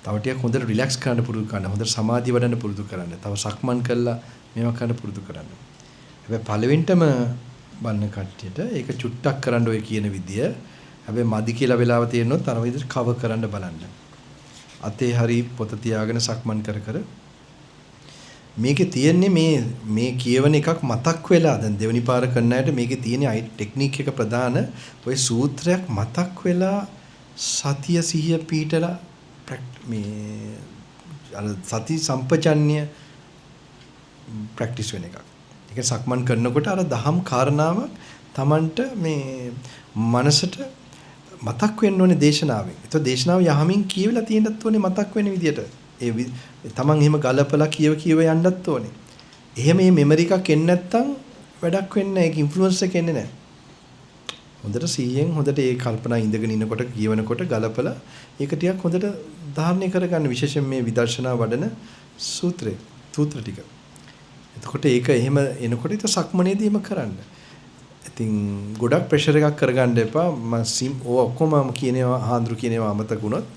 [SPEAKER 1] තව ටිකක් හොඳට රිලැක්ස් කරන්න පුරුදු කරන්න, හොඳට සමාධිය වඩන්න පුරුදු කරන්න, තව සක්මන් කරලා මේවා කරන්න පුරුදු කරන්න. හැබැයි පළවෙනිටම බලන කට්ටියට ඒක චුට්ටක් කරන්න ඔය කියන විදිය. හැබැයි මදි කියලා වෙලාව තියෙනොත් අර විදිහට කව කරන්න බලන්න. අතේ හරි පොත තියාගෙන සක්මන් කර කර මේකේ තියෙන්නේ මේ මේ කියවන එකක් මතක් වෙලා, දැන් දෙවෙනි පාර කරන අයට මේකේ තියෙන අයි ටෙක්නික් එක ප්‍රධාන ඔය සූත්‍රයක් මතක් වෙලා සතිය සිහිය පීඨලා මේ අර සති සම්පජන්‍ය ප්‍රැක්ටිස් වෙන එකක්. ඒ කියන්නේ සක්මන් කරනකොට අර දහම් කාරණාවක් Tamanට මේ මනසට මතක් වෙන්න ඕනේ දේශනාවෙන්. ඒතකොට දේශනාව යහමින් කියවිලා තියෙන්නත් ඕනේ මතක් වෙන විදියට. ඒ තමන් එහෙම ගලපලා කියව කියව යන්නත් ඕනේ. එහෙම මේ මෙමරි එකක් එන්නේ නැත්තම් වැඩක් වෙන්නේ නැහැ. ඒක ඉන්ෆ්ලුවන්ස් එක එන්නේ නැහැ. හොඳට සිහියෙන් හොඳට ඒ කල්පනා ඉඳගෙන ඉනකොට කියවනකොට ගලපලා ඒක ටිකක් හොඳට ධාරණය කරගන්න, විශේෂයෙන් මේ විදර්ශනා වඩන සූත්‍රය, සූත්‍ර ටික. එතකොට ඒක එහෙම එනකොට ඒක සක්මනේදී එහෙම කරන්න. ඉතින් ගොඩක් ප්‍රෙෂර් එකක් කරගන්න එපා. මම සිම් ඔය ඔක්කොම මම කියන ඒවා හාන්දරු කියන ඒවා අමතක වුණොත්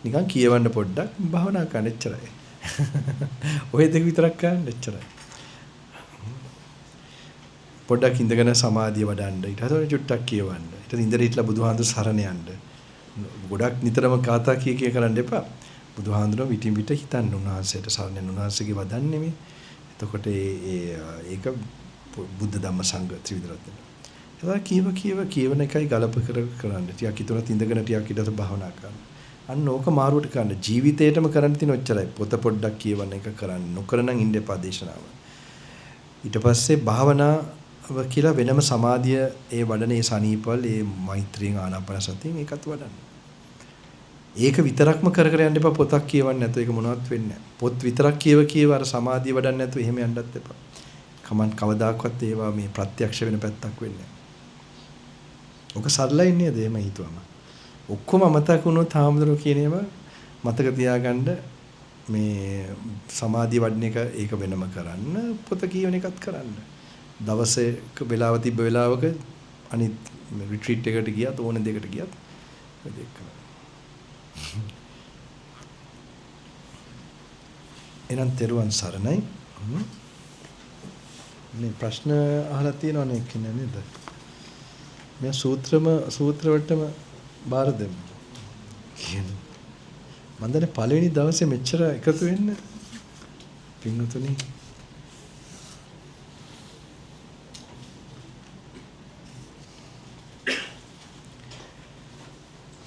[SPEAKER 1] නිකන් කියවන්න පොඩ්ඩක් භාවනා කරන්න එච්චරයි. ඔය දෙක විතරක් කරන්න එච්චරයි. පොඩ්ඩක් ඉඳගෙන සමාධිය වඩන්න. ඊට පස්සේ චුට්ටක් කියවන්න. ඊට පස්සේ ඉඳලා හිටලා බුදුහාඳුර සරණ යන්න. ගොඩක් නිතරම කාථා කිය කිය කරන්න එපා. බුදුහාඳුර විටින් විට හිතන්න උන්වහන්සේට සරණ යන උන්වහන්සේගේ වදන් නෙමෙයි. එතකොට ඒ ඒක බුද්ධ ධම්ම සංඝ ත්‍රිවිධ රත්නය. ඒක කියව කියව කියවන එකයි ගලප කර කරන්න. ටිකක් හිතුණත් ඉඳගෙන ටිකක් ඊට පස්සේ භාවනා කරන්න. අන්න ඕක මාරුවට කරන්න. ජීවිතේටම කරන්න තියෙන ඔච්චරයි. පොත පොඩ්ඩක් කියවන එක කරන්න. නොකර නම් ඉන්න එපා දේශනාව. ඊට පස්සේ භාවනාව කියලා වෙනම සමාධිය ඒ වඩන ඒ සනීපවල ඒ මෛත්‍රියෙන් ආනාපාන සතියෙන් ඒකත් වඩන්න. ඒක විතරක්ම කර කර යන්න එපා. පොතක් කියවන්න නැතුව ඒක මොනවත් වෙන්නේ නැහැ. පොත් විතරක් කියව කියව අර සමාධිය වඩන්න නැතුව එහෙම යන්නත් එපා. කමන් කවදාකවත් ඒවා මේ ප්‍රත්‍යක්ෂ වෙන පැත්තක් වෙන්නේ නැහැ. ඔක සරලයි නේද එහෙම හිතුවම. ඔක්කොම අමතක වුණොත් හාමුදුරුවෝ කියන ඒවා මතක තියාගන්න මේ සමාධිය වඩන එක ඒක වෙනම කරන්න, පොත කියවන එකත් කරන්න. දවසේ වෙලාව තිබ්බ වෙලාවක අනිත් රිට්‍රීට් එකට ගියත් ඕන දෙයකට ගියත් ඔය දෙක කරන්න. එහෙනම් තෙරුවන් සරණයි. මේ ප්‍රශ්න අහලා තියෙනවනේ එක්කෙනා නේද? මේ සූත්‍රම සූත්‍ර වලටම බාර දෙමු. කියන්නේ මන් දන්නේ පළවෙනි දවසේ මෙච්චර එකතු වෙන්න පින්වතුනි.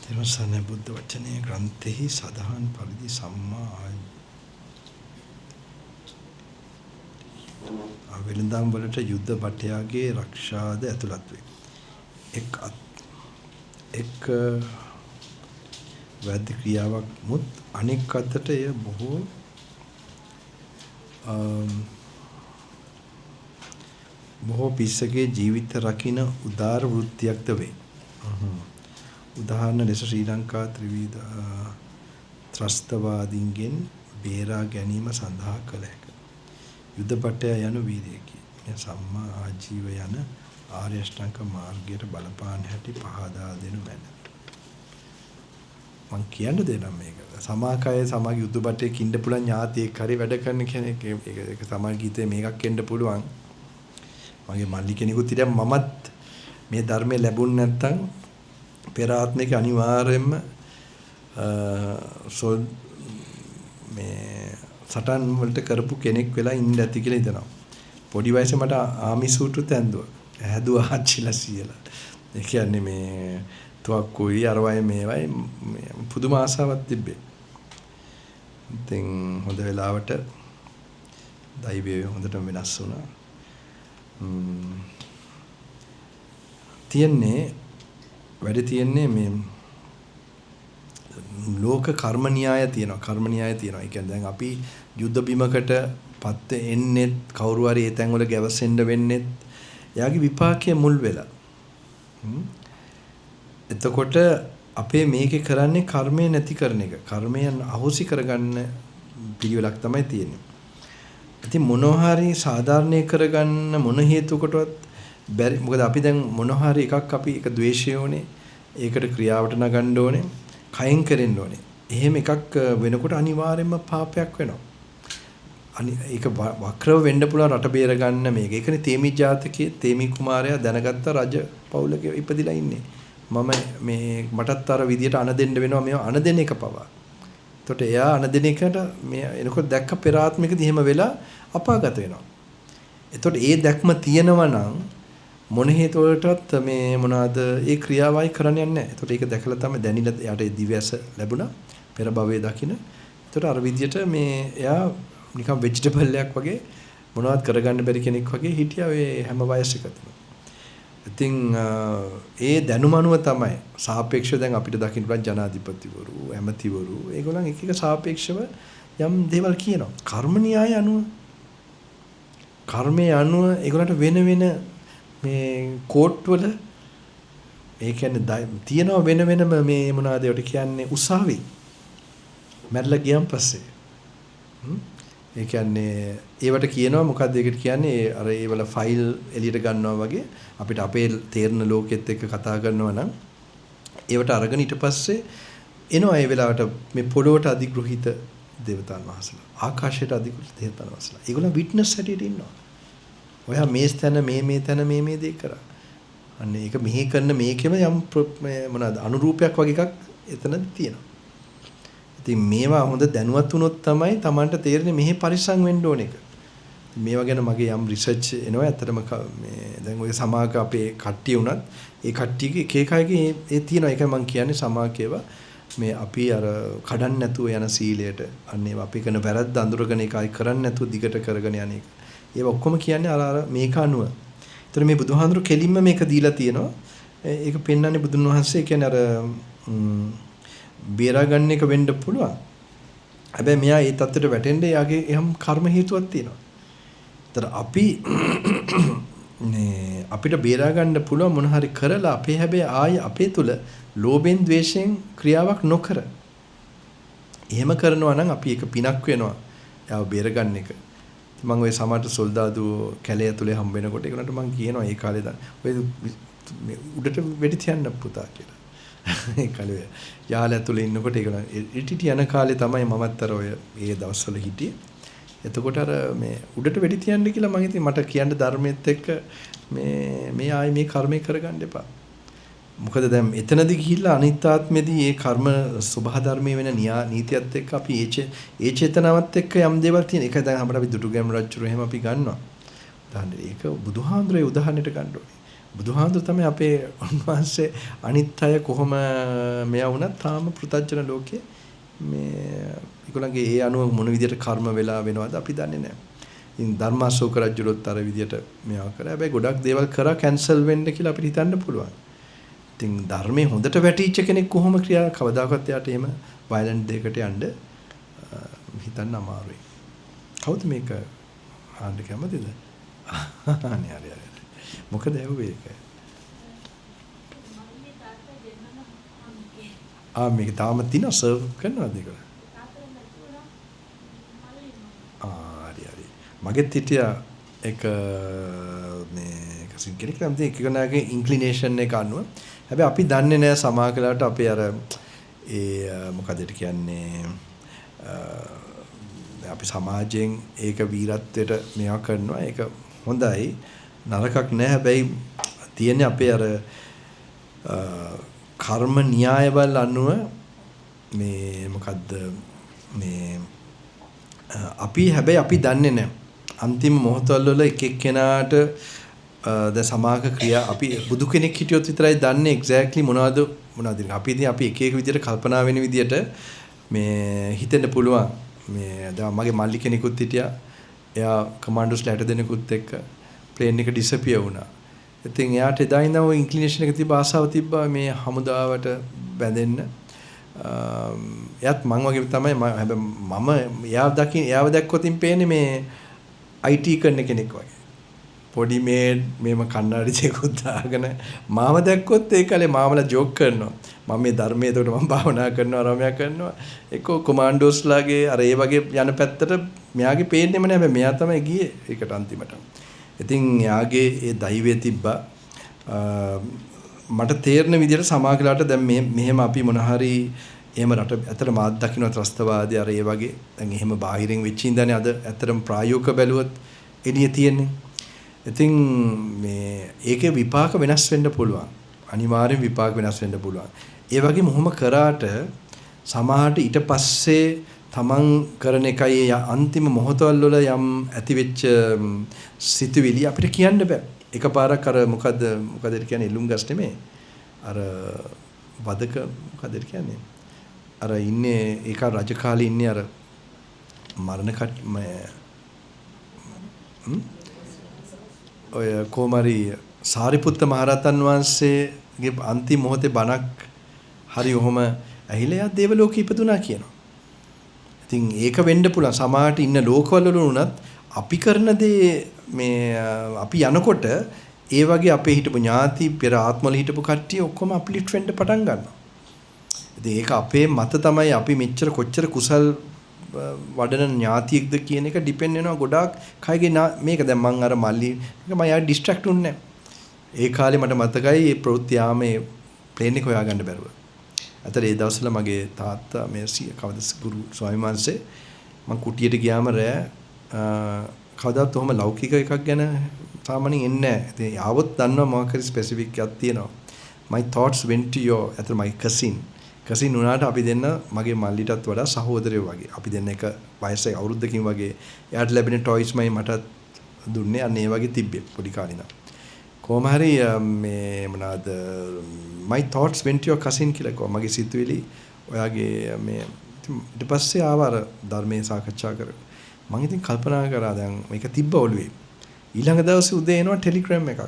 [SPEAKER 1] තෙරුවන් සරණයි. බුද්ධ වචනය ග්‍රන්ථෙහි සඳහන් පරිදි සම්මා වෙළඳාම් වලට යුද්ධ බටයාගේ රක්ෂාද ඇතුළත් වේ. එක් වැරදි ක්‍රියාවක් මුත් අනෙක් අතට එය බොහෝ බොහෝ පිස්සගේ ජීවිත රකින්න උදාර වෘත්තියක්ද වේ. උදාහරණ ලෙස ශ්‍රී ලංකා ත්‍රිවිධ ත්‍රස්තවාදීන්ගෙන් බේරා ගැනීම සඳහා කළ හැක. යුද බටය යනු වීරියකි. මෙය සම්මා ආජීව යන ආර්ය අෂ්ටාංග මාර්ගයට බලපාන හැටි පහදා දෙනු මැන. මං කියන්න දෙනම් මේක. සමාකය සමාගේ යුද බටේ ඉන්න පුළුවන් ඥාතියෙක් හරි වැඩ කරන කෙනෙක්. ඒක සමාජ ගීතේ මේකක් එන්න පුළුවන්. මගේ මල්ලි කෙනෙකුත් හිටියා. මමත් මේ ධර්මය ලැබුණ නැත්තම් පෙර ආත්මික අනිවාර්යයෙන්ම මේ සටන් වලට කරපු කෙනෙක් වෙලා ඉන්න ඇති කියලා හිතනවා. පොඩි වයසේ මට ආමි සූටුත් ඇඳුවා. හැදුවා ආච්චිලා සීයලා. ඒ කියන්නේ මේ තුවක්කුයි අරවයි මේවයි පුදුම ආසාවක් තිබ්බේ. ඉතින් හොඳ වෙලාවට දෛවය හොඳටම වෙනස් වුණා. තියෙන්නේ වැඩි තියෙන්නේ මේ ලෝක කර්ම න්‍යාය තියෙනවා. කර්ම න්‍යාය තියෙනවා. ඒ කියන්නේ දැන් අපි යුද්ධ බිමකට පත් එන්නේ කවුරු හරි ඒ තැන්වල ගැවසෙන්න වෙන්නේ එයාගේ විපාකයේ මුල් වෙලා. එතකොට අපේ මේකේ කරන්නේ කර්මය නැති කරන එක. කර්මය අහෝසි කරගන්න පිළිවෙලක් තමයි තියෙන්නේ. ඉතින් මොනවා හරි සාධාරණය කරගන්න මොන හේතුවකටවත් බැරි. මොකද අපි දැන් මොනවා හරි එකක් අපි එක ද්වේෂය ඕනේ. ඒකට ක්‍රියාවට නගන්න ඕනේ. කයෙන් කරෙන්න ඕනේ. එහෙම එකක් වෙනකොට අනිවාර්යයෙන්ම පාපයක් වෙනවා. ඒක වක්‍රව වෙන්න පුළුවන් රට බේර ගන්න මේක. ඒකනේ තේමි ජාතකයේ තේමි කුමාරයා දැනගත්ත රජ පවුලක ඉපදිලා ඉන්නේ. මම මේ මටත් අර විදියට අණ දෙන්න වෙනවා මේවා අණ දෙන එක පවා. එතකොට එයා අණ දෙන එකට මේ එනකොට දැක්ක පෙර ආත්මිකදී එහෙම වෙලා අපාගත වෙනවා. එතකොට ඒ දැක්ම තියෙනවා නම් මොන හේතුවකටවත් මේ මොනවාද ඒ ක්‍රියාවයි කරන්න යන්නේ නැහැ. එතකොට ඒක දැකලා තමයි දැනිලා එයාට ඒ දිව්‍ය ඇස ලැබුණා. පෙර භවයේ දකින්න. එතකොට අර විදියට මේ එයා නිකන් වෙජිටබල් එකක් වගේ මොනවත් කරගන්න බැරි කෙනෙක් වගේ හිටියා ඔය හැම වයසකදීම. ඉතින් ඒ දැනුම අනුව තමයි සාපේක්ෂව දැන් අපිට දකින්න පුළුවන් ජනාධිපතිවරු, ඇමතිවරු ඒගොල්ලන් එක එක සාපේක්ෂව යම් දේවල් කියනවා. කර්ම න්‍යාය අනුව කර්මයේ අනුව ඒගොල්ලන්ට වෙන වෙන මේ කෝට් වල ඒ කියන්නේ තියෙනවා වෙන වෙනම මේ මොනවාද ඒවට කියන්නේ උසාවි. මැරලා ගියන් පස්සේ. ඒ කියන්නේ ඒවට කියනවා මොකද්ද ඒකට කියන්නේ අර ඒවල ෆයිල් එළියට ගන්නවා වගේ අපිට අපේ තේරෙන ලෝකෙත් එක්ක කතා කරනවා නම් ඒවට අරගෙන ඊට පස්සේ එනවා ඒ වෙලාවට මේ පොළොවට අධිග්‍රහිත දේවතාන් වහන්සේලා ආකාශයට අධිග්‍රහිත දේවතාන් වහන්සේලා ඒගොල්ලන් විට්නස් හැටියට ඉන්නවා. ඔයා මේ තැන මේ මේ තැන මේ මේ දේ කරා. අන්න ඒක මෙහි කරන මේකෙම යම් මොනවාද අනුරූපයක් වගේ එකක් එතනදී තියෙනවා. ඉතින් මේවා හොඳ දැනුවත් වුණොත් තමයි Tamanට තේරෙන්නේ මෙහි පරිස්සම් වෙන්න ඕන එක. මේවා ගැන මගේ යම් රිසර්ච් එනවා. ඇත්තටම මේ දැන් ඔය සමාග අපේ කට්ටිය වුණත් ඒ කට්ටියගේ එක එක අයගේ ඒ තියෙනවා. ඒකයි මං කියන්නේ සමාග ඒවා මේ අපි අර කඩන්න නැතුව යන සීලයට අන්න ඒවා අපි කරන වැරද්ද අඳුරගෙන ඒක ආයි කරන්නේ නැතුව දිගට කරගෙන යන එක. ඒවා ඔක්කොම කියන්නේ අර අර මේක අනුව. ඒතර මේ බුදුහාඳුරු කෙලින්ම මේක දීලා තියෙනවා. ඒක පෙන්වන්නේ බුදුන් වහන්සේ කියන්නේ අර බේරා ගන්න එක වෙන්න පුළුවන්. හැබැයි මෙයා ඒ තත්ත්වයට වැටෙන්න එයාගේ යම් කර්ම හේතුවක් තියෙනවා. ඒතර අපි මේ අපිට බේරා ගන්න පුළුවන් මොන හරි කරලා අපේ හැබැයි ආයි අපේ තුල ලෝභෙන් ද්වේෂයෙන් ක්‍රියාවක් නොකර. එහෙම කරනවා නම් අපි ඒක පිනක් වෙනවා. එයාව බේර ගන්න එක. මම ඔය සමහරට සොල්දාදුව කැලේ ඇතුලේ හම්බ වෙනකොට ඒගොල්ලන්ට මං කියනවා ඒ කාලේ දැන් ඔය මේ උඩට වෙඩි තියන්න පුතා කියලා. ඒ කාලේ යාළ ඇතුලේ ඉන්නකොට ඒගොල්ලන් ඉටිටි යන කාලේ තමයි මමත් අර ඔය ඒ දවස්වල හිටියේ. එතකොට අර මේ උඩට වෙඩි තියන්න කියලා මං ඉතින් මට කියන්න ධර්මයේත් එක්ක මේ මේ ආයේ මේ කර්මය කරගන්න එපා. මොකද දැන් එතනදි ගිහිල්ලා අනිත් ආත්මෙදී ඒ කර්ම ස්වභාව ධර්මයේ වෙන නීතියත් එක්ක අපි ඒ චේතනාවත් එක්ක යම් දේවල් තියෙන. ඒකයි දැන් අපිට අපි දුටුගැමුණු රජුරු එහෙම අපි ගන්නවා. උදාහරණයක් ඒක බුදුහාඳුරේ උදාහරණයට ගන්න ඕනේ. බුදුහාඳුර තමයි අපේ උන්වහන්සේ අනිත් අය කොහොම මෙයා වුණත් තාම පෘථග්ජන ලෝකේ මේ ඒගොල්ලන්ගේ ඒ අනුව මොන විදියට කර්ම වෙලා වෙනවද අපි දන්නේ නැහැ. ඉතින් ධර්මාශෝක රජුරුත් අර විදියට මෙයා කරා. හැබැයි ගොඩක් දේවල් කරා කැන්සල් වෙන්න කියලා අපිට හිතන්න පුළුවන්. ඉතින් ධර්මයේ හොඳට වැටිච්ච කෙනෙක් කොහොම ක්‍රියා කවදාකවත් එයාට එහෙම වයලන්ට් දෙයකට යන්න හිතන්න අමාරුයි. කවුද මේක අහන්න කැමතිද? අනේ හරි හරි. මොකද ඇහුවේ ඒක? ආ මේක තාම තියෙනවා සර්ව් කරනවද ඒක? ආ හරි හරි. මගෙත් හිටියා එක මේ කසින් කෙනෙක් නම් ඉතින් එක්කෙනාගේ ඉන්ක්ලිනේෂන් එක අනුව. හැබැයි අපි දන්නේ නෑ සමහර වෙලාවට අපේ අර ඒ මොකද ඒට කියන්නේ අපි සමාජයෙන් ඒක වීරත්වයට මේවා කරනවා. ඒක හොඳයි නරකක් නෑ. හැබැයි තියෙන්නේ අපේ අර කර්ම න්‍යායවල අනුව මේ මොකද්ද මේ අපි හැබැයි අපි දන්නේ නෑ අන්තිම මොහොතවල වල එක එක්කෙනාට දැන් සමාග ක්‍රියා අපි බුදු කෙනෙක් හිටියොත් විතරයි දන්නේ එක්සැක්ට්ලි මොනවද මොනවද අපි ඉතින් අපි එක එක විදියට කල්පනා වෙන විදියට මේ හිතෙන්න පුළුවන්. මේ දැන් මගේ මල්ලි කෙනෙකුත් හිටියා. එයා කමාන්ඩෝස්ලා 60 දෙනෙකුත් එක්ක ප්ලේන් එක ඩිසපියර් වුණා. ඉතින් එයාට එදා ඉඳන් ඔය ඉන්ක්ලිනේෂන් එක තිබ්බ, ආසාව තිබ්බා මේ හමුදාවට බැඳෙන්න. එයාත් මං වගේ තමයි. හැබැයි මම එයාව දකින්න, එයාව දැක්කොත් පේන්නේ මේ IT කරන කෙනෙක් වගේ. පොඩි මේ මේම කණ්ණාඩි දෙකුත් දාගෙන මාව දැක්කොත් ඒ කාලේ මාමලා ජෝක් කරනවා. මම මේ ධර්මයේ, එතකොට මම භාවනා කරනවා, රමයා කරනවා. එක්කෝ කොමාන්ඩෝස්ලාගේ අර ඒ වගේ යන පැත්තට මෙයාගේ පේන්නෙම නෑ. හැබැයි මෙයා තමයි ගියේ ඒකට අන්තිමට. ඉතින් එයාගේ ඒ දෛවය තිබ්බා. මට තේරෙන විදිහට සමාජලාට දැන් මේ මෙහෙම අපි මොන හරි එහෙම රට ඇත්තට මාත් දකින්න ත්‍රස්තවාදී අර ඒ වගේ දැන් එහෙම බාහිරින් වෙච්ච ඉඳනේ අද ඇත්තටම ප්‍රායෝගික බැලුවොත් එළිය තියෙන්නේ. ඉතින් මේ ඒකේ විපාක වෙනස් වෙන්න පුළුවන්. අනිවාර්යෙන් විපාක වෙනස් වෙන්න පුළුවන්. ඒ වගේම ඔහොම කරාට සමහරට ඊට පස්සේ තමන් කරන එකයි අන්තිම මොහොතවල වල යම් ඇතිවෙච්ච සිතුවිලි අපිට කියන්න බෑ. එකපාරක් අර මොකද්ද මොකද ඒ කියන්නේ, එළුම් ගස් නෙමෙයි. අර වදක මොකද්ද ඒ කියන්නේ? අර ඉන්නේ ඒක රජ කාලේ ඉන්නේ අර මරණ කට ඔය කොහොමරි සාරිපුත්ත මහරහතන් වහන්සේගේ අන්තිම මොහොතේ බණක් හරි ඔහොම ඇහිලා එයා දේව ලෝකෙ ඉපදුනා කියනවා. ඉතින් ඒක වෙන්න පුළුවන්. සමහරට ඉන්න ලෝකවල වල වුණත් අපි කරන දේ මේ අපි යනකොට ඒ වගේ අපේ හිටපු ඥාති පෙර ආත්මවල හිටපු කට්ටිය ඔක්කොම අප්ලිෆ්ට් වෙන්න පටන් ගන්නවා. ඉතින් ඒක අපේ මත තමයි, අපි මෙච්චර කොච්චර කුසල් වඩන ඥාතියෙක්ද කියන එක ඩිපෙන්ඩ් වෙනවා ගොඩාක් කයගේ. මේක දැන් මං අර මල්ලි මේක මම යාර ඩිස්ට්‍රැක්ට් වුණේ නැහැ. ඒ කාලේ මට මතකයි මේ ප්‍රවෘත්ති ආමේ ප්ලේන් එක හොයාගන්න බැරුව. අතර ඒ දවස්වල මගේ තාත්තා මේ කවද ගුරු ස්වාමීන් වහන්සේ මං කුටියට ගියාම රෑ කවදාවත් ඔහොම ලෞකික එකක් ගැන සාමාන්‍යයෙන් එන්නේ නැහැ. ඉතින් ආවොත් දන්නවා මොකක් හරි ස්පෙසිෆික් එකක් තියෙනවා. My thoughts went to your, අතර my cousin. Cousin වුණාට අපි දෙන්න මගේ මල්ලිටත් වඩා සහෝදරයෝ වගේ. අපි දෙන්න එක වයසේ අවුරුද්දකින් වගේ. එයාට ලැබෙන ටොයිස් මයි මටත් දුන්නේ. අන්න ඒ වගේ තිබ්බේ පොඩි කාලේ ඉඳන්. කොහොම හරි මේ මොනවාද, my thoughts went to your cousin කියලා කිව්වා. මගේ සිතුවිලි ඔයාගේ මේ ඊට පස්සේ ආව අර ධර්මයේ සාකච්ඡා කර. මං ඉතින් කල්පනා කරා දැන් මේක තිබ්බ ඔළුවේ. ඊළඟ දවසේ උදේ එනවා ටෙලිග්‍රෑම් එකක්.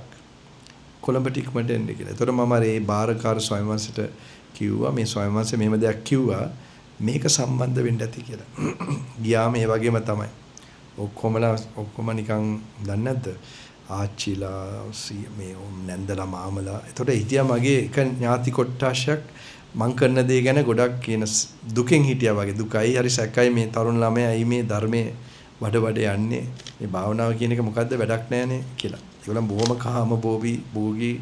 [SPEAKER 1] කොළඹට ඉක්මනට එන්න කියලා. ඒතකොට මම අර ඒ බාරකාර ස්වාමීන් වහන්සේට කිව්වා, මේ ස්වාමීන් වහන්සේ මෙහෙම දෙයක් කිව්වා, මේක සම්බන්ධ වෙන්න ඇති කියලා. ගියාම ඒ වගේම තමයි. ඔක්කොමලා ඔක්කොම නිකන් දන්නේ නැද්ද? ආච්චිලා මේ නැන්දලා මාමලා. ඒතකොට හිටියා මගේ එක ඥාති කොට්ටාශයක් මං කරන දේ ගැන ගොඩක් කියන දුකෙන් හිටියා වගේ. දුකයි හරි සැකයි, මේ තරුණ ළමයා ඇයි මේ ධර්මයේ වඩ වඩ යන්නේ, මේ භාවනාව කියන එක මොකද්ද, වැඩක් නෑනේ කියලා. ඒගොල්ලන් බොහොම කාම භෝගී භෝගී.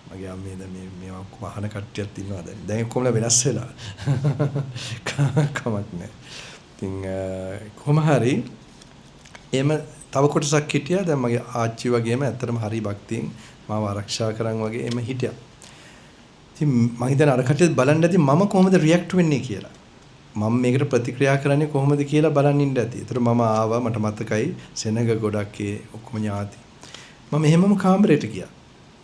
[SPEAKER 1] මගේ අම්මේ දැන් මේ මේවා ඔක්කොම අහන කට්ටියක් ඉන්නවා දැන්. දැන් ඔක්කොමලා වෙනස් වෙලා. කමක් නෑ. ඉතින් කොහොම හරි එහෙම තව කොටසක් හිටියා. දැන් මගේ ආච්චි වගේම ඇත්තටම හරි භක්තියෙන් මාව ආරක්ෂා කරන් වගේ එහෙම හිටියා. ඉතින් මං හිතන්නේ අර කට්ටියත් බලන්න ඇති මම කොහොමද රියැක්ට් වෙන්නේ කියලා. මම මේකට ප්‍රතික්‍රියා කරන්නේ කොහොමද කියලා බලන් ඉන්න ඇති. ඒතර මම ආවා, මට මතකයි සෙනග ගොඩක් ඒ ඔක්කොම ඥාති. මම එහෙමම කාමරේට ගියා.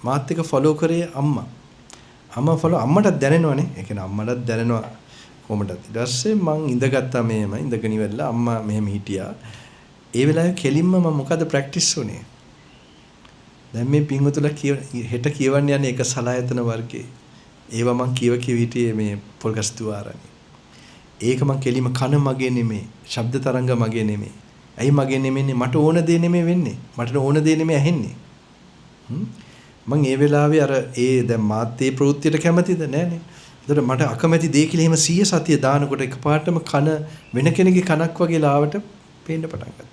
[SPEAKER 1] මාත් එක්ක ෆලෝ කරේ අම්මා. අම්මා ෆලෝ, අම්මටත් දැනෙනවනේ. ඒ කියන්නේ අම්මටත් දැනෙනවා කොහොමදත්. ඊට පස්සේ මං ඉඳගත්තා මෙහෙම, ඉඳගෙන ඉවරලා අම්මා මෙහෙම හිටියා. ඒ වෙලාවේ කෙලින්ම මම මොකද ප්‍රැක්ටිස් වුනේ? දැන් මේ පින්වතුලා කියව හෙට කියවන්න යන්නේ එක සලායතන වර්ගයේ. ඒවා මං කියව කියව හිටියේ මේ පොල්ගස්තුවාරණේ. ඒක මං කෙලින්ම කන මගේ නෙමෙයි, ශබ්ද තරංග මගේ නෙමෙයි. ඇයි මගේ නෙමෙයිනේ? මට ඕන දේ නෙමෙයි වෙන්නේ. මට ඕන දේ නෙමෙයි ඇහෙන්නේ. මං ඒ වෙලාවේ අර ඒ දැන් මාත් ඒ ප්‍රවෘත්තියට කැමතිද නෑනේ. ඒතර මට අකමැති දේ කියලා එහෙම 100 සතිය දානකොට එකපාරටම කන වෙන කෙනෙක්ගේ කනක් වගේ ලාවට පේන්න පටන් ගත්තා.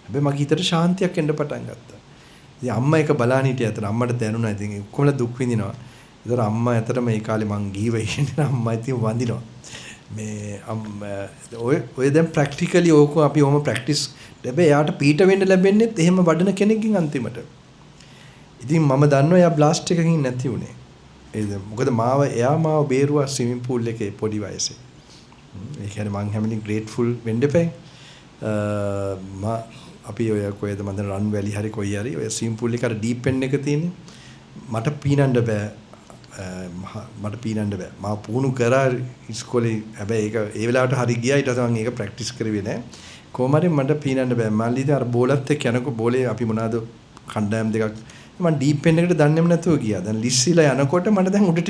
[SPEAKER 1] හැබැයි මගේ හිතට ශාන්තියක් එන්න පටන් ගත්තා. ඉතින් අම්මා එක බලන් හිටියා. අතන අම්මට දැනුණා. ඉතින් ඔක්කොමලා දුක් විඳිනවා. ඒතර අම්මා ඇත්තටම ඒ කාලේ මං ගිහිව ඉන්නේ අම්මා ඉතින් වඳිනවා. මේ ඔය ඔය දැන් ප්‍රැක්ටිකලි ඕක අපි ඔහොම ප්‍රැක්ටිස්, හැබැයි එයාට පීඩ වෙන්න ලැබෙන්නේත් එහෙම වඩන කෙනෙක්ගෙන් අන්තිමට. ඉතින් මම දන්නවා එයා බ්ලාස්ට් එකකින් නැති වුණේ. ඒ මොකද මාව එයා මාව බේරුවා ස්විමින් පූල් එකේ පොඩි වයසේ. ඒ කියන්නේ මං හැමෝටම ග්‍රේට්ෆුල් වෙන්න එපා. මා අපි ඔය කොහෙද මන් දන්න රන් වැලි හරි කොයි හරි ඔය ස්විමින් පූල් එක අර ඩීප් එන්ඩ් එක තියෙන්නේ. මට පීනන්න බෑ. මට පීනන්න බෑ. මම පුහුණු කරා ඉස්කෝලේ. හැබැයි ඒක ඒ වෙලාවට හරි ගියා. ඊට පස්සේ මම ඒක ප්‍රැක්ටිස් කරුවේ නෑ. කොහොම හරි මට පීනන්න බෑ. මල්ලි ඉතින් අර බෝලත් එක්ක යනකොට බෝලේ අපි මොනවාද කණ්ඩායම් දෙකක් මං ඩීප් එන්ඩ් එකට දන්නේම නැතුව ගියා. දැන් ලිස්සිලා යනකොට මට දැන් උඩට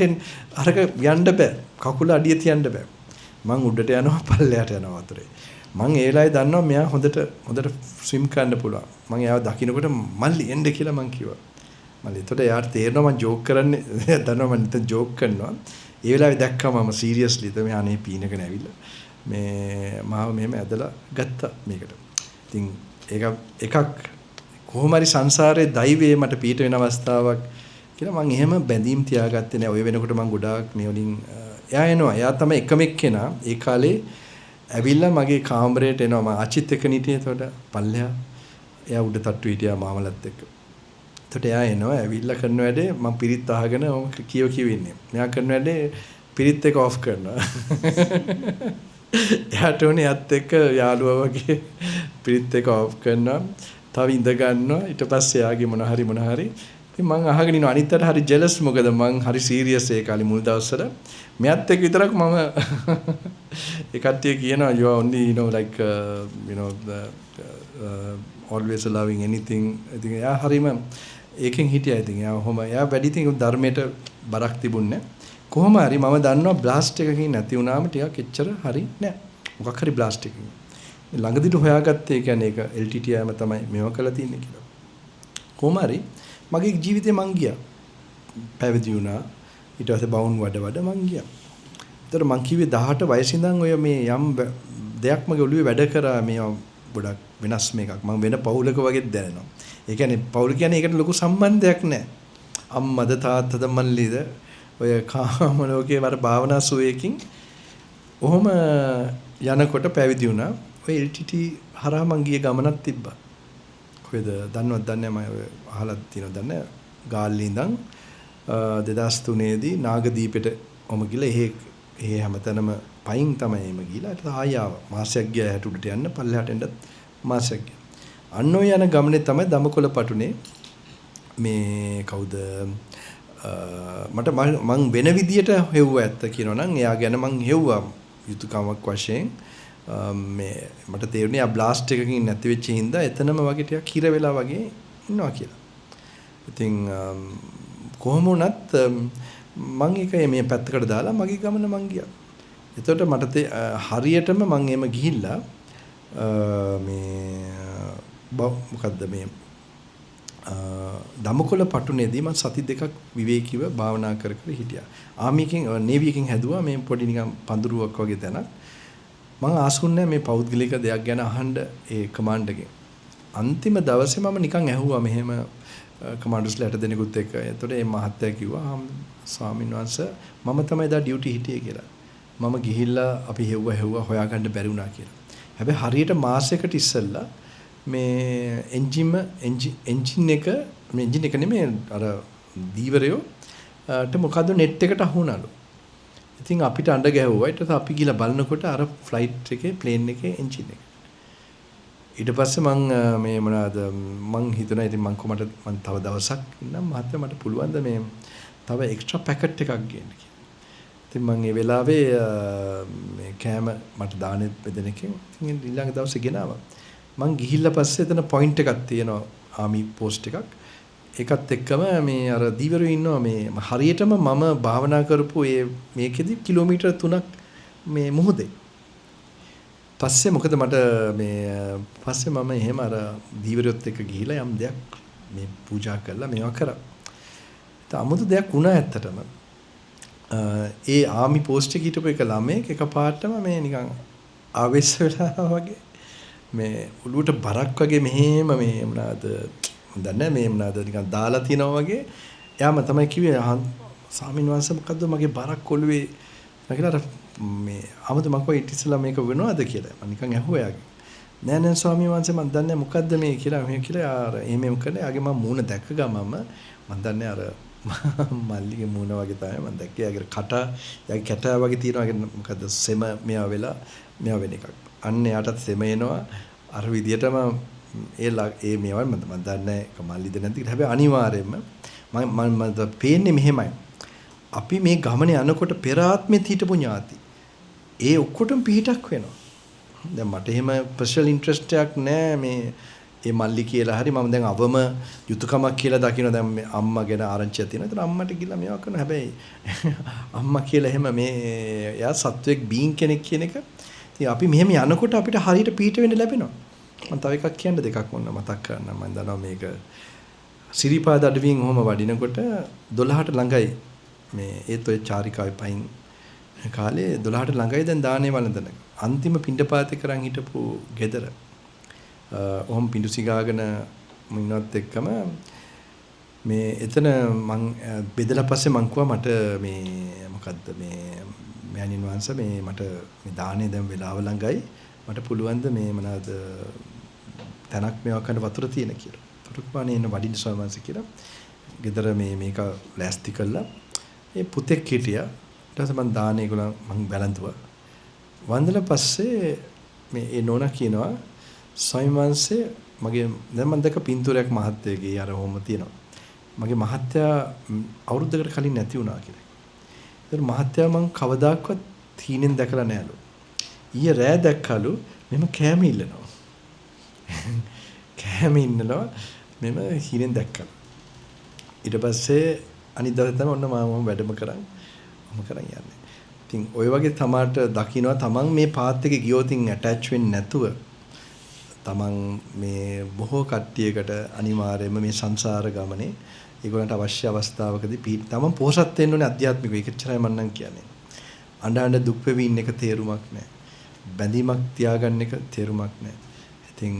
[SPEAKER 1] අරක යන්න බෑ. කකුල අඩිය තියන්න බෑ. මං උඩට යනවා පල්ලෙහාට යනවා වතුරේ. මං ඒ වෙලාවේ දන්නවා මෙයා හොඳට හොඳට ස්විම් කරන්න පුළුවන්. මං එයාව දකින්නකොට මල්ලි එන්න කියලා මං කිව්වා. මල්ලි එතකොට එයාට තේරෙනවා මං ජෝක් කරන්නේ. එයා දන්නවා මං නිතර ජෝක් කරනවා. ඒ වෙලාවේ දැක්කම මම සීරියස්ලි තමයි අනේ පීනගෙන ඇවිල්ලා මේ මාව මෙහෙම ඇදලා ගත්තා මේකට. ඉතින් ඒක එකක් කොහොම හරි සංසාරයේ දෛවයේ මට පීඩ වෙන අවස්ථාවක් කියලා මං එහෙම බැඳීම් තියාගත්තේ නෑ. ඔය වෙනකොට මං ගොඩාක් මේ වලින් එයා එනවා. එයා තමයි එකම එක්කෙනා ඒ කාලේ ඇවිල්ලා මගේ කාමරයට එනවා. මං ආචිත් එක්ක හිටියේ. එතකොට පල්ලෙහා එයා උඩ තට්ටු හිටියා මාමලත් එක්ක. එතකොට එයා එනවා. ඇවිල්ලා කරන වැඩේ මං පිරිත් අහගෙන මම කියව කියව ඉන්නේ. මෙයා කරන වැඩේ පිරිත් එක ඔෆ් කරනවා. එයාට ඕනේ එයත් එක්ක යාළුවා වගේ පිරිත් එක ඔෆ් කරනවා. තව ඉඳ ගන්නවා. ඊට පස්සේ එයාගේ මොන හරි මොන හරි. ඉතින් මං අහගෙන ඉන්නවා. අනිත් අයට හරි ජෙලස් මොකද මං හරි සීරියස් ඒ කාලේ මුල් දවස්වල. මෙයත් එක්ක විතරක් මම ඒ කට්ටිය කියනවා you are only you know like you know the, always allowing anything. ඉතින් එයා හරිම ඒකෙන් හිටියා. ඉතින් එයා ඔහොම එයා වැඩි ඉතින් ධර්මයට බරක් තිබුණේ නෑ. කොහොම හරි මම දන්නවා බ්ලාස්ට් එකකින් නැති වුණාම ටිකක් එච්චර හරි නෑ. මොකක් හරි බ්ලාස්ට් එකකින්. ළඟදිට හොයාගත්තේ ඒ කියන්නේ ඒක LTTIම තමයි මේව කරලා තින්නේ කියලා. කොහොම හරි මගේ ජීවිතේ මං ගියා. පැවිදි වුණා. ඊට පස්සේ බවුන් වඩ වඩ මං ගියා. ඒතර මං කිව්වේ 18 වයසේ ඉඳන් ඔය මේ යම් දෙයක් මගේ ඔළුවේ වැඩ කරා. මේවා ගොඩක් වෙනස් මේකක්. මං වෙන පවුලක වගේ දැනෙනවා. ඒ කියන්නේ පවුල කියන්නේ ඒකට ලොකු සම්බන්ධයක් නෑ. අම්මද තාත්තද මල්ලිද ඔය කාම ලෝකේ වර භාවනා සුවයකින් ඔහොම යනකොට පැවිදි වුණා. ඔය LTT හරහා මං ගිය ගමනක් තිබ්බා. කොහෙද දන්නවද දන්නේ නැහැ මම ඔය අහලා තියෙනවද දන්නේ නැහැ. ගාල්ලේ ඉඳන් 2003 දී නාගදීපෙට ඔම ගිහලා එහෙ එහෙ හැමතැනම පයින් තමයි එහෙම ගිහලා ඊට ආයෙ ආවා. මාසයක් ගියා ඇහැට උඩට යන්න පල්ලෙහාට එන්නත් මාසයක් ගියා. අන්න ඔය යන ගමනේ තමයි දමකොළ පටුනේ මේ කවුද මට මං වෙන විදියට හෙව්වා ඇත්ත කියනවා නම් එයා ගැන මං හෙව්වා යුතුයකමක් වශයෙන්. මේ මට තේරුණේ ආ බ්ලාස්ට් එකකින් නැති වෙච්ච හින්දා එතනම වගේ ටිකක් හිර වෙලා වගේ ඉන්නවා කියලා. ඉතින් කොහොම වුණත් මං ඒක මේ පැත්තකට දාලා මගේ ගමන මං ගියා. එතකොට මට හරියටම මං එහෙම ගිහිල්ලා මේ මොකද්ද මේ දමකොළ පටුනේදී මං සති දෙකක් විවේකීව භාවනා කර කර හිටියා. ආමි එකෙන් නේවි එකෙන් හැදුවා මේ පොඩි නිකන් පඳුරුවක් වගේ තැනක්. මං ආසුන්නේ මේ පෞද්ගලික දෙයක් ගැන අහන්න ඒ කමාන්ඩ් එකෙන්. අන්තිම දවසේ මම නිකන් ඇහුවා මෙහෙම කමාන්ඩර්ස්ලා 8 දෙනෙකුත් එක්ක. එතකොට මේ මහත්තයා කිව්වා ස්වාමීන් වහන්සේ මම තමයි දා ඩියුටි හිටියේ කියලා. මම ගිහිල්ලා අපි හෙව්වා හෙව්වා හොයාගන්න බැරි වුණා කියලා. හැබැයි හරියට මාසයකට ඉස්සෙල්ලා මේ එන්ජින් එක මේ එන්ජින් එක නෙමෙයි අර දීවරයෝ ට මොකද්ද නෙට් එකට අහු වුණාලු. ඉතින් අපිට අඬ ගැහුවා. ඊට පස්සේ අපි ගිහලා බලනකොට අර ෆ්ලයිට් එකේ ප්ලේන් එකේ එන්ජින් එක. ඊට පස්සේ මං මේ මොනවාද මං හිතුණා ඉතින් මං කොහමද මං තව දවසක් ඉන්නම් මහත්තයා මට පුළුවන් ද මේ තව එක්ස්ට්‍රා පැකට් එකක් ගේන්න කියලා. ඉතින් මං ඒ වෙලාවේ මේ කෑම මට දානෙත් බෙදෙන එකෙන් ඉතින් ඊළඟ දවසේ ගෙනාවා. මං ගිහිල්ලා පස්සේ එතන පොයින්ට් එකක් තියෙනවා ආමි පෝස්ට් එකක්. ඒකත් එක්කම මේ අර දීවරයෝ ඉන්නවා මේ හරියටම මම භාවනා කරපු ඒ මේකෙදි කිලෝමීටර් 3ක් මේ මුහුදේ. පස්සේ මොකද මට මේ පස්සේ මම එහෙම අර දීවරයොත් එක්ක ගිහිලා යම් දෙයක් මේ පූජා කරලා මේවා කරා. ඉතින් අමුතු දෙයක් වුණා ඇත්තටම. ඒ ආමි පෝස්ට් එකේ හිටපු එක ළමයෙක් එකපාරටම මේ නිකන් ආවේශ වෙලා වගේ මේ ඔළුවට බරක් වගේ මෙහෙම මේ මොනවාද මන් දන්නේ මේ මොනවාද නිකන් දාලා තියනවා වගේ. එයාම තමයි කිව්වේ ස්වාමීන් වහන්සේ මොකද්ද මගේ බරක් ඔළුවේ කියලා. අර මේ ආමතු මං කිව්වා ඊට ඉස්සෙල්ලා මේක වෙනවද කියලා. මං නිකන් ඇහුවා එයාගෙන්. නෑ නෑ ස්වාමීන් වහන්සේ මං දන්නේ මොකද්ද මේ කියලා මෙහෙම කියලා අර එහෙම එහෙම කරලා එයාගේ මං මූණ දැක්ක ගමන්ම මං දන්නේ අර මල්ලිගේ මූණ වගේ තමයි මං දැක්කේ. එයාගේ කට එයාගේ කැට වගේ තියෙනවා. එයාගේ මොකද්ද සෙම මෙයා වෙලා මෙයා වෙන එකක්. අන්න එයාටත් සෙම එනවා අර විදියටම ඒ ඒ මේවා මම දන්නේ නැහැ මල්ලිද නැද්ද කියලා. හැබැයි අනිවාර්යයෙන්ම මම මම පේන්නේ මෙහෙමයි. අපි මේ ගමනේ යනකොට පෙර ආත්මෙත් හිටපු ඥාති. ඒ ඔක්කොටම පිහිටක් වෙනවා. දැන් මට එහෙම ස්පෙෂල් ඉන්ට්‍රස්ට් එකක් නෑ මේ ඒ මල්ලි කියලා හරි මම දැන් අවම යුතුයකමක් කියලා දකින්න දැන් මේ අම්මා ගැන ආරංචියක් තියෙනවා. ඒතර අම්මට ගිහලා මේවා කරනවා. හැබැයි අම්මා කියලා එහෙම මේ එයා සත්වෙක් බීන් කෙනෙක් කියන එක. ඉතින් අපි මෙහෙම යනකොට අපිට හරියට පීඨ වෙන්න ලැබෙනවා. මම තව එකක් කියන්න දෙකක් ඕන මතක් කරන්න. මම දන්නවා මේක සිරිපාද අඩවියෙන් ඔහොම වඩිනකොට 12ට ළඟයි මේ ඒත් ඔය චාරිකාවේ පයින් කාලේ 12ට ළඟයි දැන් දානේ වළඳන. අන්තිම පිණ්ඩපාතේ කරන් හිටපු ගෙදර ඔහොම පිඬු සිගාගෙන ඉන්නවත් එක්කම මේ එතන මං බෙදලා පස්සේ මං කිව්වා මට මේ මොකද්ද මේ මෑණියන් වහන්සේ මේ මට මේ දානේ දැන් වෙලාව ළඟයි මට පුළුවන් ද මේ මොනවාද තැනක් මේවා කරන්න වතුර තියෙන කියලා. ඒකට කිව්වා නේ එන්න වඩින්න ස්වාමීන් වහන්සේ කියලා. ගෙදර මේ මේක ලෑස්ති කළා. ඒ පුතෙක් හිටියා. ඊට පස්සේ මං දානේ ඒගොල්ලන් මං වැළඳුවා. වන්දලා පස්සේ මේ ඒ නෝනා කියනවා ස්වාමීන් වහන්සේ මගේ දැන් මං දැක්ක පින්තූරයක් මහත්තයගේ අර ඔහොම තියෙනවා. මගේ මහත්තයා අවුරුද්දකට කලින් නැති වුණා කියලා. ඒතර මහත්තයා මං කවදාකවත් හීනෙන් දැකලා නෑලු. ඊයේ රෑ දැක්කලු මෙහෙම කෑම ඉල්ලනවා. කෑම ඉන්නනවා මෙහෙම හීනෙන් දැක්කලු. ඊට පස්සේ අනිත් දවසේ තමයි ඔන්න මම වැඩම කරන් ඔහොම කරන් යන්නේ. ඉතින් ඔය වගේ තමාට දකින්නවා තමන් මේ පාත් එකේ ගියොත් ඇටච් වෙන්නේ නැතුව තමන් මේ බොහෝ කට්ටියකට අනිවාර්යයෙන්ම මේ සංසාර ගමනේ ඒගොල්ලන්ට අවශ්‍ය අවස්ථාවකදී තමන් පෝසත් වෙන්න ඕනේ අධ්‍යාත්මිකව. ඒක එච්චරයි මම නම් කියන්නේ. අඬ අඬ දුක් වෙවි ඉන්න එක තේරුමක් නෑ. බැඳීමක් තියාගන්න එක තේරුමක් නෑ. ඉතින්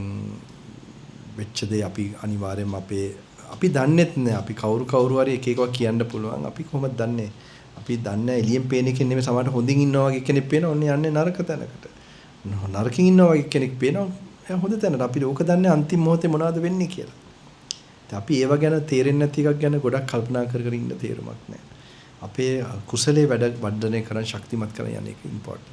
[SPEAKER 1] වෙච්ච දේ අපි අනිවාර්යයෙන්ම අපේ අපි දන්නෙත් නෑ. අපි කවුරු කවුරු හරි එක එකක් කියන්න පුළුවන්. අපි කොහොමද දන්නේ? අපි දන්නේ එළියෙන් පේන එකෙන් නෙමෙයි සමහරට හොඳින් ඉන්නවා වගේ කෙනෙක් පේනවා. ඔන්න යන්නේ නරක තැනකට. නරකින් ඉන්නවා වගේ කෙනෙක් පේනවා. එයා හොඳ තැනට. අපි ඕක දන්නේ අන්තිම මොහොතේ මොනවද වෙන්නේ කියලා. ඉතින් අපි ඒව ගැන තේරෙන්නේ නැති එකක් ගැන ගොඩක් කල්පනා කර කර ඉන්න තේරුමක් නෑ. අපේ කුසලයේ වැඩ වර්ධනය කරන් ශක්තිමත් කරන් යන එක ඉම්පෝටන්ට්.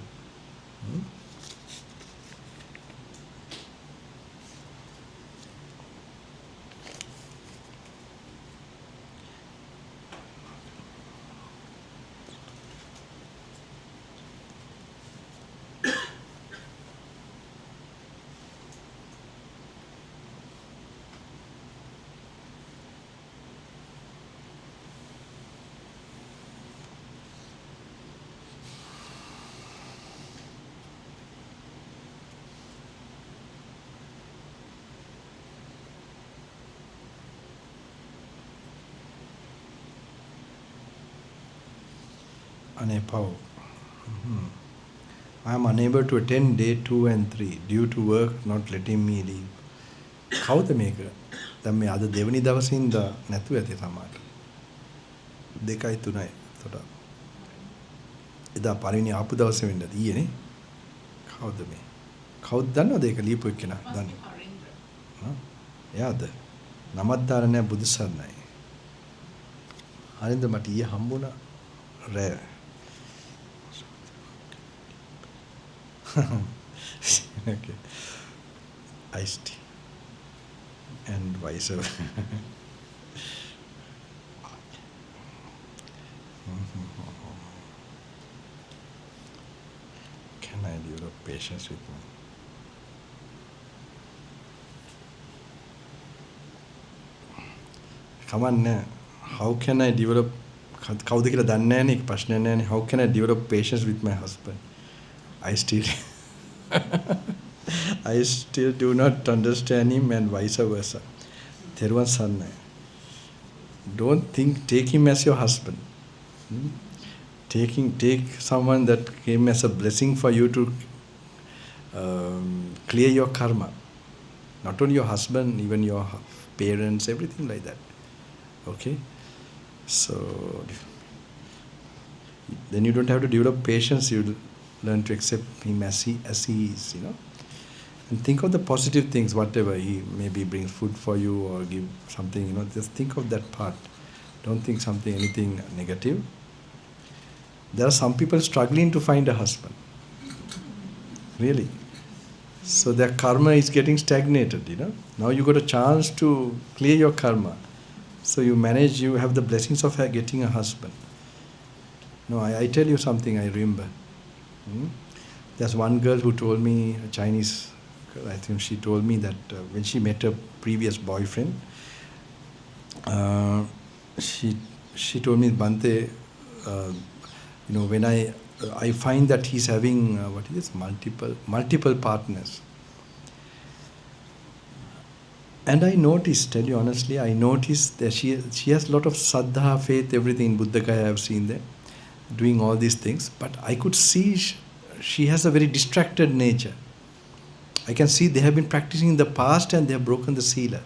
[SPEAKER 1] අනේ පව්. I am unable to attend day 2 and 3 due to work not letting me leave. කවුද මේක? දැන් මේ අද දෙවෙනි දවසේ ඉඳලා නැතුව ඇති සමහරට. 2යි 3යි. එතකොට එදා පළවෙනි ආපු දවසේ වෙන්න ඇති ඊයේ නේ. කවුද මේ? කවුද දන්නවද ඒක ලියපු එක්කෙනා? දන්නේ. එයාද? නමක් දාලා නෑ බුදු සරණයි. හරින්ද මට ඊයේ හම්බුණා රෑ. Okay. Iced tea. And vice versa. Can I develop patience with me? Come on, how can I develop කවුද කියලා දන්නේ නැහැ නේ, ඒක ප්‍රශ්නයක් නෑ නේ. How can I develop patience with my husband? I still do not understand him and vice versa. තෙරුවන් සරණයි. Don't think, take him as your husband. Take someone that came as a blessing for you to clear your karma. Not only your husband, even your parents, everything like that. Okay? So, then you don't have to develop patience, you learn to accept him as he is, you know. And think of the positive things, whatever he maybe brings food for you or give something, you know, just think of that part. Don't think anything negative. There are some people struggling to find a husband. Really. So their karma is getting stagnated, you know. Now you got a chance to clear your karma. So you manage, you have the blessings of getting a husband. No, I tell you something I remember. There's one girl who told me, a Chinese girl, I think she told me that when she met her previous boyfriend, she told me, Bhante, you know, when I find that he's having what is this, multiple partners. And I noticed, tell you honestly, I noticed that she has a lot of saddha, faith, everything in Buddhakaya I have seen there, doing all these things. But I could see she has a very distracted nature. I can see they have been practicing in the past and they have broken the sila.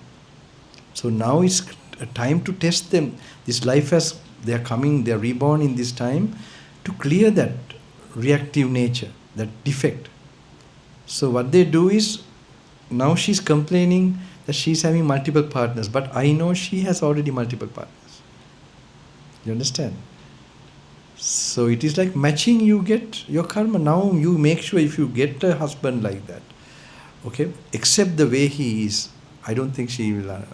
[SPEAKER 1] So now it's a time to test them. This life has, they are coming, they are reborn in this time to clear that reactive nature, that defect. So what they do is, now she's complaining that she's having multiple partners, but I know she has already multiple partners. You understand? So it is like matching, you get your karma. Now you make sure if you get a husband like that, okay, accept the way he is. I don't think she will,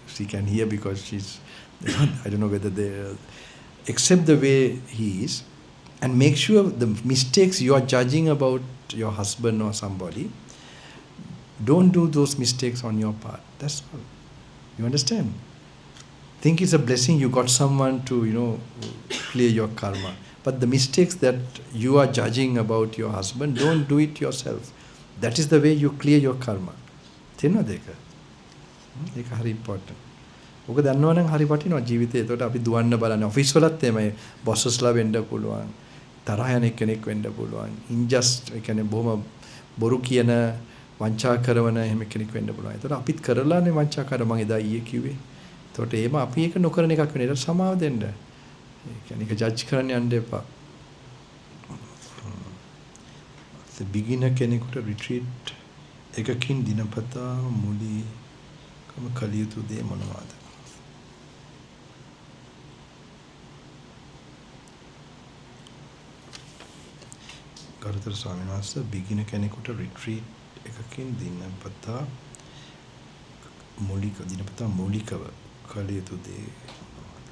[SPEAKER 1] she can hear because she's, I don't know whether they, accept the way he is and make sure the mistakes you are judging about your husband or somebody, don't do those mistakes on your part. That's all. You understand? Think it's a blessing you got someone to, you know, clear your karma. But the mistakes that you are judging about your husband, don't do it yourself. That is the way you clear your karma. තේරෙනවද ඒක? ඒක හරි important. ඔක දන්නවා නම් හරි වටිනවා ජීවිතේ. එතකොට අපි දුවන්න බලන්නේ ඔෆිස් වලත් එහෙමයි. බොසස්ලා වෙන්න පුළුවන්. තරහ යන කෙනෙක් වෙන්න පුළුවන්. ඉන්ජස්ට්, ඒ කියන්නේ බොහොම බොරු කියන, වංචා කරන එහෙම කෙනෙක් වෙන්න පුළුවන්. එතකොට අපිත් කරලානේ වංචා කර මං එදා ඊයේ කිව්වේ. එතකොට එහෙම අපි ඒක නොකරන එකක් වෙන. ඒකට සමාව දෙන්න. ඒ කියන්නේ ඒක ජජ් කරන්න යන්න එපා. බිගිනර් කෙනෙකුට රිට්‍රීට් එකකින් දිනපතා මූලිකම කළ යුතු දේ මොනවාද? ගරුතර ස්වාමීන් වහන්සේ, බිගිනර් කෙනෙකුට රිට්‍රීට් එකකින් දිනපතා මූලිකව කළ යුතු දේ මොනවාද?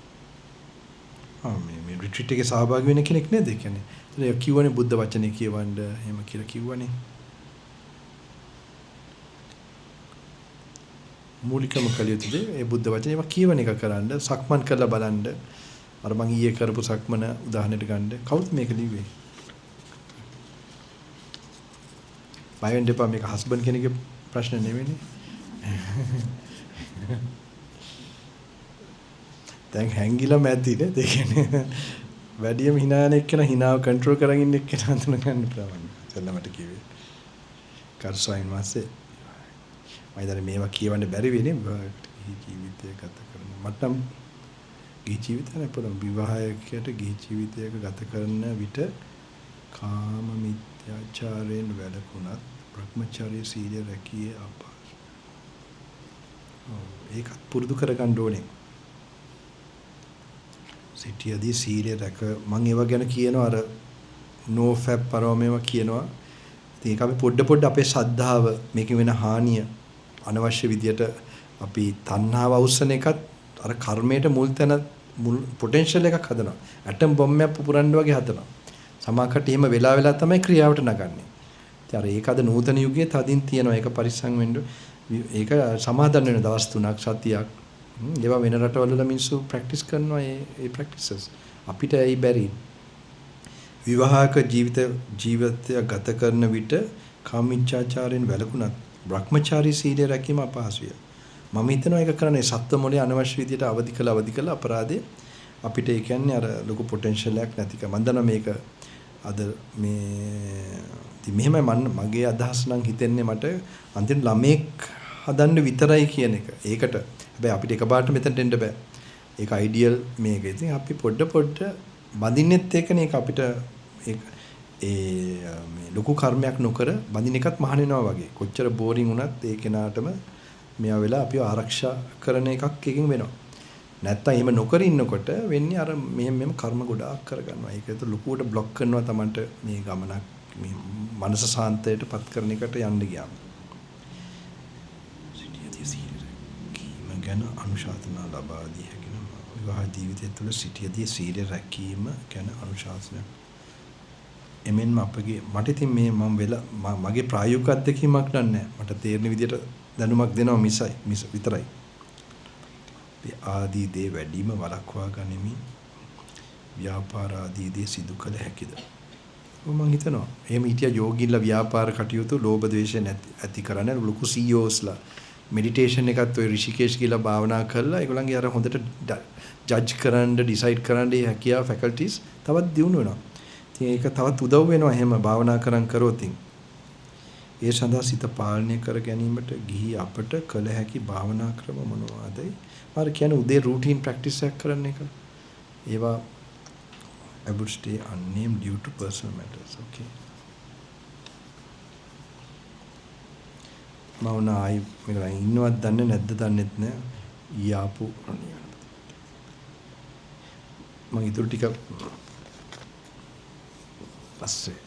[SPEAKER 1] මේ රිට්‍රීට් එකේ සහභාගී වෙන කෙනෙක් නේද? ඒ කියන්නේ එතන කිව්වනේ බුද්ධ වචනේ කියවන්න එහෙම කියලා කිව්වනේ. මූලිකම කළ යුතු දේ ඒ බුද්ධ වචනේ ඒවා කියවන එක කරන්න, සක්මන් කරලා බලන්න. අර මං ඊයේ කරපු සක්මන උදාහරණයට ගන්න. කවුද මේක ලිව්වේ? බය වෙන්න එපා, මේක හස්බන්ඩ් කෙනෙක්ගේ ප්‍රශ්න නෙවෙයිනේ. දැන් හැංගිලාම ඇති නේද? ඒ කියන්නේ වැඩියම හිනා යන එක්කෙනා හිනාව කන්ට්‍රෝල් කරන් ඉන්න එක්කෙනා හඳුන ගන්න පුළුවන්. සෙල්ලමට කිව්වේ. කර්සයින් වාසේ මම හිතන්නේ මේවා කියවන්න බැරි වෙන්නේ ගිහි ජීවිතය ගත කරන. මට නම් ගිහි ජීවිතය නෑ පුළුවන්. විවාහයකට ගිහි ජීවිතයක ගත කරන විට කාම මිත්‍යාචාරයෙන් වැළකුණත් බ්‍රහ්මචර්ය සීලය රැකියේ අපහසු. ඔව් ඒකත් පුරුදු කරගන්න ඕනේ. සිටියදී සීලය රැක මං ඒවා ගැන කියනවා අර නෝ ෆැප් පරව මේවා කියනවා. ඉතින් ඒක අපි පොඩ පොඩ අපේ ශ්‍රද්ධාව මේකෙන් වෙන හානිය අනවශ්‍ය විදියට අපි තණ්හාව අවුස්සන එකත් අර කර්මයට මුල් තැන මුල් පොටෙන්ෂල් එකක් හදනවා. ඇටම් බොම්බයක් පුපුරන්න වගේ හදනවා. සමහරකට එහෙම වෙලා වෙලා තමයි ක්‍රියාවට නගන්නේ. ඉතින් අර ඒක අද නූතන යුගයේ තදින් තියෙනවා. ඒක පරිස්සම් වෙන්න ඒක සමාදන් වෙන දවස් 3ක් සතියක් ඒවා වෙන රටවල් වල මිනිස්සු ප්‍රැක්ටිස් කරනවා ඒ ප්‍රැක්ටිසස්. අපිට ඇයි බැරි? විවාහක ජීවිතය ගත කරන විට කාමීච්ඡාචාරයෙන් වැළකුණත් බ්‍රහ්මචාරී සීලය රැකීම අපහසුය. මම හිතනවා ඒක කරන්නේ සත්ව මොලේ අනවශ්‍ය විදියට අවදි කළ අපරාධේ අපිට ඒ කියන්නේ අර ලොකු පොටෙන්ෂල් එකක් නැතිකම. මම දන්නවා මේක අද මේ ඉතින් මෙහෙමයි මගේ අදහස් නම් හිතෙන්නේ මට අන්තිම ළමෙක් හදන්න විතරයි කියන එක. ඒකට හැබැයි අපිට එකපාරට මෙතනට එන්න බෑ. ඒක අයිඩියල් මේක. ඉතින් අපි පොඩ පොඩ බඳින්නෙත් ඒකනේ. ඒක අපිට ඒක ඒ මේ ලොකු කර්මයක් නොකර බඳින එකත් මහාන වෙනවා වගේ. කොච්චර බෝරින් වුණත් ඒ කෙනාටම මෙයා වෙලා අපිව ආරක්ෂා කරන එකක් එකකින් වෙනවා. නැත්තම් එහෙම නොකර ඉන්නකොට වෙන්නේ අර මෙහෙම මෙහෙම කර්ම ගොඩාක් කරගන්නවා. ඒක ඒතර ලොකුවට බ්ලොක් කරනවා Tamanට මේ ගමනක් මේ මනස සාන්තයට පත් කරන එකට යන්න ගියාම. සිටියදී සීල රැකීම ගැන අනුශාසනා ලබා දී හැකි නම් විවාහ ජීවිතය තුළ සිටියදී සීලය රැකීම ගැන අනුශාසනයක්. එමෙන්ම අපගේ මට ඉතින් මේ මම වෙලා මගේ ප්‍රායෝගික අත්දැකීමක් නෑ. මට තේරෙන විදියට දැනුමක් දෙනවා මිසයි මිස විතරයි. ආදී දේ වැඩිම වළක්වා ගනිමින් ව්‍යාපාර ආදී දේ සිදු කළ හැකිද? ඔව් මං හිතනවා. එහෙම හිටියා යෝගීන්ලා ව්‍යාපාර කටයුතු ලෝභ ද්වේෂ නැති ඇති කරන්නේ ලොකු CEOස්ලා මෙඩිටේෂන් එකත් ඔය ඍෂිකේෂ් කියලා භාවනා කරලා ඒගොල්ලන්ගේ අර හොඳට ජජ් කරන්න ඩිසයිඩ් කරන්න ඒ හැකියාව ෆැකල්ටිස් තවත් දියුණු වෙනවා. ඉතින් ඒක තවත් උදව් වෙනවා එහෙම භාවනා කරන් කරොත්. ඒ සඳහා සිත පාලනය කර ගැනීමට ගිහි අපට කළ හැකි භාවනා ක්‍රම මොනවාදයි? මම කියන්නේ උදේ රූටීන් ප්‍රැක්ටිස් එකක් කරන්න එක. ඒවා I would stay unnamed due to personal matters. Okay. මම උනා ආයි මේක ඉන්නවත් දන්නේ නැද්ද දන්නෙත් නෑ. ඊ ආපු මං ඉතුරු ටික පස්සේ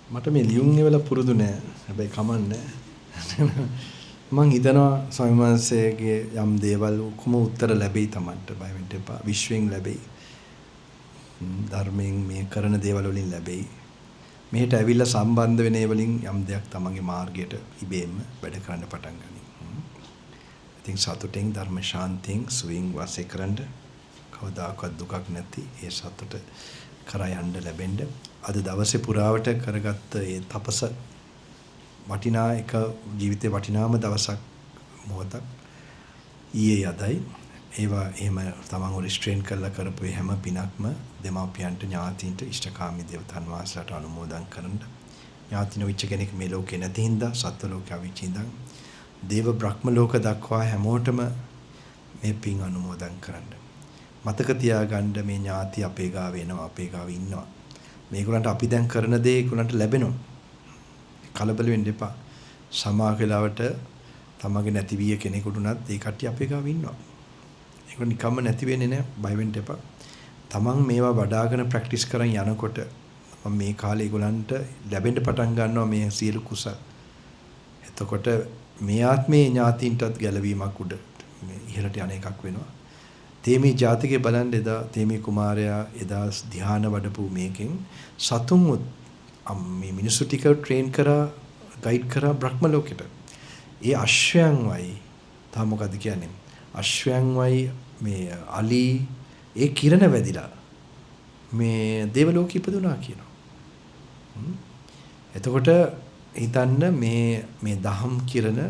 [SPEAKER 1] මට මේ ලියුම් එවලා පුරුදු නෑ. හැබැයි කමන්නේ. මං හිතනවා ස්වාමීන් වහන්සේගේ යම් දේවල් ඔක්කොම උත්තර ලැබෙයි Tamanට. බය වෙන්න එපා. විශ්වයෙන් ලැබෙයි. ධර්මයෙන් මේ කරන දේවල් වලින් ලැබෙයි. මෙහෙට ඇවිල්ලා සම්බන්ධ වෙන ඒ වලින් යම් දෙයක් තමන්ගේ මාර්ගයට ඉබේම වැඩ කරන්න පටන් ගනී. ඉතින් සතුටෙන් ධර්ම ශාන්තියෙන් සුවයෙන් වාසය කරන්න කවදාකවත් දුකක් නැති ඒ සතුට කරා යන්න ලැබෙන්න අද දවසේ පුරාවට කරගත්ත ඒ තපස වටිනා එක ජීවිතේ වටිනාම දවසක් මොහොතක් ඊයේ අදයි. ඒවා එහෙම තමන්ව රිස්ට්‍රේන් කරලා කරපු හැම පිනක්ම දෙමාපියන්ට ඥාතීන්ට ඉෂ්ඨකාමී දේවතාන් වහන්සේලාට අනුමෝදන් කරන්න. ඥාති නොවිච්ච කෙනෙක් මේ ලෝකේ නැති හින්දා සත්ව ලෝකේ අවිච්ච ඉඳන් දේව බ්‍රහ්ම ලෝක දක්වා හැමෝටම මේ පින් අනුමෝදන් කරන්න. මතක තියාගන්න මේ ඥාති අපේ ගාව එනවා, අපේ ගාව ඉන්නවා. මේගොල්ලන්ට අපි දැන් කරන දේ ඒගොල්ලන්ට ලැබෙනවා. කලබල වෙන්න එපා. සමහර වෙලාවට තමන්ගේ නැති විය කෙනෙකුට උනත් ඒ කට්ටිය අපේ ගාව ඉන්නවා. ඒගොල්ලෝ නිකම්ම නැති වෙන්නේ නෑ. බය වෙන්න එපා. තමන් මේවා වඩාගෙන ප්‍රැක්ටිස් කරන් යනකොට මම මේ කාලේ ඒගොල්ලන්ට ලැබෙන්න පටන් ගන්නවා මේ සියලු කුසල්. එතකොට මේ ආත්මේ ඥාතීන්ටත් ගැලවීමක් උඩ මේ ඉහළට යන එකක් වෙනවා. තේමී ජාතකයේ බලන්න එදා තේමී කුමාරයා එදා ධ්‍යාන වඩපු මේකෙන් සතුන් මේ මිනිස්සු ටික ට්‍රේන් කරා ගයිඩ් කරා බ්‍රහ්ම ලෝකෙට. ඒ අශ්වයන් වයි තා මොකද කියන්නේ? අශ්වයන් වයි මේ අලි ඒ කිරණ වැදිලා මේ දේව ලෝකෙ ඉපදුනා කියනවා. එතකොට හිතන්න මේ මේ දහම් කිරණ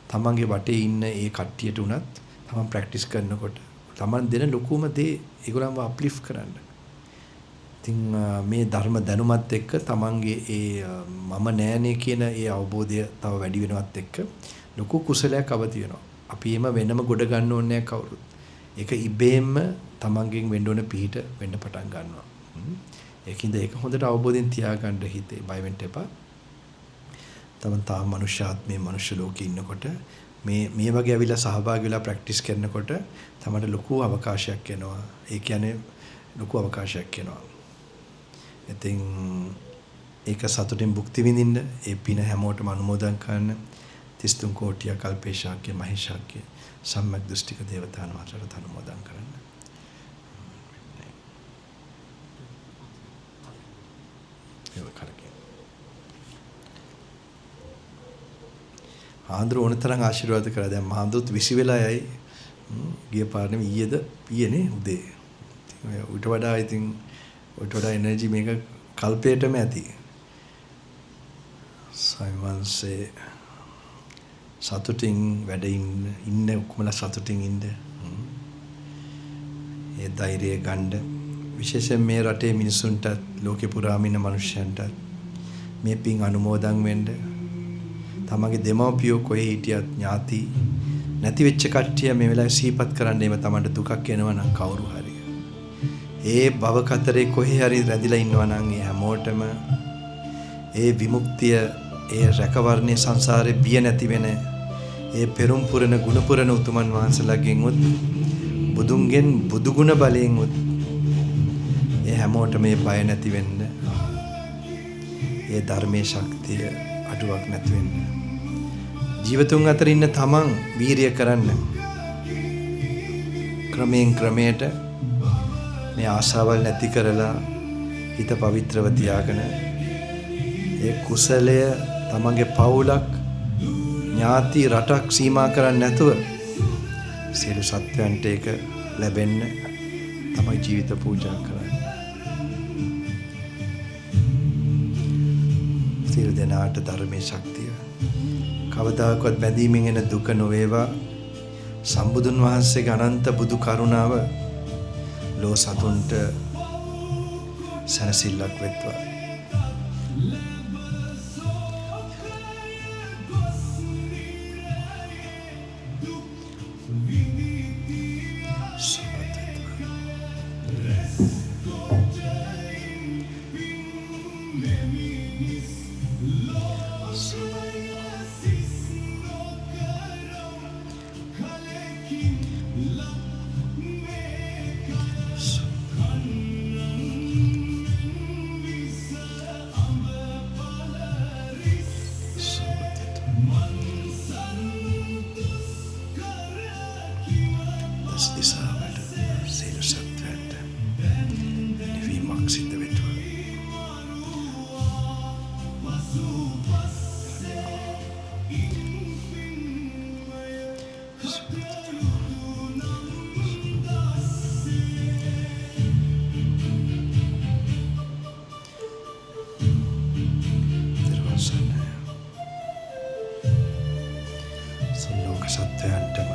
[SPEAKER 1] තමන්ගේ වටේ ඉන්න ඒ කට්ටියට උනත් තමන් ප්‍රැක්ටිස් කරනකොට තමන් දෙන ලොකුම දේ ඒගොල්ලන්ව අප්ලිෆ්ට් කරන්න. ඉතින් මේ ධර්ම දැනුමත් එක්ක තමන්ගේ ඒ මම නෑනේ කියන ඒ අවබෝධය තව වැඩි වෙනවත් එක්ක ලොකු කුසලයක් අවදි වෙනවා. අපි එහෙම වෙනම ගොඩ ගන්න ඕනේ නෑ කවුරුත්. ඒක ඉබේම තමන්ගෙන් වෙන්න ඕන පිහිට වෙන්න පටන් ගන්නවා. ඒකින්ද ඒක හොඳට අවබෝධයෙන් තියාගන්න හිතේ බය වෙන්න එපා. තමන් තාම මනුෂ්‍යාත්මයේ මනුෂ්‍ය ලෝකේ ඉන්නකොට මේ මේ වගේ ඇවිල්ලා සහභාගී වෙලා ප්‍රැක්ටිස් කරනකොට තමන්ට ලොකු අවකාශයක් එනවා. ඒ කියන්නේ ලොකු අවකාශයක් එනවා. ඉතින් ඒක සතුටින් භුක්ති විඳින්න, ඒ පින හැමෝටම අනුමෝදන් කරන්න 33 කෝටිය කල්පේශාක්‍ය මහේශාක්‍ය සම්මක් දෘෂ්ටික දේවතාවුන් වහන්සේලාට අනුමෝදන් කරන්න. ඒක කරකේ. ආන්දර ඕන තරම් ආශිර්වාද කරා. දැන් මහඳුත් 20 වෙලා යයි. ගිය පාර නෙමෙයි ඊයේද ඊයේ නේ උදේ. ඉතින් ඔය ඊට වඩා ඉතින් ඊට වඩා එනර්ජි මේක කල්පයටම ඇති. සයිමන්සේ සතුටින් වැඩ ඉන්න ඔක්කොමලා සතුටින් ඉන්න. ඒ ධෛර්යය ගන්න. විශේෂයෙන් මේ රටේ මිනිසුන්ටත් ලෝකෙ පුරාම ඉන්න මනුෂ්‍යයන්ටත් මේ පින් අනුමෝදන් වෙන්න. තමන්ගේ දෙමව්පියෝ කොහේ හිටියත් ඥාති නැති වෙච්ච කට්ටිය මේ වෙලාවේ සිහිපත් කරන්න එම තමන්ට දුකක් එනවා නම් කවුරු හරි. ඒ භව කතරේ කොහේ හරි රැඳිලා ඉන්නවා නම් ඒ හැමෝටම ඒ විමුක්තිය, ඒ රැකවරණේ සංසාරේ බිය නැති වෙන ඒ පෙරුම් පුරන ගුණ පුරන උතුමන් වහන්සේලාගෙන් උත් බුදුන්ගෙන් බුදු ගුණ බලයෙන් උත් ඒ හැමෝටම මේ බය නැති වෙන්න, ඒ ධර්මයේ ශක්තිය අඩුවක් නැති වෙන්න, ජීවතුන් අතර ඉන්න තමන් වීරිය කරන්න, ක්‍රමයෙන් ක්‍රමයට මේ ආශාවල් නැති කරලා හිත පවිත්‍රව තියාගෙන ඒ කුසලය තමන්ගේ පවුලක්, ඥාති, රටක් සීමා කරන්නේ නැතුව සියලු සත්වයන්ට ඒක ලැබෙන්න තමයි ජීවිත පූජා කරන්නේ. සියලු දෙනාට ධර්මයේ ශක්තිය කවදාකවත් බැඳීමෙන් එන දුක නොවේවා. සම්බුදුන් වහන්සේගේ අනන්ත බුදු කරුණාව ලෝ සතුන්ට සැනසෙල්ලක් වෙත්වා. සුවපත් වෙත්වා. දස දිසාවට සියලු සත්වයන්ට නිවීමක් සිද්ධ වෙත්වා. තෙරුවන් සරණයි. ලෝක සත්වයන්ටම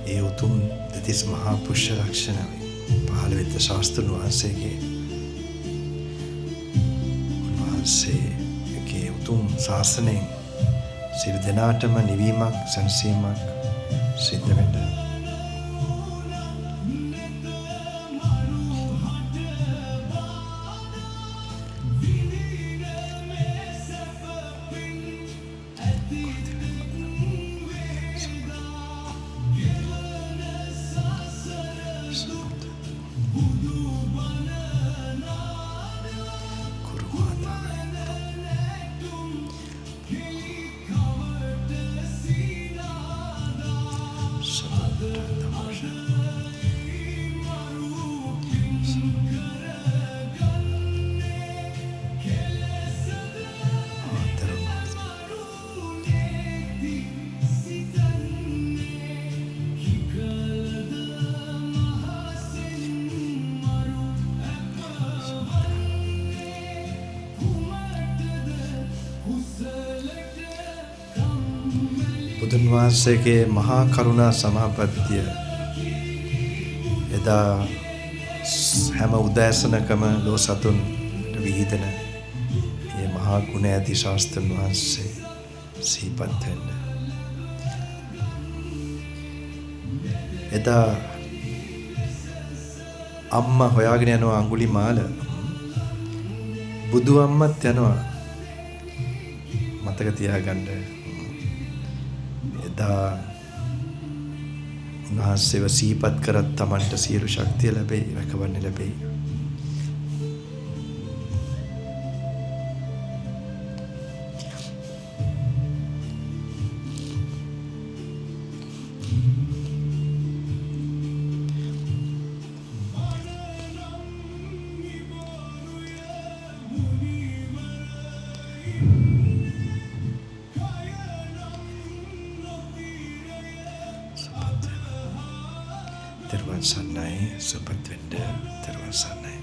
[SPEAKER 1] ඒ උතුම් දෙතිස් මහා පුෂ්‍ය ලක්ෂණ පහළ වෙච්ච ශාස්ත්‍රඥ වහන්සේගේ උන්වහන්සේගේ උතුම් ශාසනයෙන් සියලු දෙනාටම නිවීමක්, සැනසීමක් සිද්ධ වෙන්න. ගුරු මාතාවයි සතුට තමෝෂ බුදුන් වහන්සේගේ මහා කරුණා සමාපත්තිය එදා හැම උදෑසනකම ලෝ සතුන්ට විහිදෙන මේ මහා ගුණ ඇති ශාස්ත්‍රඥ වහන්සේ සිහිපත් වෙන්න. එදා අම්මා හොයාගෙන යනවා අඟුලිමාල, බුදු අම්මත් යනවා. මතක තියාගන්න, එදා උන්වහන්සේව සිහිපත් කරත් තමන්ට සියලු ශක්තිය ලැබෙයි, රැකවන්න ලැබෙයි. සුවපත් වේවා. තෙරුවන් සරණයි. සුවපත් වෙන්න. තෙරුවන් සරණයි.